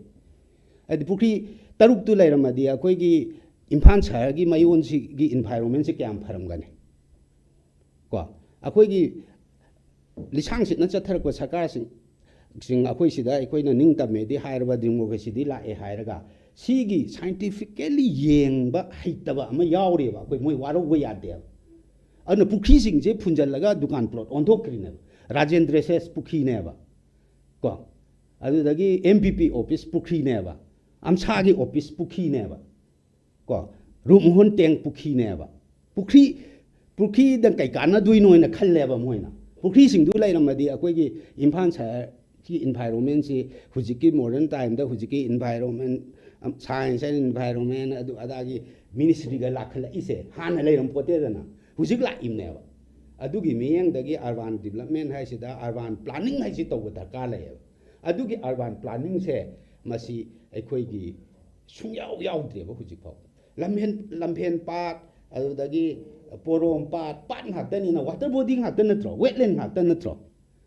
ꯍꯥꯏꯗꯤ ꯄꯨꯈ꯭ꯔꯤ ꯇꯔꯨꯛꯇꯨ ꯂꯩꯔꯝꯃꯗꯤ ꯑꯩꯈꯣꯏꯒꯤ ꯏꯝꯐꯥꯜ ꯁꯍꯔꯒꯤ ꯃꯌꯣꯟꯁꯤꯒꯤ ꯏꯟꯚꯥꯏꯔꯣꯟꯃꯦꯟꯁꯤ ꯀꯌꯥꯝ ꯐꯔꯝꯒꯅꯤ? ꯀꯣ, ꯑꯩꯈꯣꯏꯒꯤ ꯂꯤꯁꯥꯡ ꯁꯤꯠꯅ ꯆꯠꯊꯔꯛꯄ ꯁꯔꯀꯥꯔꯁꯤꯡ, ꯁꯤꯡ ꯑꯩꯈꯣꯏ ꯁꯤꯗ ꯑꯩꯈꯣꯏꯅ ꯅꯤꯡꯇꯝꯃꯦꯗꯤ ꯍꯥꯏꯔꯕ, ꯗꯦꯃꯣꯀ꯭ꯔꯦꯁꯤꯗꯤ ꯂꯥꯛꯑꯦ ꯍꯥꯏꯔꯒ, ꯁꯤꯒꯤ ꯁꯥꯏꯟꯇꯤꯐꯤꯀꯦꯜꯂꯤ ꯌꯦꯡꯕ ꯍꯩꯇꯕ ꯑꯃ ꯌꯥꯎꯔꯤꯑꯕ꯫ ꯑꯩꯈꯣꯏ ꯃꯣꯏ ꯋꯥꯔꯧꯕ ꯌꯥꯗꯦꯕ꯫ ꯑꯗꯨꯅ ꯄꯨꯈ꯭ꯔꯤꯁꯤꯡꯁꯦ ꯐꯨꯟꯖꯜꯂꯒ ꯗꯨꯀꯥꯟ ꯄ꯭ꯂꯣꯠ ꯑꯣꯟꯊꯣꯛꯈ꯭ꯔꯤꯅꯦꯕ꯫ ꯔꯥꯖꯦꯟꯗ꯭ꯔ ꯁꯦꯁ ꯄꯨꯈ꯭ꯔꯤꯅꯦꯕ, ꯀꯣ, ꯑꯗꯨꯗꯒꯤ M P P office ꯄꯨꯈ꯭ꯔꯤꯅꯦꯕ, ꯑꯝꯁꯥꯒꯤ office ꯄꯨꯈ꯭ꯔꯤꯅꯦꯕ, ꯀꯣ, ꯔꯨꯞꯃꯣꯍꯟ ꯇꯦꯡ ꯄꯨꯈ꯭ꯔꯤꯅꯦꯕ꯫ ꯄꯨꯈ꯭ꯔꯤ, ꯄꯨꯈ꯭ꯔꯤꯗ ꯀꯩ ꯀꯥꯟꯅꯗꯣꯏꯅꯣ ꯍꯥꯏꯅ ꯈꯜꯂꯦꯕ ꯃꯣꯏꯅ꯫ ꯄꯨꯈ꯭ꯔꯤꯁꯤꯡꯗꯨ ꯂꯩꯔꯝꯃꯗꯤ ꯑꯩꯈꯣꯏꯒꯤ ꯏꯝꯐꯥꯜ ꯁꯍꯔꯒꯤ ꯏꯟꯚꯥꯏꯔꯣꯟꯃꯦꯟꯁꯤ ꯍꯧꯖꯤꯛꯀꯤ ꯃꯣꯗꯔꯟ ꯇꯥꯏꯝꯗ ꯍꯧꯖꯤꯛꯀꯤ ꯏꯟꯚꯥꯏꯔꯣꯟꯃꯦꯟ, ꯁꯥꯏꯟꯁ ꯑꯦꯟ ꯏꯟꯚꯥꯏꯔꯣꯟꯃꯦꯟ, ꯑꯗꯨ ꯑꯗꯥꯒꯤ ꯃꯤꯅꯤꯁꯇ꯭ꯔꯤꯒ ꯂꯥꯛꯈꯠꯂꯛꯏꯁꯦ ꯍꯥꯟꯅ ꯂꯩꯔꯝ ꯄꯣꯠꯇꯦꯗꯅ, ꯍꯧꯖꯤꯛ ꯂꯥꯛꯏꯕꯅꯦꯕ꯫ ꯑꯗꯨꯒꯤ ꯃꯤꯠꯌꯦꯡꯗꯒꯤ ꯑꯔꯕꯥꯟ ꯗꯤꯕꯂꯞꯃꯦꯟ ꯍꯥꯏꯁꯤꯗ ꯑꯔꯕꯥꯟ ꯄ꯭ꯂꯥꯅꯤꯡ ꯍꯥꯏꯁꯤ ꯇꯧꯕ ꯗꯔꯀꯥꯔ ꯂꯩꯌꯦꯕ꯫ ꯑꯗꯨꯒꯤ ꯑꯔꯕꯥꯟ ꯄ꯭ꯂꯥꯅꯤꯡꯁꯦ ꯃꯁꯤ ꯑꯩꯈꯣꯏꯒꯤ ꯁꯨꯡꯌꯥꯎ ꯌꯥꯎꯗ꯭ꯔꯦꯕ ꯍꯧꯖꯤꯛ ꯐꯥꯎꯕ꯫ ꯂꯝꯐꯦꯟ, ꯂꯝꯐꯦꯟ ꯄꯥꯠ, ꯑꯗꯨꯗꯒꯤ ꯄꯣꯔꯣꯝ ꯄꯥꯠ, ꯄꯥꯠ ꯉꯥꯛꯇꯅꯤꯅ, ꯋꯥꯇꯔ ꯕꯣꯗꯤ ꯉꯥꯛꯇ ꯅꯠꯇ꯭ꯔꯣ? ꯋꯦꯠꯂꯦꯟ ꯉꯥꯛꯇ ꯅꯠꯇ꯭ꯔꯣ?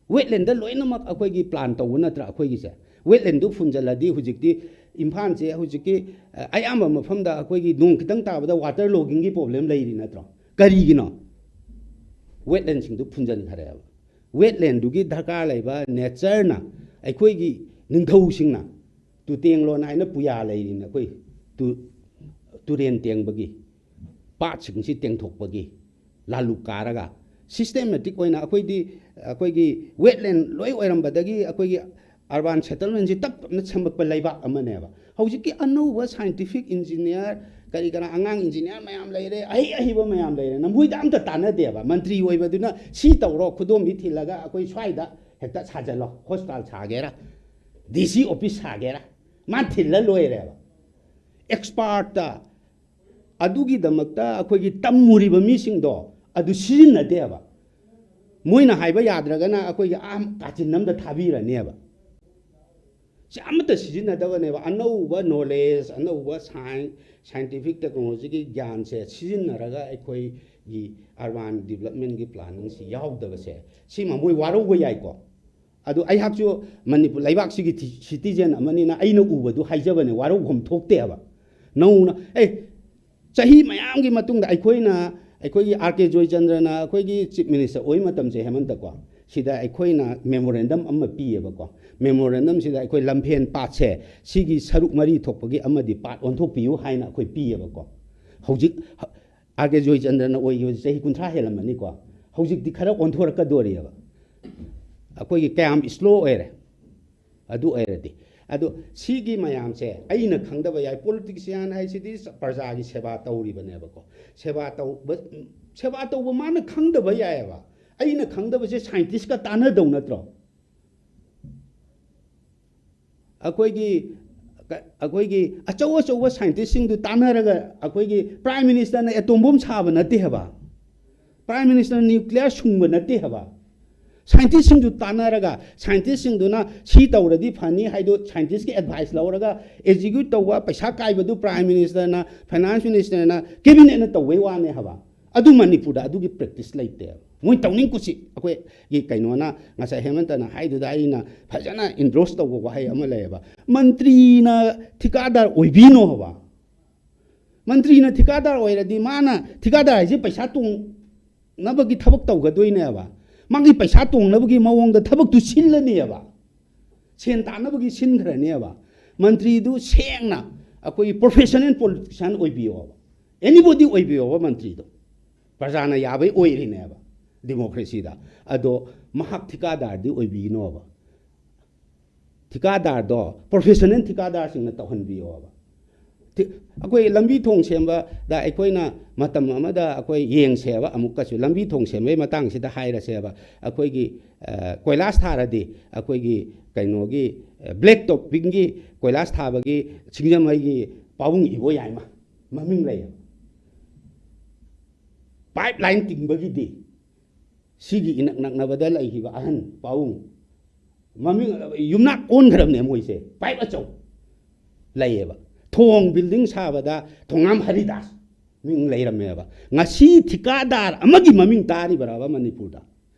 ꯋꯦꯠꯂꯦꯟꯗ ꯂꯣꯏꯅꯃꯛ ꯑꯩꯈꯣꯏꯒꯤ ꯄ꯭ꯂꯥꯟ ꯇꯧꯕ ꯅꯠꯇ꯭ꯔꯥ ꯑꯩꯈꯣꯏꯒꯤꯁꯦ? ꯋꯦꯠꯂꯦꯟꯗꯨ ꯐꯨꯟꯖꯜꯂꯗꯤ ꯍꯧꯖꯤꯛꯇꯤ ꯏꯝꯐꯥꯜꯁꯦ ꯍꯧꯖꯤꯛꯀꯤ, ꯑ, ꯑꯌꯥꯝꯕ ꯃꯐꯝꯗ ꯑꯩꯈꯣꯏꯒꯤ ꯅꯣꯡ ꯈꯤꯇꯪ ꯇꯥꯕꯗ ꯋꯥꯇꯔ ꯂꯣꯒꯤꯡꯒꯤ ꯄ꯭ꯔꯣꯕ꯭ꯂꯦꯝ ꯂꯩꯔꯤ ꯅꯠꯇ꯭ꯔꯣ? ꯀꯔꯤꯒꯤꯅꯣ? ꯋꯦꯠꯂꯦꯟꯁꯤꯡꯗꯨ ꯐꯨꯟꯖꯟꯈ꯭ꯔꯦꯕ꯫ ꯋꯦꯠꯂꯦꯟꯗꯨꯒꯤ ꯗꯔꯀꯥꯔ ꯂꯩꯕ ꯅꯦꯆꯔꯅ, ꯑꯩꯈꯣꯏꯒꯤ ꯅꯤꯡꯊꯧꯁꯤꯡꯅ ꯇꯨꯇꯦꯡꯂꯣꯟ ꯍꯥꯏꯅ ꯄꯨꯌꯥ ꯂꯩꯔꯤꯅ ꯑꯩꯈꯣꯏ ꯇꯨ-, ꯇꯨꯔꯦꯟ ꯇꯦꯡꯕꯒꯤ, ꯄꯥꯠꯁꯤꯡꯁꯤ ꯇꯦꯡꯊꯣꯛꯄꯒꯤ ꯂꯥꯂꯨꯛ ꯀꯥꯔꯒ ꯁꯤꯁꯇꯦꯃꯦꯇꯤꯛ ꯑꯣꯏꯅ ꯑꯩꯈꯣꯏꯗꯤ, ꯑꯩꯈꯣꯏꯒꯤ ꯋꯦꯠꯂꯦꯟ ꯂꯣꯏ ꯑꯣꯏꯔꯝꯕꯗꯒꯤ ꯑꯩꯈꯣꯏꯒꯤ ꯑꯔꯕꯥꯟ ꯁꯦꯇꯜꯃꯦꯟꯁꯤ ꯇꯞ ꯇꯞꯅ ꯁꯦꯝꯃꯛꯄ ꯂꯩꯕꯥꯛ ꯑꯃꯅꯦꯕ꯫ ꯍꯧꯖꯤꯛꯀꯤ ꯑꯅꯧꯕ ꯁꯥꯏꯟꯇꯤꯐꯤꯛ ꯏꯟꯖꯤꯅꯤꯌꯥꯔ, ꯀꯔꯤ ꯀꯔꯥ, ꯑꯉꯥꯡ ꯏꯟꯖꯤꯅꯤꯌꯥꯔ ꯃꯌꯥꯝ ꯂꯩꯔꯦ, ꯑꯍꯩ ꯑꯍꯩꯕ ꯃꯌꯥꯝ ꯂꯩꯔꯦ, ꯃꯣꯏꯗ ꯑꯝꯇ ꯇꯥꯟꯅꯗꯦꯕ꯫ ꯃꯟꯇ꯭ꯔꯤ ꯑꯣꯏꯕꯗꯨꯅ ꯁꯤ ꯇꯧꯔꯣ, ꯈꯨꯗꯣꯝꯕꯤ ꯊꯤꯜꯂꯒ ꯑꯩꯈꯣꯏ ꯁ꯭ꯋꯥꯏꯗ ꯍꯦꯛꯇ ꯁꯥꯖꯜꯂꯣ, ꯍꯣꯁꯄꯤꯇꯥꯜ ꯁꯥꯒꯦꯔꯥ, ꯗꯤ ꯁꯤ ꯑꯣꯐꯤꯁ ꯁꯥꯒꯦꯔꯥ, ꯃꯥ ꯊꯤꯜꯂ ꯂꯣꯏꯔꯦꯕ꯫ ꯑꯦꯛꯁꯄꯥꯔꯠꯇ ꯑꯗꯨꯒꯤꯗꯃꯛꯇ ꯑꯩꯈꯣꯏꯒꯤ ꯇꯝꯃꯨꯔꯤꯕ ꯃꯤꯁꯤꯡꯗꯣ ꯑꯗꯨ ꯁꯤꯖꯤꯟꯅꯗꯦꯕ꯫ ꯃꯣꯏꯅ ꯍꯥꯏꯕ ꯌꯥꯗ꯭ꯔꯒꯅ ꯑꯩꯈꯣꯏꯒꯤ ꯑꯥ ꯀꯥꯆꯤꯟ ꯑꯃꯗ ꯊꯥꯕꯤꯔꯅꯦꯕ꯫ ꯁꯤ ꯑꯃꯠꯇ ꯁꯤꯖꯤꯟꯅꯗꯕꯅꯦꯕ꯫ ꯑꯅꯧꯕ ꯅꯣꯂꯦꯖ, ꯑꯅꯧꯕ ꯁꯥꯏꯟꯁ, ꯁꯥꯏꯟꯇꯤꯐꯤꯛ ꯇꯦꯛꯅꯣꯂꯣꯖꯤꯒꯤ ꯒ꯭ꯌꯥꯟꯁꯦ ꯁꯤꯖꯤꯟꯅꯔꯒ ꯑꯩꯈꯣꯏꯒꯤ ꯑꯔꯕꯥꯟ ꯗꯤꯕꯂꯞꯃꯦꯟꯒꯤ ꯄ꯭ꯂꯥꯅꯤꯡꯁꯤ ꯌꯥꯎꯗꯕꯁꯦ, ꯁꯤꯃ ꯃꯣꯏ ꯋꯥꯔꯧꯕ ꯌꯥꯏꯀꯣ꯫ ꯑꯗꯨ ꯑꯩꯍꯥꯛꯁꯨ ꯃꯅꯤꯄꯨꯔ ꯂꯩꯕꯥꯛꯁꯤꯒꯤ ꯁꯤ-, ꯁꯤꯇꯤꯖꯦꯟ ꯑꯃꯅꯤꯅ ꯑꯩꯅ ꯎꯕꯗꯨ ꯍꯥꯏꯖꯕꯅꯦ, ꯋꯥꯔꯧꯐꯝ ꯊꯣꯛꯇꯦꯕ꯫ ꯅꯧꯅ, ꯑꯦ, ꯆꯍꯤ ꯃꯌꯥꯝꯒꯤ ꯃꯇꯨꯡꯗ ꯑꯩꯈꯣꯏꯅ, ꯑꯩꯈꯣꯏꯒꯤ ꯑꯥꯔ ꯀꯦ ꯖꯣꯏꯆꯟꯗ꯭ꯔꯅ ꯑꯩꯈꯣꯏꯒꯤ ꯆꯤꯐ ꯃꯤꯅꯤꯁꯇꯔ ꯑꯣꯏ ꯃꯇꯝꯁꯦ, ꯍꯦꯃꯟꯇꯀꯣ, ꯁꯤꯗ ꯑꯩꯈꯣꯏꯅ memorandum ꯑꯃ ꯄꯤꯌꯦꯕꯀꯣ꯫ Memorandum ꯁꯤꯗ ꯑꯩꯈꯣꯏ ꯂꯝꯐꯦꯜ ꯄꯥꯠꯁꯦ ꯁꯤꯒꯤ ꯁꯔꯨꯛ ꯃꯔꯤ ꯊꯣꯛꯄꯒꯤ ꯑꯃꯗꯤ part ꯑꯣꯟꯊꯣꯛꯄꯤꯌꯨ ꯍꯥꯏꯅ ꯑꯩꯈꯣꯏ ꯄꯤꯌꯦꯕꯀꯣ꯫ ꯍꯧꯖꯤꯛ ꯑꯥꯔ ꯀꯦ ꯖꯣꯏꯆꯟꯗ꯭ꯔꯅ ꯑꯣꯏꯈꯤꯕꯁꯦ ꯆꯍꯤ ꯀꯨꯟꯊ꯭ꯔꯥ ꯍꯦꯜꯂꯝꯃꯅꯤꯀꯣ꯫ ꯍꯧꯖꯤꯛꯇꯤ ꯈꯔ ꯑꯣꯟꯊꯣꯔꯛꯀꯗꯣꯔꯤꯑꯕ꯫ ꯑꯩꯈꯣꯏꯒꯤ ꯀꯌꯥꯝ slow ꯑꯣꯏꯔꯦ꯫ ꯑꯗꯨ ꯑꯣꯏꯔꯗꯤ, ꯑꯗꯣ ꯁꯤꯒꯤ ꯃꯌꯥꯝꯁꯦ ꯑꯩꯅ ꯈꯪꯗꯕ ꯌꯥꯏ꯫ Politician ꯍꯥꯏꯁꯤꯗꯤ ꯄ꯭ꯔꯖꯥꯒꯤ ꯁꯦꯕꯥ ꯇꯧꯔꯤꯕꯅꯦꯕꯀꯣ꯫ ꯁꯦꯕꯥ ꯇꯧꯕ, ꯁꯦꯕꯥ ꯇꯧꯕ ꯃꯥꯅ ꯈꯪꯗꯕ ꯌꯥꯏꯑꯕ꯫ ꯑꯩꯅ ꯈꯪꯗꯕꯁꯦ scientist ꯀ ꯇꯥꯟꯅꯗꯧ ꯅꯠꯇ꯭ꯔꯣ? ꯑꯩꯈꯣꯏꯒꯤ, ꯑꯩꯈꯣꯏꯒꯤ ꯑꯆꯧ ꯑꯆꯧꯕ scientist ꯁꯤꯡꯗꯨ ꯇꯥꯟꯅꯔꯒ ꯑꯩꯈꯣꯏꯒꯤ Prime Minister ꯅ atom bomb ꯁꯥꯕ ꯅꯠꯇꯦ ꯍꯥꯏꯕ꯫ Prime Minister ꯅ nuclear ꯁꯨꯡꯕ ꯅꯠꯇꯦ ꯍꯥꯏꯕ꯫ Scientist ꯁꯤꯡꯗꯨ ꯇꯥꯟꯅꯔꯒ, scientist ꯁꯤꯡꯗꯨꯅ ꯁꯤ ꯇꯧꯔꯗꯤ ꯐꯅꯤ ꯍꯥꯏꯗꯣ scientist ꯀꯤ advice ꯂꯧꯔꯒ execute ꯇꯧꯕ, ꯄꯩꯁꯥ ꯀꯥꯏꯕꯗꯨ Prime Minister ꯅ, Finance Minister ꯅ, Cabinet ꯅ ꯇꯧꯕꯩ ꯋꯥꯅꯦ ꯍꯥꯏꯕ꯫ ꯑꯗꯨ ꯃꯅꯤꯄꯨꯔꯗ ꯑꯗꯨꯒꯤ practice ꯂꯩꯇꯦ꯫ ꯃꯣꯏ ꯇꯧꯅꯤꯡ ꯀꯨꯁꯤ ꯑꯩꯈꯣꯏꯒꯤ ꯀꯩꯅꯣꯅ ꯉꯁꯥꯏ ꯍꯦꯃꯟꯇꯅ ꯍꯥꯏꯗꯨꯗ ꯑꯩꯅ ꯐꯖꯅ endorse ꯇꯧꯕ ꯋꯥꯍꯩ ꯑꯃ ꯂꯩꯌꯦꯕ, "ꯃꯟꯇ꯭ꯔꯤꯅ ꯊꯤꯀꯥꯗꯥꯔ ꯑꯣꯏꯕꯤꯅꯣ" ꯍꯥꯏꯕ꯫ ꯃꯟꯇ꯭ꯔꯤꯅ ꯊꯤꯀꯥꯗꯥꯔ ꯑꯣꯏꯔꯗꯤ ꯃꯥꯅ, ꯊꯤꯀꯥꯗꯥꯔ ꯍꯥꯏꯁꯦ ꯄꯩꯁꯥ ꯇꯣꯡꯅꯕꯒꯤ ꯊꯕꯛ ꯇꯧꯒꯗꯣꯏꯅꯦꯕ꯫ ꯃꯥꯒꯤ ꯄꯩꯁꯥ ꯇꯣꯡꯅꯕꯒꯤ ꯃꯑꯣꯡꯗ ꯊꯕꯛꯇꯨ ꯁꯤꯜꯂꯅꯦꯕ꯫ ꯁꯦꯟ ꯇꯥꯟꯅꯕꯒꯤ ꯁꯤꯟꯈ꯭ꯔꯅꯦꯕ꯫ ꯃꯟꯇ꯭ꯔꯤꯗꯨ ꯁꯦꯡꯅ ꯑꯩꯈꯣꯏꯒꯤ professional politician ꯑꯣꯏꯕꯤꯌꯣꯕ꯫ Anybody ꯑꯣꯏꯕꯤꯌꯣꯕ ꯃꯟꯇ꯭ꯔꯤꯗꯣ꯫ ꯄ꯭ꯔꯖꯥꯅ ꯌꯥꯕꯩ ꯑꯣꯏꯔꯤꯅꯦꯕ democracy ꯗ꯫ ꯑꯗꯣ ꯃꯍꯥꯛ ꯊꯤꯀꯥꯗꯥꯔꯗꯤ ꯑꯣꯏꯕꯤꯒꯅꯣꯕ꯫ ꯊꯤꯀꯥꯗꯥꯔꯗꯣ professional ꯊꯤꯀꯥꯗꯥꯔꯁꯤꯡꯅ ꯇꯧꯍꯟꯕꯤꯌꯣꯕ꯫ ꯊꯤ-, ꯑꯩꯈꯣꯏ ꯂꯝꯕꯤ ꯊꯣꯡ ꯁꯦꯝꯕꯗ ꯑꯩꯈꯣꯏꯅ ꯃꯇꯝ ꯑꯃꯗ ꯑꯩꯈꯣꯏ ꯌꯦꯡꯁꯦꯕ, ꯑꯃꯨꯛꯀꯁꯨ ꯂꯝꯕꯤ ꯊꯣꯡ ꯁꯦꯝꯕꯒꯤ ꯃꯇꯥꯡꯁꯤꯗ ꯍꯥꯏꯔꯁꯦꯕ꯫ ꯑꯩꯈꯣꯏꯒꯤ, ꯑ, ꯀꯣꯏꯂꯥꯁ ꯊꯥꯔꯗꯤ ꯑꯩꯈꯣꯏꯒꯤ ꯀꯩꯅꯣꯒꯤ, ꯑ, black topping ꯒꯤ ꯀꯣꯏꯂꯥꯁ ꯊꯥꯕꯒꯤ ꯁꯤꯡꯖꯃꯩꯒꯤ ꯄꯥꯕꯨꯡ ꯏꯕꯣꯌꯥꯏꯃ ꯃꯃꯤꯡ ꯂꯩꯌꯦꯕ꯫ Pipeline ꯇꯤꯡꯕꯒꯤꯗꯤ ꯁꯤꯒꯤ ꯏꯅꯛ ꯅꯛꯅꯕꯗ ꯂꯩꯈꯤꯕ ꯑꯍꯟ ꯄꯥꯕꯨꯡ ꯃꯃꯤꯡ, ꯌꯨꯝꯅꯥꯛ ꯑꯣꯟꯈ꯭ꯔꯕꯅꯦ ꯃꯣꯏꯁꯦ꯫ Pipe ꯑꯆꯧ ꯂꯩꯌꯦꯕ꯫ ꯊꯣꯡ building ꯁꯥꯕꯗ ꯊꯣꯉꯥꯝ ꯍꯔꯤꯗꯥꯁ ꯃꯤꯡ ꯂꯩꯔꯝꯃꯦꯕ꯫ ꯉꯁꯤ ꯊꯤꯀꯥꯗꯥꯔ ꯑꯃꯒꯤ ꯃꯃꯤꯡ ꯇꯥꯔꯤꯕꯔꯕ ꯃꯅꯤꯄꯨꯔꯗ?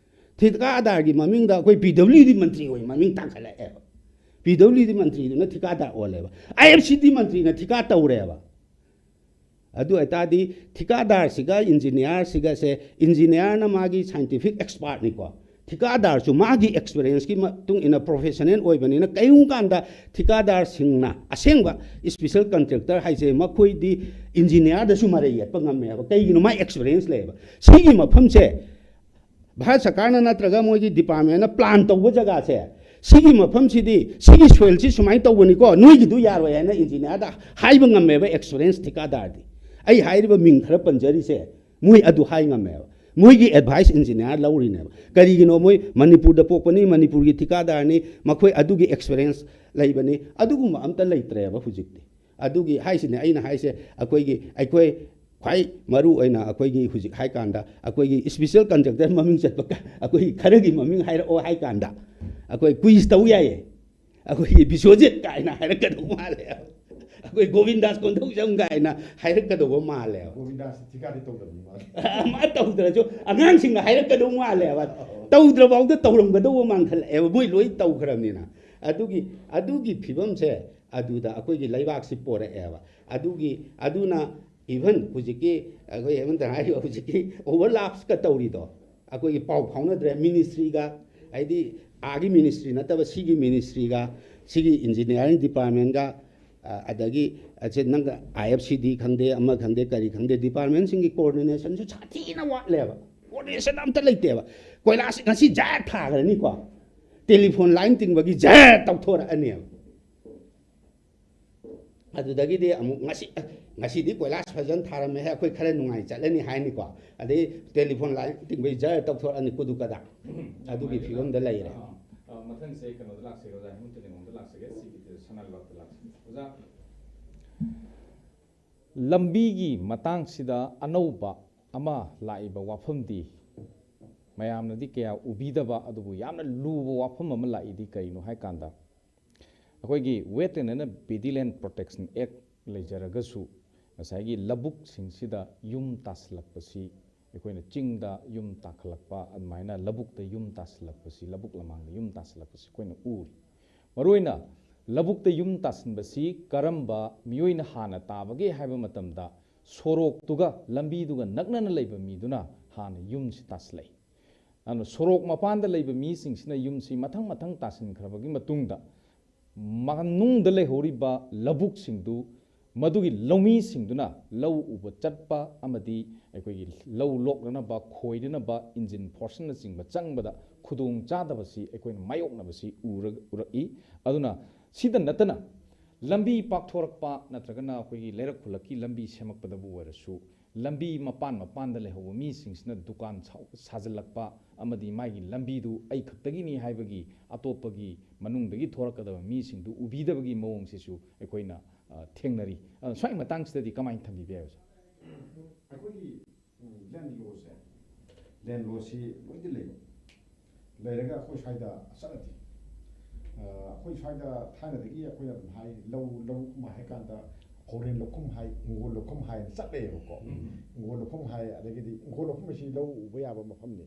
ꯊꯤꯀꯥꯗꯥꯔꯒꯤ ꯃꯃꯤꯡꯗ ꯑꯩꯈꯣꯏ P W D ꯃꯟꯇ꯭ꯔꯤ ꯑꯣꯏ ꯃꯃꯤꯡ ꯇꯥꯡꯈꯠꯂꯛꯑꯦꯕ꯫ P W D ꯃꯟꯇ꯭ꯔꯤꯗꯨꯅ ꯊꯤꯀꯥꯗꯥꯔ ꯑꯣꯜꯂꯦꯕ꯫ I F C D ꯃꯟꯇ꯭ꯔꯤꯅ ꯊꯤꯀꯥ ꯇꯧꯔꯦꯕ꯫ ꯑꯗꯨ ꯑꯣꯏꯇꯥꯔꯗꯤ ꯊꯤꯀꯥꯗꯥꯔꯁꯤꯒ engineer ꯁꯤꯒꯁꯦ, engineer ꯅ ꯃꯥꯒꯤ scientific expert ꯅꯤꯀꯣ, ꯊꯤꯀꯥꯗꯥꯔꯁꯨ ꯃꯥꯒꯤ ꯑꯦꯛꯁꯄꯤꯔꯤꯌꯦꯟꯁꯀꯤ ꯃꯇꯨꯡ ꯏꯟꯅ ꯄ꯭ꯔꯣꯐꯦꯁꯅꯦꯜ ꯑꯣꯏꯕꯅꯤꯅ, ꯀꯔꯤꯒꯨꯝꯕ ꯀꯥꯟꯗ ꯊꯤꯀꯥꯗꯥꯔꯁꯤꯡꯅ, ꯑꯁꯦꯡꯕ ꯏꯁꯄꯤꯁꯦꯜ ꯀꯟꯇ꯭ꯔꯦꯛꯇꯔ ꯍꯥꯏꯁꯦ, ꯃꯈꯣꯏꯗꯤ ꯏꯟꯖꯤꯅꯤꯌꯥꯔꯗꯁꯨ ꯃꯔꯩ ꯌꯦꯠꯄ ꯉꯝꯃꯦꯕ꯫ ꯀꯩꯒꯤꯅꯣ? ꯃꯥ ꯑꯦꯛꯁꯄꯤꯔꯤꯌꯦꯟꯁ ꯂꯩꯌꯦꯕ꯫ ꯁꯤꯒꯤ ꯃꯐꯝꯁꯦ ꯚꯥꯔꯠ ꯁꯔꯀꯥꯔꯅ ꯅꯠꯇ꯭ꯔꯒ ꯃꯣꯏꯒꯤ ꯗꯤꯄꯥꯔꯠꯃꯦꯟꯅ ꯄ꯭ꯂꯥꯟ ꯇꯧꯕ ꯖꯒꯥꯁꯦ, ꯁꯤꯒꯤ ꯃꯐꯝꯁꯤꯗꯤ, ꯁꯤꯒꯤ ꯁꯣꯏꯜꯁꯤ ꯁꯨꯃꯥꯏꯅ ꯇꯧꯕꯅꯤꯀꯣ, ꯅꯣꯏꯒꯤꯗꯨ ꯌꯥꯔꯣꯏ ꯍꯥꯏꯅ ꯏꯟꯖꯤꯅꯤꯌꯥꯔꯗ ꯍꯥꯏꯕ ꯉꯝꯃꯦꯕ꯫ ꯑꯦꯛꯁꯄꯤꯔꯤꯌꯦꯟꯁ ꯊꯤꯀꯥꯗꯥꯔꯗꯤ, ꯑꯩ ꯍꯥꯏꯔꯤꯕ ꯃꯤꯡ ꯈꯔ ꯄꯟꯖꯔꯤꯁꯦ, ꯃꯣꯏ ꯑꯗꯨ ꯍꯥꯏ ꯉꯝꯃꯦꯕ꯫ ꯃꯣꯏꯒꯤ ꯑꯦꯗꯚꯥꯏꯁ ꯏꯟꯖꯤꯅꯤꯌꯥꯔ ꯂꯧꯔꯤꯅꯦꯕ꯫ ꯀꯔꯤꯒꯤꯅꯣ? ꯃꯣꯏ ꯃꯅꯤꯄꯨꯔꯗ ꯄꯣꯛꯄꯅꯤ, ꯃꯅꯤꯄꯨꯔꯒꯤ ꯊꯤꯀꯥꯗꯥꯔꯅꯤ, ꯃꯈꯣꯏ ꯑꯗꯨꯒꯤ ꯑꯦꯛꯁꯄꯤꯔꯤꯌꯦꯟꯁ ꯂꯩꯕꯅꯤ꯫ ꯑꯗꯨꯒꯨꯝꯕ ꯑꯝꯇ ꯂꯩꯇ꯭ꯔꯦꯕ ꯍꯧꯖꯤꯛꯇꯤ꯫ ꯑꯗꯨꯒꯤ ꯍꯥꯏꯁꯤꯅꯦ ꯑꯩꯅ ꯍꯥꯏꯁꯦ, ꯑꯩꯈꯣꯏꯒꯤ, ꯑꯩꯈꯣꯏ ꯈ꯭ꯋꯥꯏ ꯃꯔꯨ ꯑꯣꯏꯅ ꯑꯩꯈꯣꯏꯒꯤ ꯍꯧꯖꯤꯛ ꯍꯥꯏ ꯀꯥꯟꯗ, ꯑꯩꯈꯣꯏꯒꯤ ꯏꯁꯄꯤꯁꯦꯜ ꯀꯟꯇ꯭ꯔꯦꯛꯇꯔ ꯃꯃꯤꯡ ꯆꯠꯄ ꯀ-, ꯑꯩꯈꯣꯏꯒꯤ ꯈꯔꯒꯤ ꯃꯃꯤꯡ ꯍꯥꯏꯔꯛꯑꯣ ꯍꯥꯏ ꯀꯥꯟꯗ, ꯑꯩꯈꯣꯏ ꯀ꯭ꯋꯤꯖ ꯇꯧ ꯌꯥꯏꯌꯦ꯫ ꯑꯩꯈꯣꯏꯒꯤ ꯕꯤꯁ꯭ꯋꯖꯤꯠ ꯀꯥꯏꯅ ꯍꯥꯏꯔꯛꯀꯗꯧ ꯃꯥꯜꯂꯦ꯫ ꯑꯩꯈꯣꯏ ꯒꯣꯕꯤꯟꯗꯥꯁ ꯀꯣꯟꯊꯧꯖꯝ ꯀꯥꯏꯅ ꯍꯥꯏꯔꯛꯀꯗꯧꯕ ꯃꯥꯜꯂꯦꯕ꯫ ꯒꯣꯕꯤꯟꯗꯥꯁ ꯊꯤꯀꯥꯗꯤ ꯇꯧꯗꯕꯅꯤ ꯃꯥꯗꯤ꯫ ꯃꯥ ꯇꯧꯗ꯭ꯔꯁꯨ ꯑꯉꯥꯡꯁꯤꯡꯅ ꯍꯥꯏꯔꯛꯀꯗꯧ ꯃꯥꯜꯂꯦꯕ꯫ ꯑꯧ꯫ ꯇꯧꯗ꯭ꯔꯐꯥꯎꯗ ꯇꯧꯔꯝꯒꯗꯧꯕ ꯃꯥꯟꯈꯠꯂꯛꯑꯦꯕ, ꯃꯣꯏ ꯂꯣꯏ ꯇꯧꯈ꯭ꯔꯕꯅꯤꯅ꯫ ꯑꯗꯨꯒꯤ, ꯑꯗꯨꯒꯤ ꯐꯤꯕꯝꯁꯦ ꯑꯗꯨꯗ ꯑꯩꯈꯣꯏꯒꯤ ꯂꯩꯕꯥꯛꯁꯤ ꯄꯣꯔꯛꯑꯦꯕ꯫ ꯑꯗꯨꯒꯤ, ꯑꯗꯨꯅ ꯏꯚꯟ ꯍꯧꯖꯤꯛꯀꯤ ꯑꯩꯈꯣꯏ ꯍꯦꯃꯟꯇ ꯍꯥꯏꯔꯤꯕ ꯍꯧꯖꯤꯛꯀꯤ ꯑꯣꯚꯔꯂꯥꯞꯁꯀ ꯇꯧꯔꯤꯗꯣ, ꯑꯩꯈꯣꯏꯒꯤ ꯄꯥꯎ ꯐꯥꯎꯅꯗ꯭ꯔꯦ ꯃꯤꯅꯤꯁꯇ꯭ꯔꯤꯒ, ꯍꯥꯏꯗꯤ ꯑꯥꯒꯤ ꯃꯤꯅꯤꯁꯇ꯭ꯔꯤ ꯅꯠꯇꯕ ꯁꯤꯒꯤ ꯃꯤꯅꯤꯁꯇ꯭ꯔꯤꯒ, ꯁꯤꯒꯤ ꯏꯟꯖꯤꯅꯤꯌꯥꯔꯤꯡ ꯗꯤꯄꯥꯔꯠꯃꯦꯟꯒ, ꯑ, ꯑꯗꯒꯤ ꯑꯁꯦ ꯅꯪ ꯑꯥꯏ ꯑꯦꯐ ꯁꯤ ꯗꯤ ꯈꯪꯗꯦ, ꯑꯃ ꯈꯪꯗꯦ, ꯀꯔꯤ ꯈꯪꯗꯦ, ꯗꯤꯄꯥꯔꯠꯃꯦꯟꯁꯤꯡꯒꯤ ꯀꯣꯑꯣꯔꯗꯤꯅꯦꯁꯟꯁꯨ ꯁꯥꯊꯤꯅ ꯋꯥꯠꯂꯦꯕ꯫ ꯀꯣꯑꯣꯔꯗꯤꯅꯦꯁꯟ ꯑꯝꯇ ꯂꯩꯇꯦꯕ꯫ ꯀꯣꯏꯂꯥꯁ ꯉꯁꯤ ꯖꯔ ꯊꯥꯈ꯭ꯔꯅꯤꯀꯣ, ꯇꯦꯂꯤꯐꯣꯟ ꯂꯥꯏꯟ ꯇꯤꯡꯕꯒꯤ ꯖꯔ ꯇꯧꯊꯣꯔꯛꯑꯅꯦꯕ꯫ ꯑꯗꯨꯗꯒꯤꯗꯤ ꯑꯃꯨꯛ ꯉꯁꯤ, ꯉꯁꯤꯗꯤ ꯀꯣꯏꯂꯥꯁ ꯐꯖꯅ ꯊꯥꯔꯝꯃꯦꯍꯦ, ꯑꯩꯈꯣꯏ ꯈꯔ ꯅꯨꯡꯉꯥꯏ ꯆꯠꯂꯅꯤ ꯍꯥꯏꯅꯤꯀꯣ꯫ ꯑꯗꯩ ꯇꯦꯂꯤꯐꯣꯟ ꯂꯥꯏꯟ ꯇꯤꯡꯕꯩ ꯖꯔ ꯇꯧꯊꯣꯔꯛꯑꯅꯤ, ꯀꯨꯗꯨ ꯀꯗꯥ꯫ ꯑꯗꯨꯒꯤ ꯐꯤꯕꯝꯗ ꯂꯩꯔꯦ꯫ ꯑ, ꯑ, ꯃꯊꯪꯁꯦ ꯑꯩ ꯀꯩꯅꯣꯗ ꯂꯥꯛꯆꯒꯦ, ꯑꯣꯖꯥ ꯍꯦꯃꯟꯇ ꯅꯤꯉꯣꯝꯗ ꯂꯥꯛꯆꯒꯦ, ꯁꯤꯒꯤꯗꯤ ꯁꯅꯥ ꯂꯩꯕꯥꯛꯇ ꯂꯥꯛꯆꯒꯦ꯫ ꯑꯣꯖꯥ, ꯂꯝꯕꯤꯒꯤ ꯃꯇꯥꯡꯁꯤꯗ ꯑꯅꯧꯕ ꯑꯃ ꯂꯥꯛꯏꯕ ꯋꯥꯐꯝꯗꯤ, ꯃꯌꯥꯝꯅꯗꯤ ꯀꯌꯥ ꯎꯕꯤꯗꯕ, ꯑꯗꯨꯕꯨ ꯌꯥꯝꯅ ꯂꯨꯕ ꯋꯥꯐꯝ ꯑꯃ ꯂꯥꯛꯏꯗꯤ ꯀꯔꯤꯅꯣ ꯍꯥꯏ ꯀꯥꯟꯗ, ꯑꯩꯈꯣꯏꯒꯤ Wetland and Paddy Land Protection Act ꯂꯩꯖꯔꯒꯁꯨ, ꯉꯁꯥꯏꯒꯤ ꯂꯧꯕꯨꯛꯁꯤꯡꯁꯤꯗ ꯌꯨꯝ ꯇꯥꯁꯤꯜꯂꯛꯄꯁꯤ, ꯑꯩꯈꯣꯏꯅ ꯆꯤꯡꯗ ꯌꯨꯝ ꯇꯥꯈꯠꯂꯛꯄ, ꯑꯗꯨꯃꯥꯏꯅ ꯂꯧꯕꯨꯛꯇ ꯌꯨꯝ ꯇꯥꯁꯤꯜꯂꯛꯄꯁꯤ, ꯂꯧꯕꯨꯛ ꯂꯃꯥꯡꯗ ꯌꯨꯝ ꯇꯥꯁꯤꯜꯂꯛꯄꯁꯤ ꯑꯩꯈꯣꯏꯅ ꯎꯔꯤ꯫ ꯃꯔꯨꯑꯣꯏꯅ ꯂꯧꯕꯨꯛꯇ ꯌꯨꯝ ꯇꯥꯁꯤꯟꯕꯁꯤ ꯀꯔꯝꯕ ꯃꯤꯑꯣꯏꯅ ꯍꯥꯟꯅ ꯇꯥꯕꯒꯦ ꯍꯥꯏꯕ ꯃꯇꯝꯗ, ꯁꯣꯔꯣꯛꯇꯨꯒ ꯂꯝꯕꯤꯗꯨꯒ ꯅꯛꯅꯅ ꯂꯩꯕ ꯃꯤꯗꯨꯅ ꯍꯥꯟꯅ ꯌꯨꯝꯁꯤ ꯇꯥꯁꯤꯜꯂꯛꯏ꯫ ꯑꯗꯨꯅ ꯁꯣꯔꯣꯛ ꯃꯄꯥꯟꯗ ꯂꯩꯕ ꯃꯤꯁꯤꯡꯁꯤꯅ ꯌꯨꯝꯁꯤ ꯃꯊꯪ ꯃꯊꯪ ꯇꯥꯁꯤꯟꯈ꯭ꯔꯕꯒꯤ ꯃꯇꯨꯡꯗ, ꯃꯅꯨꯡꯗ ꯂꯩꯍꯧꯔꯤꯕ ꯂꯧꯕꯨꯛꯁꯤꯡꯗꯨ ꯃꯗꯨꯒꯤ ꯂꯧꯃꯤꯁꯤꯡꯗꯨꯅ ꯂꯧ ꯎꯕ ꯆꯠꯄ ꯑꯃꯗꯤ ꯑꯩꯈꯣꯏꯒꯤ ꯂꯧ ꯂꯣꯛꯅꯅꯕ, ꯈꯣꯏꯅꯅꯕ ꯏꯟꯖꯤꯟ ꯐꯣꯔꯁꯅꯆꯤꯡꯕ ꯆꯪꯕꯗ ꯈꯨꯗꯣꯡ ꯆꯥꯗꯕꯁꯤ ꯑꯩꯈꯣꯏꯅ ꯃꯥꯌꯣꯛꯅꯕꯁꯤ ꯎꯔ-, ꯎꯔꯛꯏ꯫ ꯑꯗꯨꯅ ꯁꯤꯗ ꯅꯠꯇꯅ ꯂꯝꯕꯤ ꯄꯥꯛꯊꯣꯔꯛꯄ ꯅꯠꯇ꯭ꯔꯒꯅ ꯑꯩꯈꯣꯏꯒꯤ ꯂꯩꯔꯛ ꯈꯨꯜꯂꯛꯀꯤ ꯂꯝꯕꯤ ꯁꯦꯝꯃꯛꯄꯗꯕꯨ ꯑꯣꯏꯔꯁꯨ, ꯂꯝꯕꯤ ꯃꯄꯥꯟ ꯃꯄꯥꯟꯗ ꯂꯩꯍꯧꯕ ꯃꯤꯁꯤꯡꯁꯤꯅ ꯗꯨꯀꯥꯟ ꯁꯥ-, ꯁꯥꯖꯤꯜꯂꯛꯄ ꯑꯃꯗꯤ ꯃꯥꯒꯤ ꯂꯝꯕꯤꯗꯨ ꯑꯩ ꯈꯛꯇꯒꯤꯅꯤ ꯍꯥꯏꯕꯒꯤ, ꯑꯇꯣꯞꯄꯒꯤ ꯃꯅꯨꯡꯗꯒꯤ ꯊꯣꯔꯛꯀꯗꯕ ꯃꯤꯁꯤꯡꯗꯨ ꯎꯕꯤꯗꯕꯒꯤ ꯃꯑꯣꯡꯁꯤꯁꯨ ꯑꯩꯈꯣꯏꯅ, ꯑ, ꯊꯦꯡꯅꯔꯤ꯫ ꯑꯗꯣ ꯁ꯭ꯋꯥꯏ ꯃꯇꯥꯡꯁꯤꯗꯗꯤ ꯀꯃꯥꯏꯅ ꯊꯝꯕꯤꯕ ꯌꯥꯏ, ꯑꯣꯖꯥ? ꯑꯩꯈꯣꯏꯒꯤ, ꯎꯝ, ꯂꯦꯟ ꯂꯣꯁꯦ, ꯂꯦꯟ ꯂꯣꯁꯤ ꯂꯣꯏꯗꯤ ꯂꯩꯕ꯫ ꯂꯩꯔꯒ ꯑꯩꯈꯣꯏ ꯁ꯭ꯋꯥꯏꯗ ꯆꯠꯂꯗꯤ, ꯑ, ꯑꯩꯈꯣꯏ ꯁ꯭ꯋꯥꯏꯗ ꯊꯥꯏꯅꯗꯒꯤ ꯑꯩꯈꯣꯏꯅ ꯑꯗꯨꯝ ꯍꯥꯏ, ꯂꯧ, ꯂꯧ ꯑꯃ ꯍꯥꯏ ꯀꯥꯟꯗ ꯐꯣꯔꯦꯟ ꯂꯧꯐꯝ ꯍꯥꯏ, ꯏꯪꯒꯣꯜ ꯂꯧꯐꯝ ꯍꯥꯏꯅ ꯆꯠꯂꯦꯕꯀꯣ꯫ ꯎꯝ꯫ ꯏꯪꯒꯣꯜ ꯂꯧꯐꯝ ꯍꯥꯏ, ꯑꯗꯒꯤꯗꯤ ꯏꯪꯒꯣꯜ ꯂꯧꯐꯝ ꯑꯁꯤ ꯂꯧ ꯎꯕ ꯌꯥꯕ ꯃꯐꯝꯅꯤ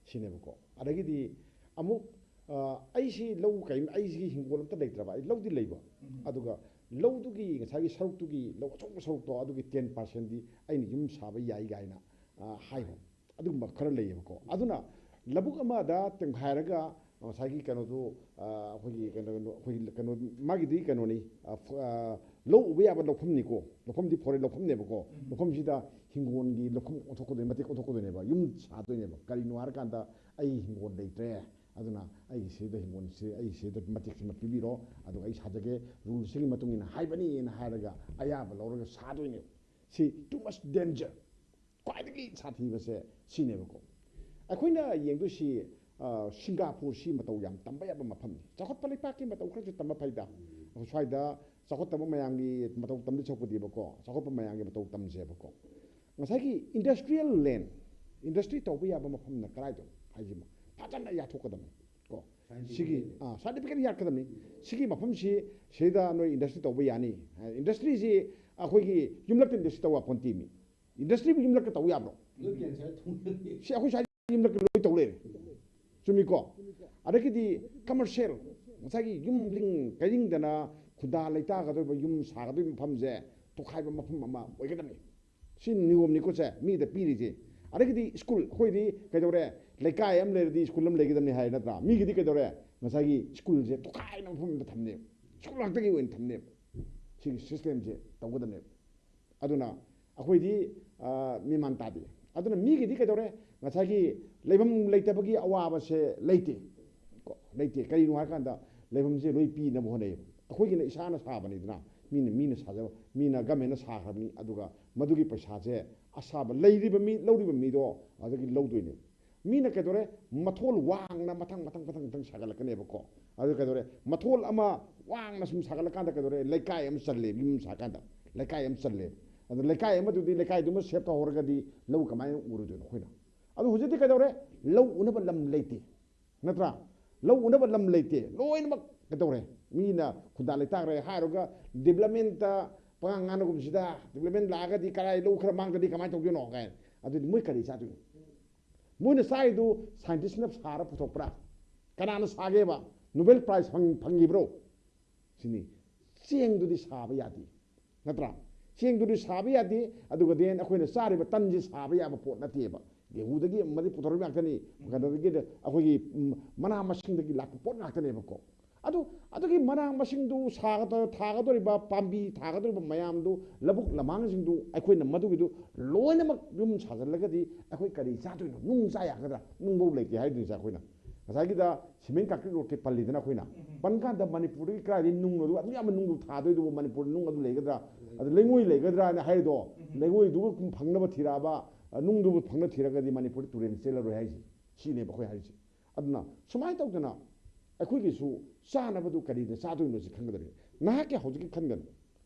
ꯁꯤꯅꯦꯕꯀꯣ꯫ ꯑꯗꯒꯤꯗꯤ ꯑꯃꯨꯛ, ꯑ, ꯑꯩꯁꯤ ꯂꯧ ꯀꯔꯤꯝ, ꯑꯩꯁꯤꯒꯤ ꯍꯤꯡꯒꯣꯜ ꯑꯝꯇ ꯂꯩꯇ꯭ꯔꯕ, ꯑꯩ ꯂꯧꯗꯤ ꯂꯩꯕ꯫ ꯎꯝ꯫ ꯑꯗꯨꯒ ꯂꯧꯗꯨꯒꯤ ꯉꯁꯥꯏꯒꯤ ꯁꯔꯨꯛꯇꯨꯒꯤ, ꯂꯧ ꯑꯆꯧꯕ ꯁꯔꯨꯛꯇꯣ, ꯑꯗꯨꯒꯤ ꯇꯦꯟ ꯄꯥꯔꯁꯦꯟꯗꯤ ꯑꯩꯅ ꯌꯨꯝ ꯁꯥꯕ ꯌꯥꯏ ꯀꯥꯏꯅ, ꯑ, ꯍꯥꯏꯕ꯫ ꯑꯗꯨꯒꯨꯝꯕ ꯈꯔ ꯂꯩꯌꯦꯕꯀꯣ꯫ ꯑꯗꯨꯅ ꯂꯧꯕꯨꯛ ꯑꯃꯗ ꯇꯦꯡꯈꯥꯏꯔꯒ ꯉꯁꯥꯏꯒꯤ ꯀꯩꯅꯣꯗꯨ, ꯑ, ꯑꯩꯈꯣꯏꯒꯤ ꯀꯩꯅꯣ, ꯑꯩꯈꯣꯏꯒꯤ ꯀꯩꯅꯣ, ꯃꯥꯒꯤꯗꯤ ꯀꯩꯅꯣꯅꯤ, ꯑ, ꯐ-, ꯑ, ꯂꯧ ꯎꯕ ꯌꯥꯕ ꯂꯧꯐꯝꯅꯤꯀꯣ꯫ ꯂꯧꯐꯝꯗꯤ ꯐꯣꯔꯦꯟ ꯂꯧꯐꯝꯅꯦꯕꯀꯣ꯫ ꯎꯝ꯫ ꯂꯧꯐꯝꯁꯤꯗ ꯍꯤꯡꯒꯣꯜꯒꯤ ꯂꯧꯐꯝ ꯑꯣꯟꯊꯣꯛꯀꯗꯣꯏꯅꯤ, ꯃꯇꯦꯛ ꯑꯣꯟꯊꯣꯛꯀꯗꯣꯏꯅꯦꯕ, ꯌꯨꯝ ꯁꯥꯗꯣꯏꯅꯦꯕ꯫ ꯀꯔꯤꯅꯣ ꯍꯥꯏꯔꯀꯥꯟꯗ, "ꯑꯩ ꯍꯤꯡꯒꯣꯜ ꯂꯩꯇ꯭ꯔꯦ, ꯑꯗꯨꯅ ꯑꯩꯒꯤ ꯁꯤꯗ ꯍꯤꯡꯒꯣꯜꯁꯦ, ꯑꯩ ꯁꯤꯗ ꯃꯇꯦꯛꯁꯤꯃ ꯄꯤꯕꯤꯔꯣ, ꯑꯗꯨꯒ ꯑꯩ ꯁꯥꯖꯒꯦ, ꯔꯨꯜꯁꯤꯒꯤ ꯃꯇꯨꯡ ꯏꯟꯅ ꯍꯥꯏꯕꯅꯤꯅ" ꯍꯥꯏꯔꯒ ꯑꯌꯥꯕ ꯂꯧꯔꯒ ꯁꯥꯗꯣꯏꯅꯦꯕ꯫ ꯁꯤ too much danger꯫ ꯈ꯭ꯋꯥꯏꯗꯒꯤ ꯁꯥꯊꯤꯕꯁꯦ ꯁꯤꯅꯦꯕꯀꯣ꯫ ꯑꯩꯈꯣꯏꯅ ꯌꯦꯡꯗꯣꯏꯁꯤ, ꯑ, ꯁꯤꯡꯒꯥꯄꯨꯔꯁꯤ ꯃꯇꯧ ꯌꯥꯝ ꯇꯝꯕ ꯌꯥꯕ ꯃꯐꯝꯅꯤ꯫ ꯆꯥꯎꯈꯠꯄ ꯂꯩꯄꯥꯛꯀꯤ ꯃꯇꯧ ꯈꯔꯁꯨ ꯇꯝꯕ ꯐꯩꯗ꯫ ꯑꯩꯈꯣꯏ ꯁ꯭ꯋꯥꯏꯗ ꯆꯥꯎꯈꯠꯇꯕ ꯃꯌꯥꯝꯒꯤ ꯃꯇꯧ ꯇꯝꯗꯣꯏ ꯁꯔꯨꯛꯄꯨꯗꯤꯕꯀꯣ, ꯆꯥꯎꯈꯠꯄ ꯃꯌꯥꯝꯒꯤ ꯃꯇꯧ ꯇꯝꯁꯦꯕꯀꯣ꯫ ꯉꯁꯥꯏꯒꯤ industrial land, industry ꯇꯧꯕ ꯌꯥꯕ ꯃꯐꯝꯅ ꯀꯗꯥꯏꯗꯅꯣ ꯍꯥꯏꯁꯤꯃ ꯐꯖꯅ ꯌꯥꯊꯣꯛꯀꯗꯕꯅꯤ ꯀꯣ꯫ ꯁꯤꯒꯤ, ꯑꯥ, certificate ꯌꯥꯠꯀꯗꯕꯅꯤ꯫ ꯁꯤꯒꯤ ꯃꯐꯝꯁꯤ, ꯁꯤꯗ ꯅꯣꯏ industry ꯇꯧꯕ ꯌꯥꯅꯤ꯫ Industryꯁꯤ ꯑꯩꯈꯣꯏꯒꯤ ꯌꯨꯝꯂꯛꯇ industry ꯇꯧ ꯌꯥꯄꯣꯟꯇꯦ ꯃꯤ꯫ Industryꯕꯨ ꯌꯨꯝꯂꯛꯇ ꯇꯧ ꯌꯥꯕ꯭ꯔꯣ? ꯂꯣꯏ cancel ꯊꯨꯡꯅꯅꯤ꯫ ꯁꯤ ꯑꯩꯈꯣꯏ ꯁ꯭ꯋꯥꯏ ꯌꯨꯝꯂꯛꯇ ꯂꯣꯏ ꯇꯧ ꯂꯩꯔꯦ꯫ ꯆꯨꯝꯃꯤꯀꯣ? ꯑꯗꯒꯤꯗꯤ commercial, ꯉꯁꯥꯏꯒꯤ ꯌꯨꯝ ꯂꯤꯡ ꯀꯩꯔꯤꯡꯗꯅ ꯈꯨꯟꯗꯥ ꯂꯩꯇꯥꯒꯗꯧꯔꯤꯕ, ꯌꯨꯝ ꯁꯥꯒꯗꯧꯔꯤꯕ ꯃꯐꯝꯁꯦ ꯇꯣꯈꯥꯏꯕ ꯃꯐꯝ ꯑꯃ ꯑꯣꯏꯒꯗꯕꯅꯤ꯫ ꯁꯤ ꯅꯤꯌꯣꯝꯅꯤꯀꯣ ꯁꯦ, ꯃꯤꯗ ꯄꯤꯔꯤꯁꯦ꯫ ꯑꯗꯒꯤꯗꯤ ꯁ꯭ꯀꯨꯜ, ꯑꯩꯈꯣꯏꯗꯤ ꯀꯩꯗꯧꯔꯦ? ꯂꯩꯀꯥꯏ ꯑꯃ ꯂꯩꯔꯗꯤ ꯁ꯭ꯀꯨꯜ ꯑꯃ ꯂꯩꯒꯗꯕꯅꯤ ꯍꯥꯏ ꯅꯠꯇ꯭ꯔꯥ? ꯃꯤꯒꯤꯗꯤ ꯀꯩꯗꯧꯔꯦ? ꯉꯁꯥꯏꯒꯤ ꯁ꯭ꯀꯨꯜꯁꯦ ꯇꯣꯈꯥꯏꯅ ꯃꯐꯝ ꯑꯃꯗ ꯊꯝꯅꯦꯕ, ꯁ꯭ꯀꯨꯜ ꯉꯥꯛꯇꯒꯤ ꯑꯣꯏꯅ ꯊꯝꯅꯦꯕ꯫ ꯁꯤꯒꯤ ꯁꯤꯁꯇꯦꯝꯁꯦ ꯇꯧꯒꯗꯕꯅꯦꯕ꯫ ꯑꯗꯨꯅ ꯑꯩꯈꯣꯏꯗꯤ ꯃꯦꯃꯥꯟ ꯇꯥꯗꯦ꯫ ꯑꯗꯨꯅ ꯃꯤꯒꯤꯗꯤ ꯀꯩꯗꯧꯔꯦ? ꯉꯁꯥꯏꯒꯤ ꯂꯩꯐꯝ ꯂꯩꯇꯕꯒꯤ ꯑꯋꯥꯕꯁꯦ ꯂꯩꯇꯦ꯫ ꯀꯣ, ꯂꯩꯇꯦ꯫ ꯀꯔꯤꯅꯣ ꯍꯥꯏꯔꯀꯥꯟꯗ ꯂꯩꯐꯝꯁꯦ ꯂꯣꯏ ꯄꯤꯅꯕ ꯍꯣꯠꯅꯩꯌꯦꯕ꯫ ꯑꯩꯈꯣꯏꯒꯤꯅ ꯏꯁꯥꯅ ꯁꯥꯕꯅꯤꯗꯅ, ꯃꯤꯅ, ꯃꯤꯅ ꯁꯥꯖꯕ, ꯃꯤꯅ ꯒꯃꯦꯟꯅ ꯁꯥꯈ꯭ꯔꯕꯅꯤ꯫ ꯑꯗꯨꯒ ꯃꯗꯨꯒꯤ ꯄꯩꯁꯥꯁꯦ ꯑꯁꯥꯕ ꯂꯩꯔꯤꯕ ꯃꯤ, ꯂꯧꯔꯤꯕ ꯃꯤꯗꯣ ꯑꯗꯒꯤ ꯂꯧꯗꯣꯏꯅꯦ꯫ ꯃꯤꯅ ꯀꯩꯗꯧꯔꯦ? ꯃꯊꯣꯜ ꯋꯥꯡꯅ ꯃꯊꯪ, ꯃꯊꯪ, ꯃꯊꯪ, ꯃꯊꯪ ꯁꯥꯒꯠꯂꯛꯀꯅꯦꯕꯀꯣ꯫ ꯑꯗꯨ ꯀꯩꯗꯧꯔꯦ? ꯃꯊꯣꯜ ꯑꯃ ꯋꯥꯡꯅ ꯁꯨꯝ ꯁꯥꯒꯠꯂꯀꯥꯟꯗ ꯀꯩꯗꯧꯔꯦ? ꯂꯩꯀꯥꯏ ꯑꯃ ꯆꯜꯂꯦꯕ, ꯌꯨꯝ ꯁꯥꯀꯥꯟꯗ ꯂꯩꯀꯥꯏ ꯑꯃ ꯆꯜꯂꯦꯕ꯫ ꯑꯗꯣ ꯂꯩꯀꯥꯏ ꯑꯃꯗꯨꯗꯤ, ꯂꯩꯀꯥꯏꯗꯨꯃ ꯁꯦꯞ ꯇꯧꯍꯧꯔꯒꯗꯤ ꯂꯧ ꯀꯃꯥꯏꯅ ꯎꯔꯨꯗꯣꯏꯅꯣ ꯑꯩꯈꯣꯏꯅ? ꯑꯗꯣ ꯍꯧꯖꯤꯛꯇꯤ ꯀꯩꯗꯧꯔꯦ? ꯂꯧ ꯎꯅꯕ ꯂꯝ ꯂꯩꯇꯦ, ꯅꯠꯇ꯭ꯔꯥ? ꯂꯧ ꯎꯅꯕ ꯂꯝ ꯂꯩꯇꯦ, ꯂꯣꯏꯅꯃꯛ ꯀꯩꯗꯧꯔꯦ? ꯃꯤꯅ ꯈꯨꯟꯗꯥ ꯂꯩꯇꯥꯈ꯭ꯔꯦ ꯍꯥꯏꯔꯒ ꯗꯤꯕꯂꯞꯃꯦꯟꯇ ꯄꯉꯥꯡ ꯉꯥꯡꯅꯒꯨꯝꯁꯤꯗ, ꯗꯤꯕꯂꯞꯃꯦꯟ ꯂꯥꯛꯑꯒꯗꯤ ꯀꯔꯥꯏ ꯂꯧ ꯈꯔ ꯃꯥꯡꯗꯗꯤ ꯀꯃꯥꯏꯅ ꯇꯧꯗꯣꯏꯅꯣ ꯀꯥꯏꯅ꯫ ꯑꯗꯨꯗꯤ ꯃꯣꯏ ꯀꯔꯤ ꯆꯥꯗꯣꯏꯅꯣ? ꯃꯣꯏꯅ ꯆꯥꯔꯤꯗꯨ ꯁꯥꯏꯟꯇꯤꯁꯅ ꯁꯥꯔ ꯄꯨꯊꯣꯛꯄ꯭ꯔꯥ? ꯀꯅꯥꯅ ꯁꯥꯒꯦꯕ? ꯅꯣꯕꯦꯜ ꯄ꯭ꯔꯥꯏꯖ ꯐꯪ-, ꯐꯪꯉꯤꯕ꯭ꯔꯣ? ꯁꯤꯅꯤ꯫ ꯆꯦꯡꯗꯨꯗꯤ ꯁꯥꯕ ꯌꯥꯗꯦ, ꯅꯠꯇ꯭ꯔꯥ? ꯆꯦꯡꯗꯨꯗꯤ ꯁꯥꯕ ꯌꯥꯗꯦ꯫ ꯑꯗꯨꯒ then ꯑꯩꯈꯣꯏꯅ ꯆꯥꯔꯤꯕ ꯇꯟꯁꯤ ꯁꯥꯕ ꯌꯥꯕ ꯄꯣꯠ ꯅꯠꯇꯦꯕ꯫ ꯒꯦꯍꯨꯗꯒꯤ ꯑꯃꯗꯤ ꯄꯨꯊꯣꯔꯛꯄ ꯉꯥꯛꯇꯅꯤ꯫ ꯀꯩꯅꯣꯗꯒꯤ ꯑꯩꯈꯣꯏꯒꯤ, ꯎꯝ, ꯃꯅꯥ ꯃꯁꯤꯡꯗꯒꯤ ꯂꯥꯛꯄ ꯄꯣꯠ ꯉꯥꯛꯇꯅꯦꯕꯀꯣ꯫ ꯑꯗꯨ, ꯑꯗꯨꯒꯤ ꯃꯅꯥ ꯃꯁꯤꯡꯗꯨ ꯁꯥꯒꯗ-, ꯊꯥꯒꯗꯧꯔꯤꯕ ꯄꯥꯝꯕꯤ, ꯊꯥꯒꯗꯧꯔꯤꯕ ꯃꯌꯥꯝꯗꯨ, ꯂꯧꯕꯨꯛ ꯂꯝꯍꯥꯡꯁꯤꯡꯗꯨ ꯑꯩꯈꯣꯏꯅ ꯃꯗꯨꯒꯤꯗꯨ ꯂꯣꯏꯅꯃꯛ ꯌꯨꯝ ꯁꯥꯖꯤꯜꯂꯒꯗꯤ ꯑꯩꯈꯣꯏ ꯀꯔꯤ ꯆꯥꯗꯣꯏꯅꯣ? ꯅꯨꯡ ꯆꯥ ꯌꯥꯒꯗ꯭ꯔꯥ? ꯅꯨꯡꯐꯧ ꯂꯩꯇꯦ ꯍꯥꯏꯗꯣꯏꯅꯤ ꯁꯥꯔ ꯑꯩꯈꯣꯏꯅ꯫ ꯉꯁꯥꯏꯒꯤꯗ ꯁꯤꯃꯦꯟ ꯀꯪꯀ꯭ꯔꯤꯠ ꯔꯣꯗꯀꯤ ꯄꯜꯂꯤꯗꯅ ꯑꯩꯈꯣꯏꯅ꯫ ꯄꯟ ꯀꯥꯟꯗ ꯃꯅꯤꯄꯨꯔꯗꯒꯤ ꯀꯗꯥꯏꯗꯒꯤ ꯅꯨꯡꯅꯣ? ꯑꯗꯨ ꯑꯗꯨꯛ ꯌꯥꯝꯕ ꯅꯨꯡꯗꯨ ꯊꯥꯗꯣꯏꯗꯨꯕꯨ ꯃꯅꯤꯄꯨꯔꯗ ꯅꯨꯡ ꯑꯗꯨ ꯂꯩꯒꯗ꯭ꯔꯥ? ꯑꯗ ꯂꯩꯉꯣꯏ ꯂꯩꯒꯗ꯭ꯔꯥ ꯍꯥꯏꯅ ꯍꯥꯏꯔꯤꯗꯣ, ꯂꯩꯉꯣꯏꯗꯨꯕꯨ ꯐꯪꯅꯕ ꯊꯤꯔꯛꯑꯕ, ꯑ, ꯅꯨꯡꯗꯨꯕꯨ ꯐꯪꯅ ꯊꯤꯔꯒꯗꯤ ꯃꯅꯤꯄꯨꯔꯗ ꯇꯨꯔꯦꯟ ꯆꯦꯜꯂꯔꯣꯏ ꯍꯥꯏꯁꯦ꯫ ꯁꯤꯅꯦꯕ ꯑꯩꯈꯣꯏ ꯍꯥꯏꯔꯤꯁꯦ꯫ ꯑꯗꯨꯅ ꯁꯨꯃꯥꯏꯅ ꯇꯧꯗꯅ ꯑꯩꯈꯣꯏꯒꯤꯁꯨ ꯆꯥꯅꯕꯗꯨ ꯀꯔꯤꯅ ꯆꯥꯗꯣꯏꯅꯣ ꯁꯤ ꯈꯟꯒꯗꯕꯅꯤ꯫ ꯅꯍꯥꯛꯀꯤ ꯍꯧꯖꯤꯛꯀꯤ ꯈꯟꯒꯅꯨ꯫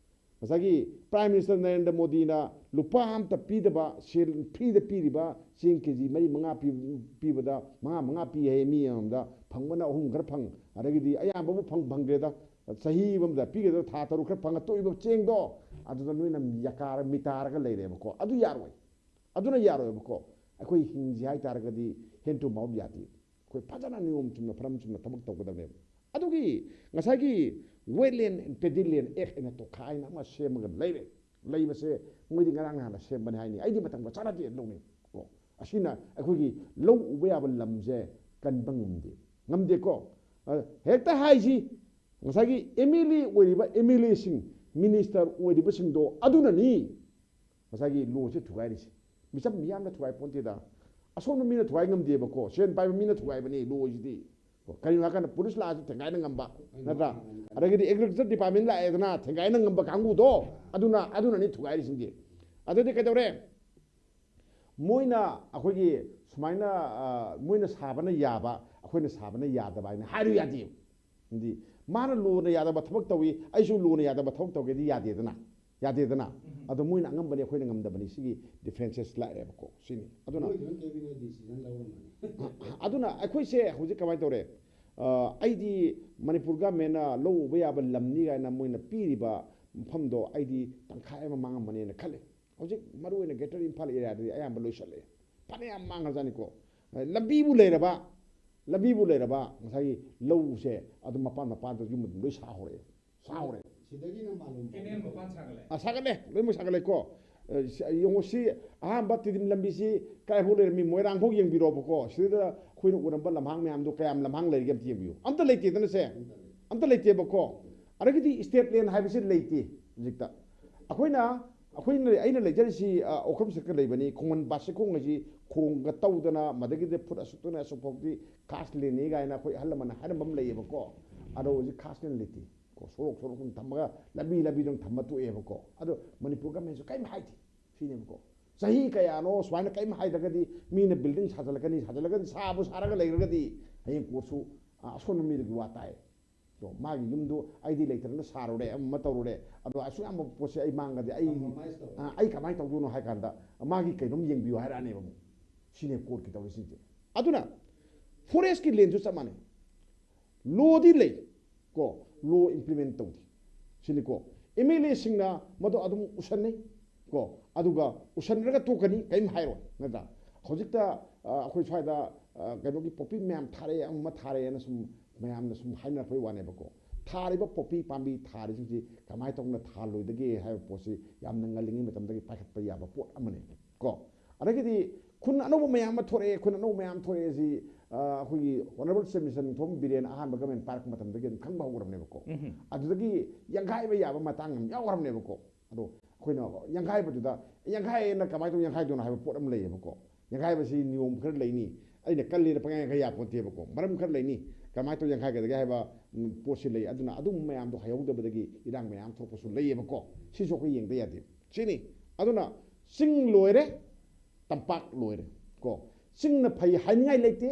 ꯉꯁꯥꯏꯒꯤ ꯄ꯭ꯔꯥꯏꯝ ꯃꯤꯅꯤꯁꯇꯔ ꯅꯔꯦꯟꯗ꯭ꯔ ꯃꯣꯗꯤꯅ ꯂꯨꯄꯥ ꯑꯝꯇ ꯄꯤꯗꯕ, ꯁꯦꯜ ꯐ꯭ꯔꯤꯗ ꯄꯤꯔꯤꯕ ꯆꯦꯡ ꯀꯦ ꯖꯤ ꯃꯔꯤ ꯃꯉꯥ ꯄꯤ-, ꯄꯤꯕꯗ ꯃꯉꯥ ꯃꯉꯥ ꯄꯤ ꯍꯥꯏꯌꯦ ꯃꯤ ꯑꯃꯃꯝꯗ, ꯐꯪꯕꯅ ꯑꯍꯨꯝ ꯈꯔ ꯐꯪ, ꯑꯗꯒꯤꯗꯤ ꯑꯌꯥꯝꯕꯕꯨ ꯐꯪ ꯐꯪꯗ꯭ꯔꯦꯗ꯫ ꯆꯍꯤ ꯑꯃꯗ ꯄꯤꯒꯗꯕ ꯊꯥ ꯇꯔꯨꯛ ꯈꯔ ꯐꯪꯉ ꯇꯣꯛꯏꯕ ꯆꯦꯡꯗꯣ, ꯑꯗꯨꯗ ꯅꯣꯏꯅ ꯌꯥꯀꯥꯔ ꯃꯤꯇꯥꯔꯒ ꯂꯩꯔꯦꯕꯀꯣ꯫ ꯑꯗꯨ ꯌꯥꯔꯣꯏ꯫ ꯑꯗꯨꯅ ꯌꯥꯔꯣꯏꯕꯀꯣ꯫ ꯑꯩꯈꯣꯏ ꯍꯤꯡꯁꯤ ꯍꯥꯏ ꯇꯥꯔꯒꯗꯤ hand to mouth ꯌꯥꯗꯦ꯫ ꯑꯩꯈꯣꯏ ꯐꯖꯅ ꯅꯤꯌꯣꯝ ꯆꯨꯝꯅ, ꯐꯔꯝ ꯆꯨꯝꯅ ꯊꯕꯛ ꯇꯧꯒꯗꯕꯅꯦꯕ꯫ ꯑꯗꯨꯒꯤ ꯉꯁꯥꯏꯒꯤ Wetland and Paddy Land Act ꯍꯥꯏꯅ ꯇꯣꯈꯥꯏꯅ ꯑꯃ ꯁꯦꯝꯃꯒ ꯂꯩꯔꯦ꯫ ꯂꯩꯕꯁꯦ ꯃꯣꯏꯗꯤ ꯉꯔꯥꯡ ꯅꯍꯥꯟꯅ ꯁꯦꯝꯕꯅꯤ ꯍꯥꯏꯅꯤ, ꯑꯩꯗꯤ ꯃꯇꯝꯒ ꯆꯥꯟꯅꯗꯦꯅ ꯂꯧꯅꯩ ꯀꯣ꯫ ꯑꯁꯤꯅ ꯑꯩꯈꯣꯏꯒꯤ ꯂꯧ ꯎꯕ ꯌꯥꯕ ꯂꯝꯁꯦ ꯀꯟꯕ ꯉꯝꯗꯦ, ꯉꯝꯗꯦꯀꯣ꯫ ꯑ, ꯍꯦꯛꯇ ꯍꯥꯏꯁꯤ, ꯉꯁꯥꯏꯒꯤ ꯑꯦꯝ ꯑꯦꯜ ꯑꯦ ꯑꯣꯏꯔꯤꯕ ꯑꯦꯝ ꯑꯦꯜ ꯑꯦꯁꯤꯡ, ꯃꯤꯅꯤꯁꯇꯔ ꯑꯣꯏꯔꯤꯕꯁꯤꯡꯗꯣ ꯑꯗꯨꯅꯅꯤ ꯉꯁꯥꯏꯒꯤ ꯂꯣꯁꯦ ꯊꯨꯒꯥꯏꯔꯤꯁꯦ꯫ ꯃꯤꯆꯝ ꯃꯤꯌꯥꯝꯅ ꯊꯨꯒꯥꯏ ꯄꯣꯟꯇꯦꯗ, ꯑꯁꯣꯟꯕ ꯃꯤꯅ ꯊꯨꯒꯥꯏ ꯉꯝꯗꯦꯕꯀꯣ, ꯁꯦꯟ ꯄꯥꯏꯕ ꯃꯤꯅ ꯊꯨꯒꯥꯏꯕꯅꯤ ꯂꯣꯁꯤꯗꯤ꯫ ꯀꯣ, ꯀꯔꯤꯒꯤꯅꯣ ꯍꯥꯏꯀꯥꯟꯗ ꯄꯨꯂꯤꯁ ꯂꯥꯛꯑꯁꯨ ꯊꯦꯡꯒꯥꯏꯅ ꯉꯝꯕ, ꯅꯠꯇ꯭ꯔꯥ? ꯑꯗꯒꯤꯗꯤ ꯑꯦꯒ꯭ꯔꯤꯀꯜꯆꯔ ꯗꯤꯄꯥꯔꯠꯃꯦꯟ ꯂꯥꯛꯑꯦꯗꯅ, ꯊꯦꯡꯒꯥꯏꯅ ꯉꯝꯕ ꯀꯥꯡꯕꯨꯗꯣ, ꯑꯗꯨꯅ, ꯑꯗꯨꯅꯅꯤ ꯊꯨꯒꯥꯏꯔꯤꯁꯤꯡꯗꯤ꯫ ꯑꯗꯨꯗꯤ ꯀꯩꯗꯧꯔꯦ? ꯃꯣꯏꯅ ꯑꯩꯈꯣꯏꯒꯤ ꯁꯨꯃꯥꯏꯅ, ꯑ, ꯃꯣꯏꯅ ꯁꯥꯕꯅ ꯌꯥꯕ, ꯑꯩꯈꯣꯏꯅ ꯁꯥꯕꯅ ꯌꯥꯗꯕ ꯍꯥꯏꯅ ꯍꯥꯏꯔꯨ ꯌꯥꯗꯦꯕ꯫ ꯍꯥꯏꯗꯤ ꯃꯥꯅ ꯂꯣꯅ ꯌꯥꯗꯕ ꯊꯕꯛ ꯇꯧꯏ, ꯑꯩꯁꯨ ꯂꯣꯅ ꯌꯥꯗꯕ ꯊꯕꯛ ꯇꯧꯒꯦꯗꯤ ꯌꯥꯗꯦꯗꯅ, ꯌꯥꯗꯦꯗꯅ꯫ ꯑꯗꯣ ꯃꯣꯏꯅ ꯑꯉꯝꯕꯅꯤ, ꯑꯩꯈꯣꯏꯅ ꯉꯝꯗꯕꯅꯤ, ꯁꯤꯒꯤ ꯗꯤꯐ꯭ꯔꯦꯟꯁꯦꯁ ꯂꯥꯛꯑꯦꯕꯀꯣ, ꯁꯤꯅꯤ꯫ ꯑꯗꯨꯅ, ꯃꯣꯏꯗꯨꯅ ꯀꯦꯕꯤꯅꯦꯠ ꯗꯤꯁꯤꯖꯟ ꯂꯧꯔꯝꯃꯅꯤ꯫ ꯑꯗꯨꯅ ꯑꯩꯈꯣꯏꯁꯦ ꯍꯧꯖꯤꯛ ꯀꯃꯥꯏꯅ ꯇꯧꯔꯦ? ꯑ, ꯑꯩꯗꯤ ꯃꯅꯤꯄꯨꯔ ꯒꯃꯦꯟꯅ ꯂꯧ ꯎꯕ ꯌꯥꯕ ꯂꯝꯅꯤ ꯀꯥꯏꯅ ꯃꯣꯏꯅ ꯄꯤꯔꯤꯕ ꯃꯐꯝꯗꯣ ꯑꯩꯗꯤ ꯇꯪꯈꯥꯏ ꯑꯃ ꯃꯥꯡꯉꯝꯃꯅꯦꯅ ꯈꯜꯂꯦ꯫ ꯍꯧꯖꯤꯛ ꯃꯔꯨꯑꯣꯏꯅ ꯒ꯭ꯔꯦꯇꯔ ꯏꯝꯐꯥꯜ ꯑꯦꯔꯤꯌꯥꯗꯗꯤ ꯑꯌꯥꯝꯕ ꯂꯣꯏꯁꯜꯂꯛꯑꯦ꯫ ꯐꯅꯌꯥꯝ ꯃꯥꯡꯈ꯭ꯔꯖꯥꯠꯅꯤꯀꯣ꯫ ꯂꯝꯕꯤꯕꯨ ꯂꯩꯔꯕ, ꯂꯝꯕꯤꯕꯨ ꯂꯩꯔꯕ, ꯉꯁꯥꯏꯒꯤ ꯂꯧꯁꯦ ꯑꯗꯨꯝ ꯃꯄꯥꯟ ꯃꯄꯥꯟꯗ ꯌꯨꯝ ꯑꯗꯨꯝ ꯂꯣꯏ ꯁꯥꯍꯧꯔꯛꯑꯦ, ꯁꯥꯍꯧꯔꯦ꯫ ꯁꯤꯗꯒꯤꯅ ꯃꯥꯂꯣꯝ ꯀꯦꯅꯦꯜ ꯃꯄꯥꯟ ꯁꯥꯒꯠꯂꯦ꯫ ꯑ, ꯁꯥꯒꯠꯂꯦ, ꯂꯣꯏꯅꯃꯛ ꯁꯥꯒꯠꯂꯦꯀꯣ꯫ ꯑ, ꯁꯤ-, ꯌꯦꯡꯉꯣ, ꯁꯤ ꯑꯍꯥꯟꯕ ꯇꯤꯗꯤꯝ ꯂꯝꯕꯤꯁꯤ ꯀꯥꯏꯐꯥꯎ ꯂꯩꯔꯝꯃꯤ? ꯃꯣꯏꯔꯥꯡꯐꯥꯎ ꯌꯦꯡꯕꯤꯔꯣꯕꯀꯣ꯫ ꯁꯤꯗ ꯑꯩꯈꯣꯏꯅ ꯎꯔꯝꯕ ꯂꯝꯍꯥꯡ ꯃꯌꯥꯝꯗꯣ ꯀꯌꯥꯝ ꯂꯝꯍꯥꯡ ꯂꯩꯔꯤꯒꯦ ꯑꯝꯇ ꯌꯦꯡꯕꯤꯌꯨ꯫ ꯑꯝꯇ ꯂꯩꯇꯦꯗꯅ ꯁꯦ, ꯑꯝꯇ ꯂꯩꯇꯦꯕꯀꯣ꯫ ꯑꯗꯒꯤꯗꯤ ꯁ꯭ꯇꯦꯠ ꯂꯦꯟ ꯍꯥꯏꯕꯁꯤ ꯂꯩꯇꯦ ꯍꯧꯖꯤꯛꯇ꯫ ꯑꯩꯈꯣꯏꯅ, ꯑꯩꯈꯣꯏꯅ, ꯑꯩꯅ ꯂꯩꯖꯔꯤꯁꯤ, ꯑ, ꯑꯣꯀ꯭ꯔꯝ ꯁꯔꯀꯜ ꯂꯩꯕꯅꯤ, ꯈꯣꯡꯃꯟ ꯕꯥꯁꯤꯈꯣꯡ ꯍꯥꯏꯁꯤ ꯈꯣꯡꯒ ꯇꯧꯗꯅ, ꯃꯗꯒꯤꯗꯤ ꯐꯨꯠ ꯑꯁꯨꯛꯇꯅ ꯑꯁꯨꯛ ꯐꯥꯎꯗꯤ ꯈꯥꯁ ꯂꯦꯟꯅꯤ ꯀꯥꯏꯅ ꯑꯩꯈꯣꯏ ꯑꯍꯜ ꯂꯃꯟꯅ ꯍꯥꯏꯔꯝꯕ ꯑꯃ ꯂꯩꯌꯦꯕꯀꯣ꯫ ꯑꯗꯣ ꯍꯧꯖꯤꯛ ꯈꯥꯁ ꯂꯦꯟ ꯂꯩꯇꯦ꯫ ꯀꯣ, ꯁꯣꯔꯣꯛ, ꯁꯣꯔꯣꯛ ꯁꯨꯝ ꯊꯝꯃꯒ, ꯂꯝꯕꯤ, ꯂꯝꯕꯤꯗꯪ ꯊꯝꯃ ꯇꯣꯛꯑꯦꯕꯀꯣ꯫ ꯑꯗꯣ ꯃꯅꯤꯄꯨꯔ ꯒꯃꯦꯟꯁꯨ ꯀꯔꯤꯝ ꯍꯥꯏꯗꯦ, ꯁꯤꯅꯦꯕꯀꯣ꯫ ꯆꯍꯤ ꯀꯌꯥꯅꯣ ꯁꯨꯃꯥꯏꯅ ꯀꯔꯤꯝ ꯍꯥꯏꯗ꯭ꯔꯒꯗꯤ, ꯃꯤꯅ ꯕꯤꯜꯗꯤꯡ ꯁꯥꯖꯤꯜꯂꯛꯀꯅꯤ, ꯁꯥꯖꯤꯜꯂꯛꯀꯅꯤ, ꯁꯥꯕꯨ ꯁꯥꯔꯒ ꯂꯩꯈ꯭ꯔꯒꯗꯤ ꯍꯌꯦꯡ ꯀꯣꯔꯠꯁꯨ, ꯑ, ꯑꯁꯣꯟꯕ ꯃꯤꯗꯨꯒꯤ ꯋꯥ ꯇꯥꯏ꯫ ꯑꯗꯣ ꯃꯥꯒꯤ ꯌꯨꯝꯗꯨ ꯑꯩꯗꯤ ꯂꯩꯇ꯭ꯔꯒꯅ ꯁꯥꯔꯨꯔꯦ, ꯑꯃ ꯑꯃ ꯇꯧꯔꯨꯔꯦ, ꯑꯗꯣ ꯑꯁꯨꯛ ꯌꯥꯝꯕ ꯄꯣꯠꯁꯦ ꯑꯩ ꯃꯥꯡꯒꯗꯤ ꯑꯩ, compromise ꯇꯧꯔꯦ꯫ ꯑ, ꯑꯩ ꯀꯃꯥꯏꯅ ꯇꯧꯗꯣꯏꯅꯣ ꯍꯥꯏ ꯀꯥꯟꯗ ꯃꯥꯒꯤ ꯀꯩꯅꯣꯝ ꯌꯦꯡꯕꯤꯌꯨ ꯍꯥꯏꯔꯛꯑꯅꯦꯕ ꯑꯃꯨꯛ꯫ ꯁꯤꯅꯦ ꯀꯣꯔꯠꯀꯤ ꯇꯧꯔꯤꯁꯤꯡꯁꯦ꯫ ꯑꯗꯨꯅ ꯐꯣꯔꯦꯁꯀꯤ ꯂꯦꯟꯁꯨ ꯆꯞ ꯃꯥꯟꯅꯩ꯫ ꯂꯣꯗꯤ ꯂꯩ ꯀꯣ, ꯂꯣ ꯏꯝꯄ꯭ꯂꯤꯃꯦꯟ ꯇꯧꯗꯦ꯫ ꯁꯤꯅꯤꯀꯣ, ꯑꯦꯝ ꯑꯦꯜ ꯑꯦꯁꯤꯡꯅ ꯃꯗꯨ ꯑꯗꯨꯝ ꯎꯁꯟꯅꯩ ꯀꯣ, ꯑꯗꯨꯒ ꯎꯁꯟꯅꯔꯒ ꯇꯣꯛꯀꯅꯤ, ꯀꯔꯤꯝ ꯍꯥꯏꯔꯣꯏ, ꯅꯠꯇ꯭ꯔꯥ? ꯍꯧꯖꯤꯛꯇ, ꯑ, ꯑꯩꯈꯣꯏ ꯁ꯭ꯋꯥꯏꯗ, ꯑ, ꯀꯩꯅꯣꯒꯤ ꯄꯣꯄꯤ ꯃꯌꯥꯝ ꯊꯥꯔꯛꯑꯦ, ꯑꯃ ꯑꯃ ꯊꯥꯔꯛꯑꯦꯅ ꯁꯨꯝ ꯃꯌꯥꯝꯅ ꯁꯨꯝ ꯍꯥꯏꯅꯔꯛꯄꯩ ꯋꯥꯅꯦꯕꯀꯣ꯫ ꯊꯥꯔꯤꯕ ꯄꯣꯄꯤ ꯄꯥꯝꯕꯤ ꯊꯥꯔꯤꯁꯤꯡꯁꯤ ꯀꯃꯥꯏꯅ ꯇꯧꯅ ꯊꯥꯍꯜꯂꯣꯏꯗꯒꯦ ꯍꯥꯏꯕ ꯄꯣꯠꯁꯤ ꯌꯥꯝꯅ ꯉꯜꯂꯤꯉꯩ ꯃꯇꯝꯗꯒꯤ ꯄꯥꯏꯈꯠꯄ ꯌꯥꯕ ꯄꯣꯠ ꯑꯃꯅꯦ ꯀꯣ꯫ ꯑꯗꯒꯤꯗꯤ ꯈꯨꯟ ꯑꯅꯧꯕ ꯃꯌꯥꯝ ꯑꯃ ꯊꯣꯔꯛꯑꯦ꯫ ꯈꯨꯟ ꯑꯅꯧꯕ ꯃꯌꯥꯝ ꯊꯣꯔꯛꯑꯦ ꯁꯤ, ꯑ, ꯑꯩꯈꯣꯏꯒꯤ Honourable Chief Minister ꯅꯤꯡꯊꯧ ꯕꯤꯔꯦꯟ ꯑꯍꯥꯟꯕ government ꯄꯥꯏꯔꯛꯄ ꯃꯇꯝꯗꯒꯤ ꯑꯗꯨꯝ ꯈꯪꯕ ꯍꯧꯈ꯭ꯔꯕꯅꯦꯕꯀꯣ꯫ ꯎꯝ. ꯑꯗꯨꯗꯒꯤ ꯌꯥꯡꯈꯥꯏꯕ ꯌꯥꯕ ꯃꯇꯥꯡ ꯌꯥꯝ ꯌꯥꯎꯈ꯭ꯔꯕꯅꯦꯕꯀꯣ꯫ ꯑꯗꯣ ꯑꯩꯈꯣꯏꯅ ꯌꯥꯡꯈꯥꯏꯕꯗꯨꯗ, ꯌꯥꯡꯈꯥꯏꯅ ꯀꯃꯥꯏꯅ ꯇꯧ ꯌꯥꯡꯈꯥꯏꯗꯣꯏꯅꯣ ꯍꯥꯏꯕ ꯄꯣꯠ ꯑꯃ ꯂꯩꯌꯦꯕꯀꯣ꯫ ꯌꯥꯡꯈꯥꯏꯕꯁꯤ ꯅꯤꯌꯣꯝ ꯈꯔ ꯂꯩꯅꯤ꯫ ꯑꯩꯅ ꯀꯜꯂꯦꯅ ꯄꯪꯌꯥ ꯌꯥꯡꯈꯥꯏ ꯌꯥꯄꯣꯟꯇꯦꯕꯀꯣ꯫ ꯃꯔꯝ ꯈꯔ ꯂꯩꯅꯤ꯫ ꯀꯃꯥꯏꯅ ꯇꯧ ꯌꯥꯡꯈꯥꯏꯒꯗꯒꯦ ꯍꯥꯏꯕ, ꯎꯝ, ꯄꯣꯠꯁꯤ ꯂꯩ꯫ ꯑꯗꯨꯅ ꯑꯗꯨꯝꯕ ꯃꯌꯥꯝꯗꯣ ꯍꯩꯍꯧꯗꯕꯗꯒꯤ ꯏꯔꯥꯡ ꯃꯌꯥꯝ ꯊꯣꯛꯄꯁꯨ ꯂꯩꯌꯦꯕꯀꯣ꯫ ꯁꯤꯁꯨ ꯑꯩꯈꯣꯏ ꯌꯦꯡꯗ ꯌꯥꯗꯦ꯫ ꯁꯤꯅꯤ꯫ ꯑꯗꯨꯅ ꯆꯤꯡ ꯂꯣꯏꯔꯦ, ꯇꯝꯄꯥꯛ ꯂꯣꯏꯔꯦ ꯀꯣ꯫ ꯆꯤꯡꯅ ꯐꯩ ꯍꯥꯏꯅꯤꯡꯉꯥꯏ ꯂꯩꯇꯦ,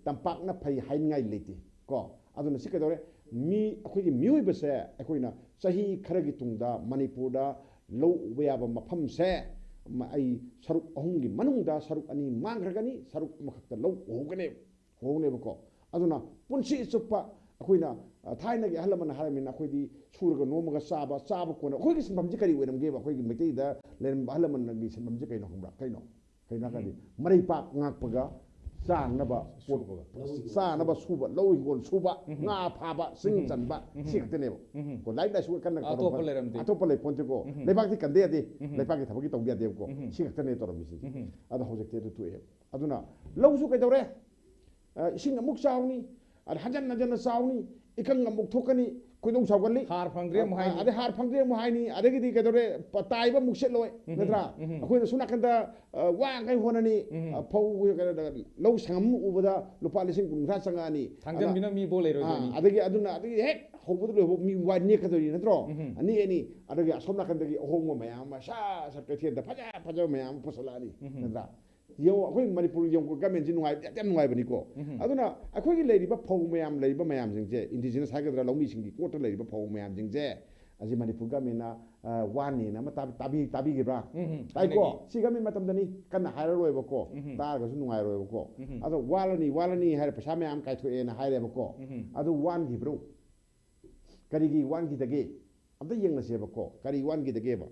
ꯇꯝꯄꯥꯛꯅ ꯐꯩ ꯍꯥꯏꯅꯤꯡꯉꯥꯏ ꯂꯩꯇꯦ ꯀꯣ꯫ ꯑꯗꯨꯅ ꯁꯤ ꯀꯩꯗꯧꯔꯦ? ꯃꯤ, ꯑꯩꯈꯣꯏꯒꯤ ꯃꯤꯑꯣꯏꯕꯁꯦ ꯑꯩꯈꯣꯏꯅ ꯆꯍꯤ ꯈꯔꯒꯤ ꯇꯨꯡꯗ ꯃꯅꯤꯄꯨꯔꯗ ꯂꯧ ꯎꯕ ꯌꯥꯕ ꯃꯐꯝꯁꯦ, ꯃ-, ꯑꯩ ꯁꯔꯨꯛ ꯑꯍꯨꯝꯒꯤ ꯃꯅꯨꯡꯗ ꯁꯔꯨꯛ ꯑꯅꯤ ꯃꯥꯡꯈ꯭ꯔꯒꯅꯤ, ꯁꯔꯨꯛ ꯑꯃꯈꯛꯇ ꯂꯧ ꯎꯍꯧꯒꯅꯦꯕ, ꯎꯍꯧꯅꯦꯕꯀꯣ꯫ ꯑꯗꯨꯅ ꯄꯨꯟꯁꯤ ꯆꯨꯞꯄ ꯑꯩꯈꯣꯏꯅ, ꯑ, ꯊꯥꯏꯅꯒꯤ ꯑꯍꯜ ꯂꯃꯟꯅ ꯍꯥꯏꯔꯝꯃꯤꯅ ꯑꯩꯈꯣꯏꯗꯤ ꯁꯨꯔꯒ ꯅꯣꯝꯃꯒ ꯆꯥꯕ, ꯆꯥꯕ ꯀꯣꯟꯅ ꯑꯩꯈꯣꯏꯒꯤ ꯁꯤꯟꯐꯝꯁꯤ ꯀꯔꯤ ꯑꯣꯏꯔꯝꯒꯦꯕ? ꯑꯩꯈꯣꯏꯒꯤ ꯃꯩꯇꯩꯗ ꯂꯩꯔꯝꯕ ꯑꯍꯜ ꯂꯃꯟꯒꯤ ꯁꯤꯟꯐꯝꯁꯤ ꯀꯩꯅꯣ ꯈꯪꯕ꯭ꯔꯥ? ꯀꯩꯅꯣ? ꯀꯩꯅꯣ ꯍꯥꯏꯔꯒꯗꯤ ꯃꯔꯩꯄꯥꯛ ꯉꯥꯛꯄꯒ ꯆꯥꯅꯕ ꯄꯣꯠ, ꯁꯨꯕꯒ. ꯆꯥꯅꯕ ꯁꯨꯕ, ꯂꯧ ꯍꯤꯡꯒꯣꯜ ꯁꯨꯕ, ꯎꯝ. ꯉꯥ ꯐꯥꯕ, ꯁꯤꯡ ꯎꯝ. ꯆꯟꯕ, ꯎꯝ. ꯁꯤ ꯈꯛꯇꯅꯦꯕ꯫ ꯎꯝ. ꯀꯣ, ꯂꯥꯏꯔꯤꯛ ꯂꯥꯏꯁꯨ ꯀꯟꯅ ꯑꯇꯣꯞꯄ ꯇꯧꯔꯝꯕ-, ꯂꯩꯔꯝꯗꯦ. ꯑꯇꯣꯞꯄ ꯂꯩ ꯄꯣꯟꯇꯦꯀꯣ꯫ ꯎꯝ. ꯂꯩꯕꯥꯛꯇꯤ ꯀꯟꯗ ꯌꯥꯗꯦ꯫ ꯎꯝ. ꯂꯩꯕꯥꯛꯀꯤ ꯊꯕꯛꯀꯤ ꯇꯧꯗ ꯌꯥꯗꯦꯕꯀꯣ꯫ ꯎꯝ. ꯁꯤ ꯈꯛꯇꯅꯦ ꯇꯧꯔꯝꯃꯤꯁꯦ꯫ ꯎꯝ. ꯑꯗꯣ ꯍꯧꯖꯤꯛꯇꯤ ꯑꯗꯨ ꯇꯣꯛꯑꯦ꯫ ꯑꯗꯨꯅ ꯂꯧꯁꯨ ꯀꯩꯗꯧꯔꯦ? ꯑ, ꯏꯁꯤꯡ ꯑꯃꯨꯛ ꯆꯥꯎꯅꯤ, ꯑꯗ ꯍꯟꯖꯟ ꯍꯟꯖꯟꯅ ꯆꯥꯎꯅꯤ, ꯏꯀꯪ ꯑꯃꯨꯛ ꯊꯣꯛꯀꯅꯤ, ꯈꯣꯏꯗꯧ ꯁꯥꯎꯒꯠꯂꯤ꯫ ꯍꯥꯔ ꯐꯪꯗ꯭ꯔꯦ ꯑꯃꯨꯛ ꯍꯥꯏꯅꯤ꯫ ꯑꯗꯩ ꯍꯥꯔ ꯐꯪꯗ꯭ꯔꯦ ꯑꯃꯨꯛ ꯍꯥꯏꯅꯤ, ꯑꯗꯒꯤꯗꯤ ꯀꯩꯗꯧꯔꯦ? ꯄ-, ꯇꯥꯏꯕ ꯑꯃꯨꯛ ꯁꯤꯠꯂꯣꯏ, ꯎꯝ. ꯅꯠꯇ꯭ꯔꯥ? ꯎꯝ. ꯑꯩꯈꯣꯏꯅ ꯁꯣꯝ ꯅꯥꯀꯟꯗ, ꯑ, ꯋꯥꯈꯩ ꯍꯣꯠꯅꯅꯤ, ꯎꯝ. ꯑ, ꯐꯧ, ꯀꯩꯅꯣ, ꯂꯧ ꯁꯪꯉꯝ ꯑꯃ ꯎꯕꯗ ꯂꯨꯄꯥ ꯂꯤꯁꯤꯡ ꯀꯨꯟꯊ꯭ꯔꯥ ꯆꯪꯉꯛꯑꯅꯤ꯫ ꯊꯥꯡꯖꯟꯕꯤꯅ ꯃꯤ ꯕꯣ ꯂꯩꯔꯣꯏꯗꯣꯏꯅꯤ꯫ ꯑꯥ, ꯑꯗꯒꯤ ꯑꯗꯨꯅ, ꯑꯗꯒꯤ ꯍꯦꯛ ꯍꯧꯕꯗ ꯂꯣꯏꯕ ꯃꯤ ꯋꯥ ꯅꯦꯛꯀꯗꯣꯏꯅꯤ, ꯅꯠꯇ꯭ꯔꯣ? ꯎꯝ. ꯅꯦꯛꯑꯅꯤ, ꯑꯗꯒꯤ ꯑꯁꯣꯝ ꯅꯥꯀꯟꯗꯒꯤ ꯑꯍꯣꯡꯕ ꯃꯌꯥꯝ ꯑꯃ ꯁꯥ ꯁꯥ ꯀꯩꯊꯦꯜꯗ ꯐꯖ ꯐꯖꯕ ꯃꯌꯥꯝ ꯑꯃ ꯄꯨꯁꯜꯂꯛꯑꯅꯤ, ꯎꯝ. ꯅꯠꯇ꯭ꯔꯥ? ꯌꯦꯡꯉꯣ, ꯑꯩꯈꯣꯏ ꯃꯅꯤꯄꯨꯔ ꯌꯦꯡꯉꯣ, governmentꯁꯤ ꯅꯨꯡꯉꯥꯏꯕ ꯌꯥꯝ, ꯌꯥꯝ ꯅꯨꯡꯉꯥꯏꯕꯅꯤꯀꯣ꯫ ꯎꯝ. ꯑꯗꯨꯅ ꯑꯩꯈꯣꯏꯒꯤ ꯂꯩꯔꯤꯕ ꯐꯧ ꯃꯌꯥꯝ, ꯂꯩꯔꯤꯕ ꯃꯌꯥꯝꯁꯤꯡꯁꯦ, indigenous ꯍꯥꯏꯒꯗ꯭ꯔꯥ, ꯂꯧꯃꯤꯁꯤꯡꯒꯤ ꯀꯣꯔꯠꯇ ꯂꯩꯔꯤꯕ ꯐꯧ ꯃꯌꯥꯝꯁꯤꯡꯁꯦ, ꯑꯁꯤ ꯃꯅꯤꯄꯨꯔ governmentꯅ, ꯑ, ꯋꯥꯟꯅꯦꯅ ꯑꯃ ꯇꯥꯕꯤ-, ꯇꯥꯕꯤ-, ꯇꯥꯕꯤꯈꯤꯕ꯭ꯔꯥ? ꯎꯝ. ꯇꯥꯏꯀꯣ? ꯁꯤ government ꯃꯇꯝꯗꯅꯤ, ꯀꯟꯅ ꯍꯥꯏꯔꯔꯣꯏꯕꯀꯣ꯫ ꯎꯝ. ꯇꯥꯔꯒꯁꯨ ꯅꯨꯡꯉꯥꯏꯔꯣꯏꯕꯀꯣ꯫ ꯎꯝ. ꯑꯗꯣ ꯋꯥꯂꯅꯤ, ꯋꯥꯂꯅꯤ ꯍꯥꯏꯔ ꯄꯩꯁꯥ ꯃꯌꯥꯝ ꯀꯥꯏꯊꯣꯛꯑꯦꯅ ꯍꯥꯏꯔꯦꯕꯀꯣ꯫ ꯎꯝ. ꯑꯗꯨ ꯋꯥꯟꯈꯤꯕ꯭ꯔꯣ? ꯀꯔꯤꯒꯤ ꯋꯥꯟꯈꯤꯗꯒꯦ? ꯑꯝꯇ ꯌꯦꯡꯅꯁꯦꯕꯀꯣ꯫ ꯀꯔꯤ ꯋꯥꯟꯈꯤꯗꯒꯦꯕ?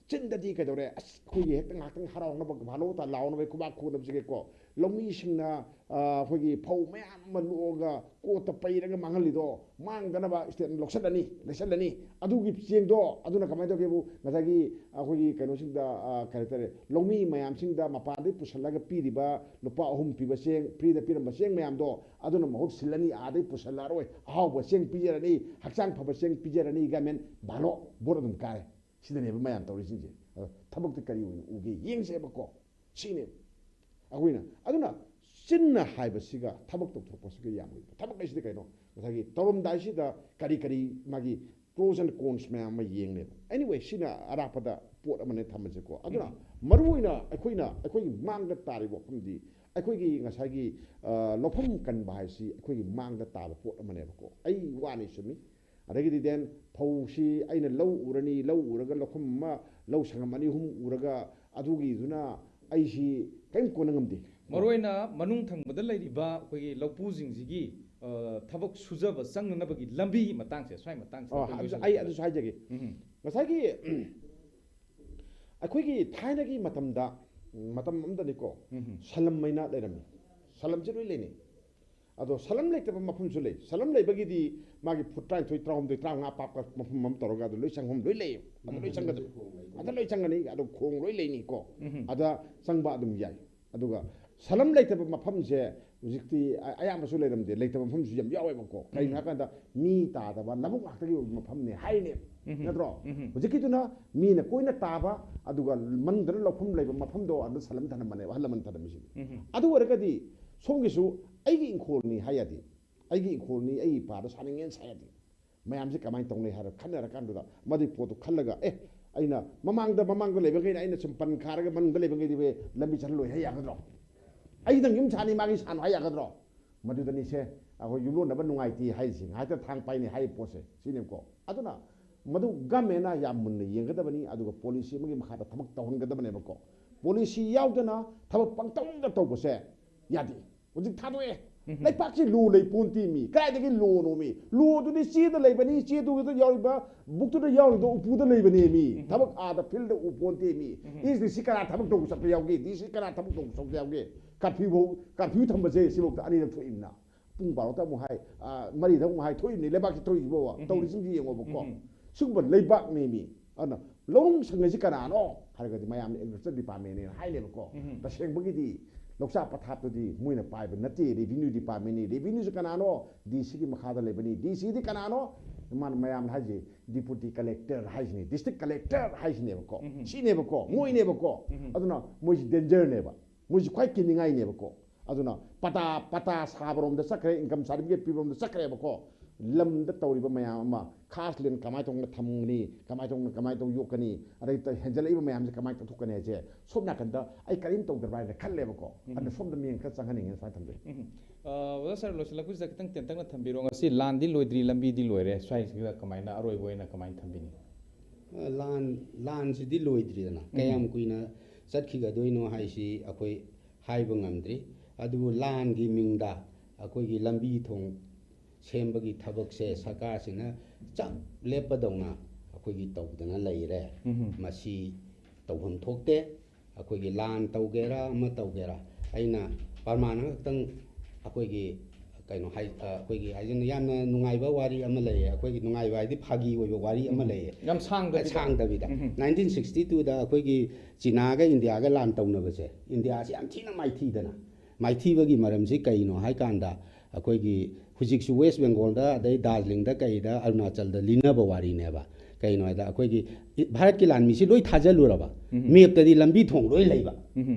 ꯆꯤꯟꯗꯗꯤ ꯀꯩꯗꯧꯔꯦ? ꯑꯁ, ꯑꯩꯈꯣꯏꯒꯤ ꯍꯦꯛꯇ ꯉꯥꯏꯍꯥꯛꯇꯪ ꯍꯔꯥꯎꯅꯕ, ꯚꯥꯂꯣꯇ ꯂꯥꯎꯅꯕ ꯈꯨꯕꯥꯛ ꯈꯨꯅꯕꯁꯤꯒꯤꯀꯣ, ꯂꯧꯃꯤꯁꯤꯡꯅ, ꯑ, ꯑꯩꯈꯣꯏꯒꯤ ꯐꯧ ꯃꯌꯥꯝ ꯑꯃ ꯂꯣꯛꯑꯒ ꯀꯣꯠꯇ ꯄꯩꯔꯒ ꯃꯥꯡꯍꯜꯂꯤꯗꯣ, ꯃꯥꯡꯗꯅꯕ ꯁ꯭ꯇꯦꯠꯅ ꯂꯧꯁꯤꯜꯂꯅꯤ, ꯂꯩꯁꯜꯂꯅꯤ꯫ ꯑꯗꯨꯒꯤ ꯆꯦꯡꯗꯣ, ꯑꯗꯨꯅ ꯀꯃꯥꯏꯅ ꯇꯧꯒꯦꯕꯨ, ꯉꯁꯥꯏꯒꯤ ꯑꯩꯈꯣꯏꯒꯤ ꯀꯩꯅꯣꯁꯤꯡꯗ, ꯑ, ꯀꯔꯤ ꯍꯥꯏꯇꯥꯔꯦ, ꯂꯧꯃꯤ ꯃꯌꯥꯝꯁꯤꯡꯗ ꯃꯄꯥꯟꯗꯒꯤ ꯄꯨꯁꯜꯂꯒ ꯄꯤꯔꯤꯕ ꯂꯨꯄꯥ ꯑꯍꯨꯝ ꯄꯤꯕ ꯆꯦꯡ, ꯐ꯭ꯔꯤꯗ ꯄꯤꯔꯝꯕ ꯆꯦꯡ ꯃꯌꯥꯝꯗꯣ, ꯑꯗꯨꯅ ꯃꯍꯨꯠ ꯁꯤꯜꯂꯅꯤ, ꯑꯥꯗꯩ ꯄꯨꯁꯜꯂꯛꯑꯔꯣꯏ, ꯑꯍꯥꯎꯕ ꯆꯦꯡ ꯄꯤꯖꯔꯅꯤ, ꯍꯛꯆꯥꯡ ꯐꯕ ꯆꯦꯡ ꯄꯤꯖꯔꯅꯤ, ꯒꯃꯦꯟ ꯚꯥꯂꯣ, ꯚꯣꯠ ꯑꯗꯨꯝ ꯀꯥꯔꯦ꯫ ꯁꯤꯗꯅꯦꯕ ꯃꯌꯥꯝ ꯇꯧꯔꯤꯁꯤꯡꯁꯦ꯫ ꯑꯗꯣ ꯊꯕꯛꯇꯤ ꯀꯔꯤ ꯑꯣꯏꯅ ꯎꯒꯦ ꯌꯦꯡꯁꯦꯕꯀꯣ꯫ ꯁꯤꯅꯦꯕ ꯑꯩꯈꯣꯏꯅ, ꯑꯗꯨꯅ ꯆꯤꯟꯅ ꯍꯥꯏꯕꯁꯤꯒ ꯊꯕꯛ ꯇꯧꯊꯣꯛꯄꯁꯤꯒ ꯌꯥꯝ ꯂꯩꯕ꯫ ꯊꯕꯛ ꯍꯥꯏꯁꯤꯗꯤ ꯀꯩꯅꯣ? ꯉꯁꯥꯏꯒꯤ ꯇꯧꯔꯝꯗꯥꯏꯁꯤꯗ ꯀꯔꯤ ꯀꯔꯤ ꯃꯥꯒꯤ pros and cons ꯃꯌꯥꯝ ꯑꯃ ꯌꯦꯡꯅꯦꯕ꯫ Anyway, ꯁꯤꯅ ꯑꯔꯥꯞꯄꯗ ꯄꯣꯠ ꯑꯃꯅꯦ ꯊꯝꯃꯁꯦꯀꯣ꯫ ꯑꯗꯨꯅ ꯎꯝ꯫ ꯃꯔꯨꯑꯣꯏꯅ ꯑꯩꯈꯣꯏꯅ, ꯑꯩꯈꯣꯏꯒꯤ ꯃꯥꯡꯗ ꯇꯥꯔꯤꯕ ꯋꯥꯐꯝꯗꯤ ꯑꯩꯈꯣꯏꯒꯤ ꯉꯁꯥꯏꯒꯤ, ꯑ, ꯂꯧꯐꯝ ꯀꯟꯕ ꯍꯥꯏꯁꯤ ꯑꯩꯈꯣꯏꯒꯤ ꯃꯥꯡꯗ ꯇꯥꯕ ꯄꯣꯠ ꯑꯃꯅꯦꯕꯀꯣ꯫ ꯑꯩ ꯋꯥꯅꯤ ꯆꯨꯝꯃꯤ꯫ ꯑꯗꯒꯤꯗꯤ then ꯐꯧꯁꯤ ꯑꯩꯅ ꯂꯧ ꯎꯔꯅꯤ, ꯂꯧ ꯎꯔꯒ ꯂꯧꯐꯝ ꯑꯃ, ꯂꯧ ꯁꯪꯉꯝ ꯑꯅꯤ ꯑꯍꯨꯝ ꯎꯔꯒ ꯑꯗꯨꯒꯤꯗꯨꯅ ꯑꯩꯁꯤ ꯀꯔꯤꯝ ꯀꯣꯟꯅ ꯉꯝꯗꯦ꯫ ꯃꯔꯨꯑꯣꯏꯅ ꯃꯅꯨꯡ ꯊꯪꯕꯗ ꯂꯩꯔꯤꯕ ꯑꯩꯈꯣꯏꯒꯤ ꯂꯧꯄꯨꯁꯤꯡꯁꯤꯒꯤ, ꯑ, ꯊꯕꯛ ꯁꯨꯖꯕ ꯆꯪꯅꯅꯕꯒꯤ ꯂꯝꯕꯤꯒꯤ ꯃꯇꯥꯡꯁꯦ, ꯁ꯭ꯋꯥꯏ ꯃꯇꯥꯡꯁꯦ ꯑꯣ, ꯑꯩꯈꯣꯏ ꯑꯗꯨ, ꯂꯣꯏꯁꯤꯜꯂꯁꯤ꯫ ꯑꯩ ꯑꯗꯨꯁꯨ ꯍꯥꯏꯖꯒꯦ꯫ ꯎꯝ꯫ ꯉꯁꯥꯏꯒꯤ, ꯎꯝ, ꯑꯩꯈꯣꯏꯒꯤ ꯊꯥꯏꯅꯒꯤ ꯃꯇꯝꯗ, ꯎꯝ, ꯃꯇꯝ ꯑꯃꯗꯅꯤꯀꯣ, ꯎꯝ꯫ ꯁꯂꯝ ꯍꯥꯏꯅ ꯂꯩꯔꯝꯃꯤ꯫ ꯁꯂꯝꯁꯦ ꯂꯣꯏ ꯂꯩꯅꯩ꯫ ꯑꯗꯣ ꯁꯂꯝ ꯂꯩꯇꯕ ꯃꯐꯝꯁꯨ ꯂꯩ꯫ ꯁꯂꯝ ꯂꯩꯕꯒꯤꯗꯤ ꯃꯥꯒꯤ ꯐꯨꯠ ꯇꯔꯥꯅꯤꯊꯣꯏ, ꯇꯔꯥꯍꯨꯝꯗꯣꯏ, ꯇꯔꯥꯃꯉꯥ ꯄꯥꯛꯄ ꯃꯐꯝ ꯑꯃ ꯇꯧꯔꯒ ꯑꯗꯨ ꯂꯣꯏ ꯆꯪꯐꯝ ꯂꯣꯏ ꯂꯩꯌꯦꯕ꯫ ꯑꯗꯨ ꯂꯣꯏ ꯆꯪꯒꯗꯕ꯫ ꯑꯗ ꯂꯣꯏ ꯆꯪꯒꯅꯤ꯫ ꯑꯗꯨ ꯈꯣꯡ ꯂꯣꯏ ꯂꯩꯅꯤꯀꯣ꯫ ꯎꯝ꯫ ꯑꯗ ꯆꯪꯕ ꯑꯗꯨꯝ ꯌꯥꯏ꯫ ꯑꯗꯨꯒ ꯁꯂꯝ ꯂꯩꯇꯕ ꯃꯐꯝꯁꯦ ꯍꯧꯖꯤꯛꯇꯤ ꯑ-, ꯑꯌꯥꯝꯕꯁꯨ ꯂꯩꯔꯝꯗꯦ꯫ ꯂꯩꯇꯕ ꯃꯐꯝꯁꯨ ꯌꯥꯝ ꯌꯥꯎꯋꯦꯕꯀꯣ꯫ ꯀꯩꯒꯤꯅꯣ ꯎꯝ꯫ ꯍꯥꯏꯀꯥꯟꯗ ꯃꯤ ꯇꯥꯗꯕ ꯂꯧꯕꯨꯛ ꯉꯥꯛꯇꯒꯤ ꯑꯣꯏꯕ ꯃꯐꯝꯅꯦ ꯍꯥꯏꯔꯤꯅꯦꯕ꯫ ꯎꯝ꯫ ꯅꯠꯇ꯭ꯔꯣ? ꯎꯝ꯫ ꯍꯧꯖꯤꯛꯀꯤꯗꯨꯅ ꯃꯤꯅ ꯀꯣꯏꯅ ꯇꯥꯕ, ꯑꯗꯨꯒ ꯃꯅꯨꯡꯗꯅ ꯂꯧꯐꯝ ꯂꯩꯕ ꯃꯐꯝꯗꯣ ꯑꯗꯨ ꯁꯂꯝ ꯊꯅꯝꯕꯅꯦꯕ, ꯑꯍꯜ ꯂꯃꯟ ꯊꯅꯝꯃꯤꯁꯤꯗꯤ꯫ ꯎꯝ꯫ ꯑꯗꯨ ꯑꯣꯏꯔꯒꯗꯤ ꯁꯣꯝꯒꯤꯁꯨ ꯑꯩꯒꯤ ꯏꯪꯈꯣꯜꯅꯤ ꯍꯥꯏ ꯌꯥꯗꯦ꯫ ꯑꯩꯒꯤ ꯏꯪꯈꯣꯜꯅꯤ, ꯑꯩꯒꯤ ꯏꯄꯥꯗ ꯁꯥꯅꯤꯡꯉꯦꯅ ꯁꯥ ꯌꯥꯗꯦ꯫ ꯃꯌꯥꯝꯁꯦ ꯀꯃꯥꯏꯅ ꯇꯧꯅꯩ ꯍꯥꯏꯔ ꯈꯟꯅꯔꯀꯥꯟꯗꯨꯗ ꯃꯗꯨꯒꯤ ꯄꯣꯠꯇꯨ ꯈꯜꯂꯒ, ꯑꯦ, ꯑꯩꯅ ꯃꯃꯥꯡꯗ, ꯃꯃꯥꯡꯗ ꯂꯩꯕꯈꯩꯅ ꯑꯩꯅ ꯁꯨꯝ ꯄꯟ ꯈꯥꯔꯒ ꯃꯅꯨꯡꯗ ꯂꯩꯕꯈꯩꯗꯤ ꯂꯝꯕꯤ ꯆꯠꯍꯜꯂꯣꯏ ꯍꯥꯏ ꯌꯥꯒꯗ꯭ꯔꯣ? ꯑꯩꯗꯪ ꯌꯨꯝ ꯁꯥꯅꯤ, ꯃꯥꯒꯤ ꯁꯥꯅꯨ ꯍꯥꯏ ꯌꯥꯒꯗ꯭ꯔꯣ? ꯃꯗꯨꯗꯅꯤꯁꯦ ꯑꯩꯈꯣꯏ ꯌꯨꯝꯂꯣꯟꯅꯕ ꯅꯨꯡꯉꯥꯏꯇꯦ ꯍꯥꯏꯔꯤꯁꯦ꯫ ꯉꯥꯏꯍꯥꯛꯇ ꯊꯥꯡ ꯄꯥꯏꯅꯤ ꯍꯥꯏꯔꯤꯕ ꯄꯣꯠꯁꯦ ꯁꯤꯅꯦꯕꯀꯣ꯫ ꯑꯗꯨꯅ ꯃꯗꯨ ꯒꯃꯦꯟꯅ ꯌꯥꯝ ꯃꯨꯟꯅ ꯌꯦꯡꯒꯗꯕꯅꯤ, ꯑꯗꯨꯒ ꯄꯣꯂꯤꯁꯤ ꯑꯃꯒꯤ ꯃꯈꯥꯗ ꯊꯕꯛ ꯇꯧꯍꯟꯒꯗꯕꯅꯦꯕꯀꯣ꯫ ꯄꯣꯂꯤꯁꯤ ꯌꯥꯎꯗꯅ ꯊꯕꯛ ꯄꯪꯇꯧꯗ ꯇꯧꯕꯁꯦ ꯌꯥꯗꯦ꯫ ꯍꯧꯖꯤꯛ ꯊꯥꯗꯣꯛꯑꯦ, ꯂꯩꯄꯥꯛꯁꯤ ꯂꯣ ꯂꯩ ꯄꯣꯟꯇꯦ ꯃꯤ꯫ ꯀꯗꯥꯏꯗꯒꯤ ꯂꯣꯅꯣ ꯃꯤ? ꯂꯣꯗꯨꯗꯤ ꯆꯦꯗ ꯂꯩꯕꯅꯤ, ꯆꯦꯗꯨꯗ ꯌꯥꯎꯔꯤꯕ, ꯕꯨꯛꯇꯨꯗ ꯌꯥꯎꯔꯤꯗꯣ ꯎꯄꯨꯗ ꯂꯩꯕꯅꯦ ꯃꯤ꯫ ꯊꯕꯛ ꯑꯥꯗ ꯐꯤꯜꯗ ꯎ ꯄꯣꯟꯇꯦ ꯃꯤ꯫ ꯏꯁ ꯗꯤ ꯁꯤ ꯀꯅꯥ ꯊꯕꯛ ꯇꯧꯕ ꯆꯠꯄ ꯌꯥꯎꯒꯦ? ꯗꯤ ꯁꯤ ꯀꯅꯥ ꯊꯕꯛ ꯇꯧꯕ ꯆꯠꯄ ꯌꯥꯎꯒꯦ? ꯀꯔꯐ꯭ꯌꯨ ꯐꯥꯎ, ꯀꯔꯐ꯭ꯌꯨ ꯊꯝꯕꯁꯦ ꯁꯤꯐꯥꯎꯗ ꯑꯅꯤꯔꯛ ꯊꯣꯛꯏꯕꯅ꯫ ꯄꯨꯡ ꯕꯥꯔꯣꯗ ꯑꯃꯨꯛ ꯍꯥꯏ, ꯑ, ꯃꯔꯤꯗ ꯑꯃꯨꯛ ꯍꯥꯏ, ꯊꯣꯛꯏꯕꯅꯤ꯫ ꯂꯩꯕꯥꯛꯁꯤ ꯊꯣꯛꯏꯁꯤꯕꯣ꯫ ꯇꯧꯔꯤꯁꯤꯡꯁꯤ ꯌꯦꯡꯉꯣꯕꯀꯣ꯫ ꯁꯤꯒꯨꯝꯕ ꯂꯩꯕꯥꯛꯅꯦ ꯃꯤ꯫ ꯑꯗꯨꯅ ꯂꯧꯅꯨꯡ ꯁꯪꯉꯤꯁꯤ ꯀꯅꯥꯅꯣ ꯍꯥꯏꯔꯒꯗꯤ ꯃꯌꯥꯝꯅ ꯑꯦꯒ꯭ꯔꯤꯀꯜꯆꯔ ꯗꯤꯄꯥꯔꯠꯃꯦꯟꯅꯦꯅ ꯍꯥꯏꯅꯦꯕꯀꯣ꯫ ꯇꯁꯦꯡꯕꯒꯤꯗꯤ ꯂꯧꯆꯥ ꯄꯊꯥꯞꯇꯨꯗꯤ ꯃꯣꯏꯅ ꯄꯥꯏꯕ ꯅꯠꯇꯦ, ꯔꯦꯚꯤꯅ꯭ꯌꯨ ꯗꯤꯄꯥꯔꯠꯃꯦꯟꯅꯤ꯫ ꯔꯦꯚꯤꯅ꯭ꯌꯨꯁꯤ ꯀꯅꯥꯅꯣ? ꯗꯤ ꯁꯤꯒꯤ ꯃꯈꯥꯗ ꯂꯩꯕꯅꯤ꯫ ꯗꯤ ꯁꯤꯗꯤ ꯀꯅꯥꯅꯣ? ꯃꯥꯅ ꯃꯌꯥꯝꯅ ꯍꯥꯏꯁꯦ ꯗꯤꯄꯨꯇꯤ ꯀꯂꯦꯛꯇꯔ ꯍꯥꯏꯁꯤꯅꯤ, ꯗꯤꯁꯇ꯭ꯔꯤꯛ ꯀꯂꯦꯛꯇꯔ ꯍꯥꯏꯁꯤꯅꯦꯕꯀꯣ꯫ ꯁꯤꯅꯦꯕꯀꯣ, ꯃꯣꯏꯅꯦꯕꯀꯣ꯫ ꯑꯗꯨꯅ ꯃꯣꯏꯁꯤ ꯗꯦꯟꯖꯔꯅꯦꯕ, ꯃꯣꯏꯁꯤ ꯈ꯭ꯋꯥꯏ ꯀꯤꯅꯤꯡꯉꯥꯏꯅꯦꯕꯀꯣ꯫ ꯑꯗꯨꯅ ꯄꯇꯥ, ꯄꯇꯥ ꯁꯥꯕꯔꯣꯝꯗ ꯆꯠꯈ꯭ꯔꯦ, ꯏꯟꯀꯝ ꯁꯥꯔꯇꯤꯐꯤꯀꯦꯠ ꯄꯤꯕꯔꯣꯝꯗ ꯆꯠꯈ꯭ꯔꯦꯕꯀꯣ꯫ ꯂꯝꯗ ꯇꯧꯔꯤꯕ ꯃꯌꯥꯝ ꯑꯃ, ꯈꯥꯁ ꯂꯦꯟ ꯀꯃꯥꯏꯅ ꯇꯧꯅ ꯊꯝꯒꯅꯤ, ꯀꯃꯥꯏꯅ ꯇꯧꯅ, ꯀꯃꯥꯏꯅ ꯇꯧ ꯌꯣꯛꯀꯅꯤ, ꯑꯗꯩ ꯇ-, ꯍꯦꯟꯖꯜꯂꯛꯏꯕ ꯃꯌꯥꯝꯁꯦ ꯀꯃꯥꯏꯅ ꯇꯧꯊꯣꯛꯀꯅꯤ ꯍꯥꯏꯁꯦ ꯁꯣꯝ ꯅꯥꯀꯟꯗ ꯑꯩ ꯀꯔꯤꯝ ꯇꯧꯗꯕ꯭ꯔꯥ ꯍꯥꯏꯅ ꯈꯜꯂꯦꯕꯀꯣ꯫ ꯑꯗꯨꯅ ꯁꯣꯝꯗ ꯃꯤꯠꯌꯦꯡ ꯈꯔ ꯆꯪꯍꯟꯅꯤꯡꯉꯦꯅ ꯁꯨꯃꯥꯏꯅ ꯊꯝꯖꯩ꯫ ꯑ, ꯑꯣꯖꯥ ꯁꯥꯔ, ꯂꯣꯏꯁꯤꯜꯂꯛꯄꯁꯤꯗ ꯈꯤꯇꯪ ꯇꯦꯟꯇꯛꯅ ꯊꯝꯕꯤꯔꯣ꯫ ꯉꯁꯤ ꯂꯥꯟꯗꯤ ꯂꯣꯏꯗ꯭ꯔꯤ, ꯂꯝꯕꯤꯗꯤ ꯂꯣꯏꯔꯦ꯫ ꯁ꯭ꯋꯥꯏꯁꯤꯗ ꯀꯃꯥꯏꯅ ꯑꯔꯣꯏꯕ ꯑꯣꯏꯅ ꯀꯃꯥꯏꯅ ꯊꯝꯕꯤꯅꯤ? ꯑ, ꯂꯥꯟ, ꯂꯥꯟꯁꯤꯗꯤ ꯂꯣꯏꯗ꯭ꯔꯤꯗꯅ꯫ ꯀꯌꯥꯝ ꯀꯨꯏꯅ ꯆꯠꯈꯤꯒꯗꯣꯏꯅꯣ ꯍꯥꯏꯁꯤ ꯑꯩꯈꯣꯏ ꯍꯥꯏꯕ ꯉꯝꯗ꯭ꯔꯤ꯫ ꯑꯗꯨꯕꯨ ꯂꯥꯟꯒꯤ ꯃꯤꯡꯗ ꯑꯩꯈꯣꯏꯒꯤ ꯂꯝꯕꯤ ꯊꯣꯡ ꯁꯦꯝꯕꯒꯤ ꯊꯕꯛꯁꯦ ꯁꯔꯀꯥꯔꯁꯤꯅ ꯆꯞ ꯂꯦꯞꯄꯗꯧꯅ ꯑꯩꯈꯣꯏꯒꯤ ꯇꯧꯗꯅ ꯂꯩꯔꯦ꯫ ꯃꯁꯤ ꯇꯧꯐꯝ ꯊꯣꯛꯇꯦ꯫ ꯑꯩꯈꯣꯏꯒꯤ ꯂꯥꯟ ꯇꯧꯒꯦꯔꯥ ꯑꯃ ꯇꯧꯒꯦꯔꯥ, ꯑꯩꯅ ꯄ꯭ꯔꯃꯥꯟ ꯑꯃꯈꯛꯇꯪ ꯑꯩꯈꯣꯏꯒꯤ ꯀꯩꯅꯣ ꯍꯥꯏ-, ꯑ, ꯑꯩꯈꯣꯏꯒꯤ ꯍꯥꯏꯖꯅꯤꯡ-, ꯌꯥꯝꯅ ꯅꯨꯡꯉꯥꯏꯕ ꯋꯥꯔꯤ ꯑꯃ ꯂꯩꯌꯦ꯫ ꯑꯩꯈꯣꯏꯒꯤ ꯅꯨꯡꯉꯥꯏꯕ ꯍꯥꯏꯗꯤ ꯐꯥꯒꯤ ꯑꯣꯏꯕ ꯋꯥꯔꯤ ꯑꯃ ꯂꯩꯌꯦ꯫ ꯌꯥꯝ ꯁꯥꯡꯗꯕꯤꯗ꯫ ꯁꯥꯡꯗꯕꯤꯗ꯫ ꯅꯥꯏꯟꯇꯤꯟ ꯁꯤꯛꯁꯇꯤ ꯇꯨꯗ ꯑꯩꯈꯣꯏꯒꯤ ꯆꯤꯅꯥꯒ ꯏꯟꯗꯤꯌꯥꯒ ꯂꯥꯟ ꯇꯧꯅꯕꯁꯦ, ꯏꯟꯗꯤꯌꯥꯁꯤ ꯌꯥꯝ ꯊꯤꯅ ꯃꯥꯏꯊꯤꯗꯅ꯫ ꯃꯥꯏꯊꯤꯕꯒꯤ ꯃꯔꯝꯁꯤ ꯀꯩꯅꯣ ꯍꯥꯏꯀꯥꯟꯗ, ꯑꯩꯈꯣꯏꯒꯤ ꯍꯧꯖꯤꯛꯁꯨ ꯋꯦꯁ ꯕꯦꯡꯒꯣꯜꯗ, ꯑꯗꯩ ꯗꯥꯔꯖꯤꯂꯤꯡꯗ, ꯀꯩꯗ, ꯑꯔꯨꯅꯥꯆꯜꯗ ꯂꯤꯟꯅꯕ ꯋꯥꯔꯤꯅꯦꯕ꯫ ꯀꯩꯅꯣ ꯍꯥꯏꯗ, ꯑꯩꯈꯣꯏꯒꯤ ꯏ-, ꯚꯥꯔꯠꯀꯤ ꯂꯥꯟꯃꯤꯁꯤ ꯂꯣꯏ ꯊꯥꯖꯜꯂꯨꯔꯕ, ꯃꯦꯞꯇꯗꯤ ꯂꯝꯕꯤ ꯊꯣꯡ ꯂꯣꯏ ꯂꯩꯕ꯫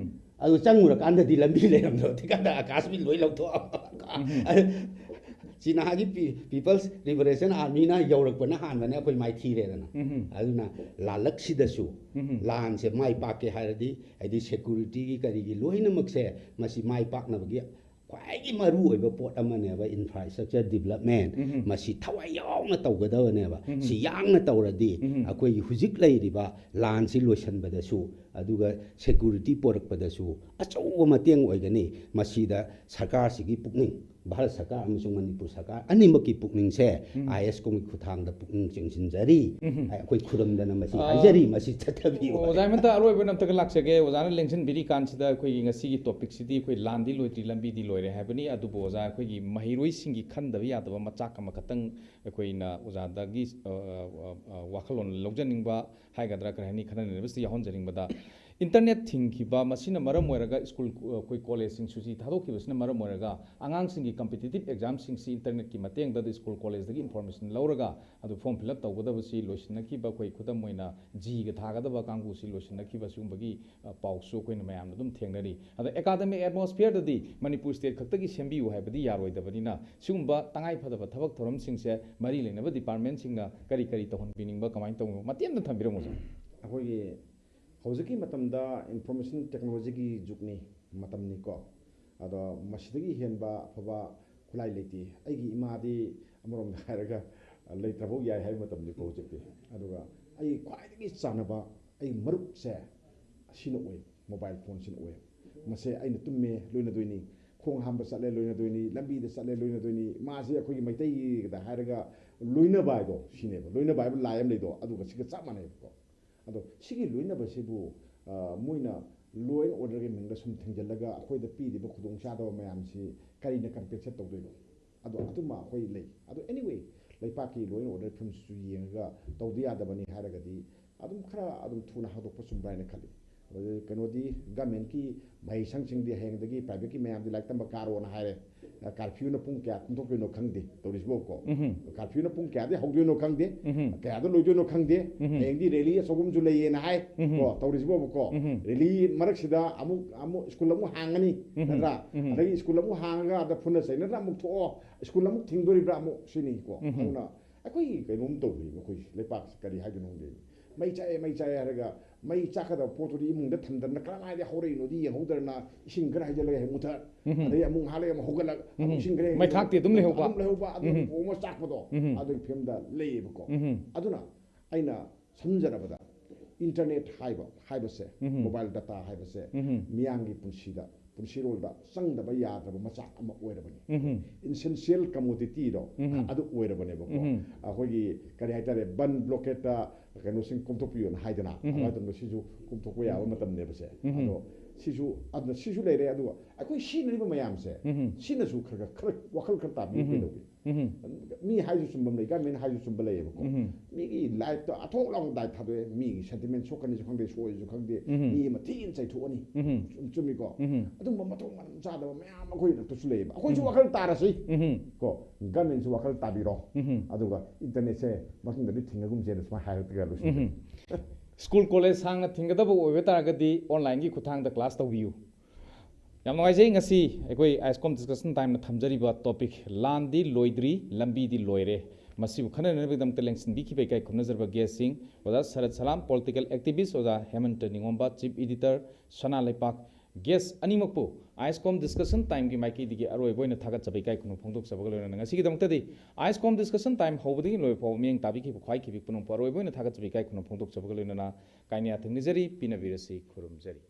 ꯑꯗꯨ ꯆꯪꯉꯨꯔꯀꯥꯟꯗꯗꯤ ꯂꯝꯕꯤ ꯂꯩꯔꯝꯗꯕ ꯊꯤꯀꯥꯟꯗ ꯑꯀꯥꯁꯃꯤ ꯂꯣꯏ ꯂꯧꯊꯣꯛꯑꯕ꯫ ꯑꯗꯨ ꯆꯤꯅꯥꯒꯤ ꯄꯤ-, ꯄꯤꯄꯜꯁ ꯂꯤꯕꯔꯦꯁꯟ ꯑꯥꯔꯃꯤꯅ ꯌꯧꯔꯛꯄꯅ ꯍꯥꯟꯕꯅꯦ ꯑꯩꯈꯣꯏ ꯃꯥꯏꯊꯤꯔꯦꯗꯅ꯫ ꯑꯗꯨꯅ ꯂꯥꯜꯂꯛꯁꯤꯗꯁꯨ ꯂꯥꯟꯁꯦ ꯃꯥꯏ ꯄꯥꯛꯀꯦ ꯍꯥꯏꯔꯗꯤ, ꯍꯥꯏꯗꯤ ꯁꯦꯀꯨꯔꯤꯇꯤꯒꯤ ꯀꯔꯤꯒꯤ ꯂꯣꯏꯅꯃꯛꯁꯦ ꯃꯁꯤ ꯃꯥꯏ ꯄꯥꯛꯅꯕꯒꯤ ꯈ꯭ꯋꯥꯏꯗꯒꯤ ꯃꯔꯨ ꯑꯣꯏꯕ ꯄꯣꯠ ꯑꯃꯅꯦꯕ, ꯏꯟꯐ꯭ꯔꯥꯁ꯭ꯇ꯭ꯔꯛꯆꯔ ꯗꯤꯕꯂꯞꯃꯦꯟ꯫ ꯃꯁꯤ ꯊꯋꯥꯏ ꯌꯥꯎꯅ ꯇꯧꯒꯗꯕꯅꯦꯕ꯫ ꯁꯤ ꯌꯥꯡꯅ ꯇꯧꯔꯗꯤ ꯑꯩꯈꯣꯏꯒꯤ ꯍꯧꯖꯤꯛ ꯂꯩꯔꯤꯕ ꯂꯥꯟꯁꯤ ꯂꯣꯏꯁꯤꯟꯕꯗꯁꯨ, ꯑꯗꯨꯒ ꯁꯦꯀ꯭ꯌꯨꯔꯤꯇꯤ ꯄꯣꯔꯛꯄꯗꯁꯨ ꯑꯆꯧꯕ ꯃꯇꯦꯡ ꯑꯣꯏꯒꯅꯤ꯫ ꯃꯁꯤꯗ ꯁꯔꯀꯥꯔꯁꯤꯒꯤ ꯄꯨꯛꯅꯤꯡ, ꯚꯥꯔꯠ ꯁꯔꯀꯥꯔ ꯑꯃꯁꯨꯡ ꯃꯅꯤꯄꯨꯔ ꯁꯔꯀꯥꯔ ꯑꯅꯤꯃꯛꯀꯤ ꯄꯨꯛꯅꯤꯡꯁꯦ ꯑꯥꯏ ꯑꯦꯁ ꯀꯣꯝꯒꯤ ꯈꯨꯠꯊꯥꯡꯗ ꯄꯨꯛꯅꯤꯡ ꯆꯤꯡꯁꯤꯟꯖꯔꯤ꯫ ꯑꯩꯈꯣꯏ ꯈꯨꯔꯨꯝꯗꯅ ꯃꯁꯤ ꯑꯥ, ꯍꯥꯏꯖꯔꯤ, ꯃꯁꯤ ꯆꯠꯊꯕꯤꯌꯨ꯫ ꯑꯣꯖꯥ ꯍꯦꯃꯟꯇ, ꯑꯔꯣꯏꯕ ꯑꯝꯇꯒ ꯂꯥꯛꯆꯒꯦ꯫ ꯑꯣꯖꯥꯅ ꯂꯦꯡꯁꯤꯟꯕꯤꯔꯤꯀꯥꯟꯁꯤꯗ ꯑꯩꯈꯣꯏꯒꯤ ꯉꯁꯤꯒꯤ ꯇꯣꯄꯤꯛꯁꯤꯗꯤ ꯑꯩꯈꯣꯏ ꯂꯥꯟꯗꯤ ꯂꯣꯏꯗ꯭ꯔꯤ, ꯂꯝꯕꯤꯗꯤ ꯂꯣꯏꯔꯦ ꯍꯥꯏꯕꯅꯤ꯫ ꯑꯗꯨꯕꯨ ꯑꯣꯖꯥ, ꯑꯩꯈꯣꯏꯒꯤ ꯃꯍꯩꯔꯣꯏꯁꯤꯡꯒꯤ ꯈꯟꯗꯕ ꯌꯥꯗꯕ ꯃꯆꯥꯛ ꯑꯃꯈꯛꯇꯪ ꯑꯩꯈꯣꯏꯅ ꯑꯣꯖꯥꯗꯒꯤ, ꯑ, ꯑ, ꯑ, ꯋꯥꯈꯜꯂꯣꯟ ꯂꯧꯖꯅꯤꯡꯕ ꯍꯥꯏꯒꯗ꯭ꯔꯥ, ꯀꯔꯤ ꯍꯥꯏꯅꯤ, ꯈꯟꯅ ꯅꯩꯅꯕꯁꯤꯗ ꯌꯥꯎꯍꯟꯖꯅꯤꯡꯕꯗ, ꯏꯟꯇꯔꯅꯦꯠ ꯊꯤꯡꯈꯤꯕ, ꯃꯁꯤꯅ ꯃꯔꯝ ꯑꯣꯏꯔꯒ ꯁ꯭ꯀꯨꯜ, ꯑꯩꯈꯣꯏ ꯀꯣꯂꯦꯖꯁꯤꯡ ꯁꯨꯇꯤ ꯊꯥꯗꯣꯛꯈꯤꯕꯁꯤꯅ ꯃꯔꯝ ꯑꯣꯏꯔꯒ ꯑꯉꯥꯡꯁꯤꯡꯒꯤ ꯀꯝꯄꯤꯇꯤꯇꯤꯞ ꯑꯦꯛꯖꯥꯝꯁꯤꯡꯁꯤ ꯏꯟꯇꯔꯅꯦꯠꯀꯤ ꯃꯇꯦꯡꯗ ꯁ꯭ꯀꯨꯜ ꯀꯣꯂꯦꯖꯇꯒꯤ ꯏꯟꯐꯣꯔꯃꯦꯁꯟ ꯂꯧꯔꯒ ꯑꯗꯨ ꯐꯣꯔꯝ ꯐꯤꯜ ꯑꯞ ꯇꯧꯒꯗꯕꯁꯤ ꯂꯣꯏꯁꯤꯟꯅꯈꯤꯕ, ꯑꯩꯈꯣꯏ ꯈꯨꯗꯝ ꯑꯣꯏꯅ ꯖꯤꯒ ꯊꯥꯒꯗꯕ ꯀꯥꯡꯕꯨꯁꯤ ꯂꯣꯏꯁꯤꯟꯅꯈꯤꯕ, ꯁꯤꯒꯨꯝꯕꯒꯤ, ꯑ, ꯄꯥꯎꯁꯨ ꯑꯩꯈꯣꯏꯅ ꯃꯌꯥꯝꯅ ꯑꯗꯨꯝ ꯊꯦꯡꯅꯔꯤ꯫ ꯑꯗ ꯑꯦꯀꯥꯗꯃꯤꯛ ꯑꯦꯠꯃꯣꯁꯐꯤꯌꯔꯗꯗꯤ ꯃꯅꯤꯄꯨꯔ ꯁ꯭ꯇꯦꯠ ꯈꯛꯇꯒꯤ ꯁꯦꯝꯕꯤꯌꯨ ꯍꯥꯏꯕꯗꯤ ꯌꯥꯔꯣꯏꯗꯕꯅꯤꯅ, ꯁꯤꯒꯨꯝꯕ ꯇꯉꯥꯏ ꯐꯗꯕ ꯊꯕꯛ ꯊꯧꯔꯝꯁꯤꯡꯁꯦ ꯃꯔꯤ ꯂꯩꯅꯕ ꯗꯤꯄꯥꯔꯠꯃꯦꯟꯁꯤꯡꯅ ꯀꯔꯤ ꯀꯔꯤ ꯇꯧꯍꯟꯕꯤꯅꯤꯡꯕ, ꯀꯃꯥꯏꯅ ꯇꯧꯕꯅꯣ, ꯃꯇꯦꯛ ꯑꯃꯇ ꯊꯝꯕꯤꯔꯝꯃꯨ, ꯁꯥꯔ꯫ ꯑꯩꯈꯣꯏꯒꯤ ꯍꯧꯖꯤꯛꯀꯤ ꯃꯇꯝꯗ ꯏꯟꯐꯣꯔꯃꯦꯁꯟ ꯇꯦꯛꯅꯣꯂꯣꯖꯤꯒꯤ ꯖꯨꯒꯅꯤ, ꯃꯇꯝꯅꯤꯀꯣ꯫ ꯑꯗꯣ ꯃꯁꯤꯗꯒꯤ ꯍꯦꯟꯕ ꯑꯐꯕ ꯈꯨꯠꯂꯥꯏ ꯂꯩꯇꯦ꯫ ꯑꯩꯒꯤ ꯏꯃꯥꯗꯤ ꯑꯃꯔꯣꯝꯗ ꯍꯥꯏꯔꯒ ꯂꯩꯇ꯭ꯔꯐꯥꯎ ꯌꯥꯏ ꯍꯥꯏꯕ ꯃꯇꯝꯅꯤꯀꯣ ꯍꯧꯖꯤꯛꯇꯤ꯫ ꯑꯗꯨꯒ ꯑꯩ ꯈ꯭ꯋꯥꯏꯗꯒꯤ ꯆꯥꯟꯅꯕ ꯑꯩ ꯃꯔꯨꯞꯁꯦ ꯑꯁꯤꯅ ꯑꯣꯏ, ꯃꯣꯕꯥꯏꯜ ꯐꯣꯟꯁꯤꯅ ꯑꯣꯏ꯫ ꯃꯁꯦ ꯑꯩꯅ ꯇꯨꯝꯃꯦ ꯂꯣꯏꯅꯗꯣꯏꯅꯤ, ꯈꯣꯡ ꯍꯥꯝꯕ ꯆꯠꯂꯦ ꯂꯣꯏꯅꯗꯣꯏꯅꯤ, ꯂꯝꯕꯤꯗ ꯆꯠꯂꯦ ꯂꯣꯏꯅꯗꯣꯏꯅꯤ꯫ ꯃꯥꯁꯦ ꯑꯩꯈꯣꯏꯒꯤ ꯃꯩꯇꯩꯒꯤꯗ ꯍꯥꯏꯔꯒ ꯂꯣꯏꯅꯕ ꯍꯥꯏꯗꯣ ꯁꯤꯅꯦꯕ, ꯂꯣꯏꯅꯕ ꯍꯥꯏꯕ ꯂꯥꯏ ꯑꯃ ꯂꯩꯗꯣ, ꯑꯗꯨꯒ ꯁꯤꯒ ꯆꯞ ꯃꯥꯟꯅꯩꯕꯀꯣ꯫ ꯑꯗꯣ ꯁꯤꯒꯤ ꯂꯣꯏꯅꯕꯁꯤꯕꯨ, ꯑ, ꯃꯣꯏꯅ law and orderꯒꯤ ꯃꯤꯡꯗ ꯁꯨꯝ ꯊꯤꯡꯖꯤꯜꯂꯒ ꯑꯩꯈꯣꯏꯗ ꯄꯤꯔꯤꯕ ꯈꯨꯗꯣꯡꯆꯥꯗꯕ ꯃꯌꯥꯝꯁꯤ ꯀꯔꯤꯅ compensate ꯇꯧꯗꯣꯏꯅꯣ? ꯑꯗꯣ ꯑꯗꯨꯃ ꯑꯩꯈꯣꯏ ꯂꯩ꯫ ꯑꯗꯣ anyway, ꯂꯩꯄꯥꯛꯀꯤ law and order ꯐꯤꯕꯝꯁꯤꯁꯨ ꯌꯦꯡꯉꯒ ꯇꯧꯗ ꯌꯥꯗꯕꯅꯤ ꯍꯥꯏꯔꯒꯗꯤ ꯑꯗꯨꯝ ꯈꯔ ꯑꯗꯨꯝ ꯊꯨꯅ ꯍꯥꯡꯗꯣꯛꯄ ꯆꯨꯝꯕ꯭ꯔꯥ ꯍꯥꯏꯅ ꯈꯜꯂꯤ꯫ ꯑꯗꯨ ꯀꯩꯅꯣꯗꯤ, governmentꯀꯤ ꯃꯍꯩꯁꯪꯁꯤꯡꯗꯤ ꯍꯌꯦꯡꯗꯒꯤ privateꯀꯤ ꯃꯌꯥꯝꯗꯤ ꯂꯥꯏꯔꯤꯛ ꯇꯝꯕ ꯀꯥꯔꯣꯅ ꯍꯥꯏꯔꯦ꯫ Curfewꯅ ꯄꯨꯡ ꯀꯌꯥ ꯀꯨꯝꯊꯣꯛꯇꯣꯏꯅꯣ ꯈꯪꯗꯦ, ꯇꯧꯔꯤꯁꯤꯕꯣ ꯀꯣ꯫ Curfewꯅ ꯄꯨꯡ ꯀꯌꯥꯗꯩ ꯍꯧꯗꯣꯏꯅꯣ ꯈꯪꯗꯦ, ꯀꯌꯥꯗ ꯂꯣꯏꯗꯣꯏꯅꯣ ꯈꯪꯗꯦ꯫ ꯍꯌꯦꯡꯗꯤ rally ꯑꯆꯧꯕ ꯑꯃꯁꯨ ꯂꯩꯌꯦꯅ ꯍꯥꯏ ꯀꯣ, ꯇꯧꯔꯤꯁꯤꯕꯣꯕꯀꯣ꯫ Rally ꯃꯔꯛꯁꯤꯗ ꯑꯃꯨꯛ, ꯑꯃꯨꯛ ꯁ꯭ꯀꯨꯜ ꯑꯃꯨꯛ ꯍꯥꯡꯉꯅꯤ, ꯅꯠꯇ꯭ꯔꯥ? ꯑꯗꯒꯤ ꯁ꯭ꯀꯨꯜ ꯑꯃꯨꯛ ꯍꯥꯡꯉꯒ ꯑꯗ ꯐꯨꯅ ꯆꯩꯅꯗꯅ ꯑꯃꯨꯛ ꯊꯣꯛꯑꯣ, ꯁ꯭ꯀꯨꯜ ꯑꯃꯨꯛ ꯊꯤꯡꯗꯣꯔꯤꯕ꯭ꯔꯥ ꯑꯃꯨꯛ ꯁꯤꯅꯤꯀꯣ꯫ ꯑꯗꯨꯅ ꯑꯩꯈꯣꯏꯒꯤ ꯀꯩꯅꯣꯝ ꯇꯧꯔꯤꯕ, ꯑꯩꯈꯣꯏ ꯂꯩꯄꯥꯛꯁꯤ ꯀꯔꯤ ꯍꯥꯏꯗꯣꯏꯅꯣ ꯈꯪꯗꯦ꯫ ꯃꯩ ꯆꯥꯛꯑꯦ, ꯃꯩ ꯆꯥꯛꯑꯦ ꯍꯥꯏꯔꯒ ꯃꯩ ꯆꯥꯛꯀꯗꯕ ꯄꯣꯠꯇꯨꯗꯤ ꯏꯃꯨꯡꯗ ꯊꯝꯗꯅ ꯀꯔꯝꯍꯥꯏꯅ ꯍꯧꯔꯛꯏꯅꯣꯗꯤ ꯌꯦꯡꯍꯧꯗ꯭ꯔꯅ ꯏꯁꯤꯡ ꯈꯔ ꯍꯩꯖꯤꯜꯂꯒ ꯍꯦꯛ ꯃꯨꯊꯠ, ꯎꯝ꯫ ꯑꯗꯩ ꯑꯃꯨꯛ ꯉꯥꯏꯍꯥꯛ ꯂꯩꯔꯒ ꯑꯃꯨꯛ ꯍꯧꯒꯠꯂꯛ, ꯑꯃꯨꯛ ꯎꯝ꯫ ꯏꯁꯤꯡ ꯈꯔ ꯍꯦꯛ ꯃꯩ ꯊꯥꯛꯇꯤ ꯑꯗꯨꯝ ꯂꯩꯍꯧꯕ꯫ ꯑꯗꯨꯝ ꯂꯩꯍꯧꯕ, ꯑꯗꯨ ꯎꯝ꯫ ꯑꯃꯨꯛ ꯑꯃ ꯆꯥꯛꯄꯗꯣ, ꯎꯝ꯫ ꯑꯗꯨꯒꯤ ꯐꯤꯕꯝꯗ ꯂꯩꯌꯦꯕꯀꯣ꯫ ꯎꯝ꯫ ꯑꯗꯨꯅ ꯑꯩꯅ ꯁꯝꯖꯔꯕꯗ, internet ꯍꯥꯏꯕ ꯍꯥꯏꯕꯁꯦ, ꯎꯝ꯫ mobile data ꯍꯥꯏꯕꯁꯦ, ꯎꯝ꯫ ꯃꯤꯌꯥꯝꯒꯤ ꯄꯨꯟꯁꯤꯗ, ꯄꯨꯟꯁꯤꯔꯣꯜꯗ ꯆꯪꯗꯕ ꯌꯥꯗ꯭ꯔꯕ ꯃꯆꯥꯛ ꯑꯃ ꯑꯣꯏꯔꯕꯅꯤ꯫ ꯎꯝ꯫ Essential commodityꯗꯣ ꯎꯝ꯫ ꯑꯗꯨ ꯑꯣꯏꯔꯕꯅꯦꯕꯀꯣ꯫ ꯎꯝ꯫ ꯑꯩꯈꯣꯏꯒꯤ ꯀꯔꯤ ꯍꯥꯏꯇꯥꯔꯦ, ꯕꯟ blockade ꯀꯩꯅꯣꯁꯤꯡ ꯀꯣꯝꯊꯣꯛꯄꯤꯌꯣꯅ ꯍꯥꯏꯗꯅ, ꯎꯝ꯫ ꯑꯗꯨ ꯃꯇꯝꯗ ꯁꯤꯁꯨ ꯀꯣꯝꯊꯣꯛꯄ ꯌꯥꯕ ꯃꯇꯝꯅꯦꯕꯁꯦ꯫ ꯎꯝ꯫ ꯑꯗꯣ ꯁꯤꯁꯨ, ꯑꯗꯨꯅ ꯁꯤꯁꯨ ꯂꯩꯔꯦ, ꯑꯗꯨꯒ ꯑꯩꯈꯣꯏ ꯁꯤꯖꯤꯟꯅꯔꯤꯕ ꯃꯌꯥꯝꯁꯦ, ꯎꯝ꯫ ꯁꯤꯅꯁꯨ ꯈꯔ ꯈꯔ ꯈꯔ ꯋꯥꯈꯜ ꯈꯔ ꯇꯥꯕꯤꯌꯨ꯫ ꯎꯝ꯫ ꯀꯩꯗꯧꯒꯦ? ꯎꯝ꯫ ꯃꯤ ꯍꯥꯏꯁꯨ ꯆꯨꯝꯕ ꯑꯃ ꯂꯩ, government ꯍꯥꯏꯁꯨ ꯆꯨꯝꯕ ꯂꯩꯌꯦꯕꯀꯣ꯫ ꯎꯝ꯫ ꯃꯤꯒꯤ lifeꯇ ꯑꯊꯣꯛ ꯂꯥꯎꯅ ꯗꯥꯏ ꯊꯥꯗꯣꯛꯑꯦ, ꯃꯤꯒꯤ sentiment ꯁꯣꯛꯀꯅꯤꯁꯨ ꯈꯪꯗꯦ, ꯁꯣꯛꯑꯣꯏꯁꯨ ꯈꯪꯗꯦ, ꯎꯝ꯫ ꯃꯤ ꯑꯃ ꯊꯤꯅ ꯆꯩꯊꯣꯛꯑꯅꯤ꯫ ꯎꯝ꯫ ꯆꯨꯝ-, ꯆꯨꯝꯃꯤꯀꯣ? ꯎꯝ꯫ ꯑꯗꯨꯝꯕ ꯃꯊꯧ ꯃꯔꯝ ꯆꯥꯗꯕ ꯃꯌꯥꯝ ꯑꯩꯈꯣꯏ ꯂꯛꯇꯁꯨ ꯂꯩꯌꯦꯕ꯫ ꯑꯩꯈꯣꯏꯁꯨ ꯎꯝ꯫ ꯋꯥꯈꯜ ꯇꯥꯔꯁꯤ ꯎꯝ꯫ ꯀꯣ, governmentꯁꯨ ꯋꯥꯈꯜ ꯇꯥꯕꯤꯔꯣ꯫ ꯎꯝ꯫ ꯑꯗꯨꯒ internetꯁꯦ ꯃꯇꯨꯡꯗꯗꯤ ꯊꯤꯡꯉꯒꯨꯝꯁꯦꯅ ꯁꯨꯃꯥꯏꯅ ꯍꯥꯏꯔꯒ ꯂꯣꯏꯁꯤꯟꯖꯒꯦ꯫ ꯎꯝ꯫ School college ꯁꯥꯡꯅ ꯊꯤꯡꯒꯗꯕ ꯑꯣꯏꯕ ꯇꯥꯔꯒꯗꯤ onlineꯒꯤ ꯈꯨꯠꯊꯥꯡꯗ class ꯇꯧꯕꯤꯌꯨ꯫ ꯌꯥꯝ ꯅꯨꯡꯉꯥꯏꯖꯩ, ꯉꯁꯤ ꯑꯩꯈꯣꯏ ISCOM discussion timeꯅ ꯊꯝꯖꯔꯤꯕ topic, ꯂꯥꯟꯗꯤ ꯂꯣꯏꯗ꯭ꯔꯤ, ꯂꯝꯕꯤꯗꯤ ꯂꯣꯏꯔꯦ, ꯃꯁꯤꯕꯨ ꯈꯟꯅꯅꯕꯒꯤꯗꯃꯛꯇ ꯂꯦꯡꯁꯤꯟꯕꯤꯈꯤꯕ ꯏꯀꯥꯏ ꯈꯨꯝꯅꯖꯔꯕ guestꯁꯤꯡ, ꯑꯣꯖꯥ ꯁꯔꯠ ꯁꯂꯥꯝ, political activist, ꯑꯣꯖꯥ ꯍꯦꯃꯟꯇ ꯅꯤꯉꯣꯝꯕ, chief editor, ꯁꯅꯥ ꯂꯩꯄꯥꯛ, guest ꯑꯅꯤꯃꯛꯄꯨ ISCOM discussion timeꯒꯤ ꯃꯥꯏꯀꯩꯗꯒꯤ ꯑꯔꯣꯏꯕ ꯑꯣꯏꯅ ꯊꯥꯒꯠꯆꯕ ꯏꯀꯥꯏ ꯈꯨꯝꯅꯕ ꯐꯣꯡꯗꯣꯛꯆꯕꯒ ꯂꯣꯏꯅꯅ, ꯉꯁꯤꯒꯤꯗꯃꯛꯇꯗꯤ ISCOM discussion time ꯍꯧꯕꯗꯒꯤ ꯂꯣꯏꯕ ꯐꯥꯎꯕ ꯃꯤꯠꯌꯦꯡ ꯇꯥꯕꯤꯈꯤꯕ ꯈ꯭ꯋꯥꯏꯈꯤꯕꯤ ꯄꯨꯝꯅꯃꯛꯄꯨ ꯑꯔꯣꯏꯕ ꯑꯣꯏꯅ ꯊꯥꯒꯠꯆꯕ ꯏꯀꯥꯏ ꯈꯨꯝꯅꯕ ꯐꯣꯡꯗꯣꯛꯆꯕꯒ ꯂꯣꯏꯅꯅ ꯀꯥꯏꯅ ꯌꯥꯊꯪ ꯅꯤꯖꯔꯤ, ꯄꯤꯅꯕꯤꯔꯁꯤ, ꯈꯨꯔꯨꯝꯖꯔꯤ꯫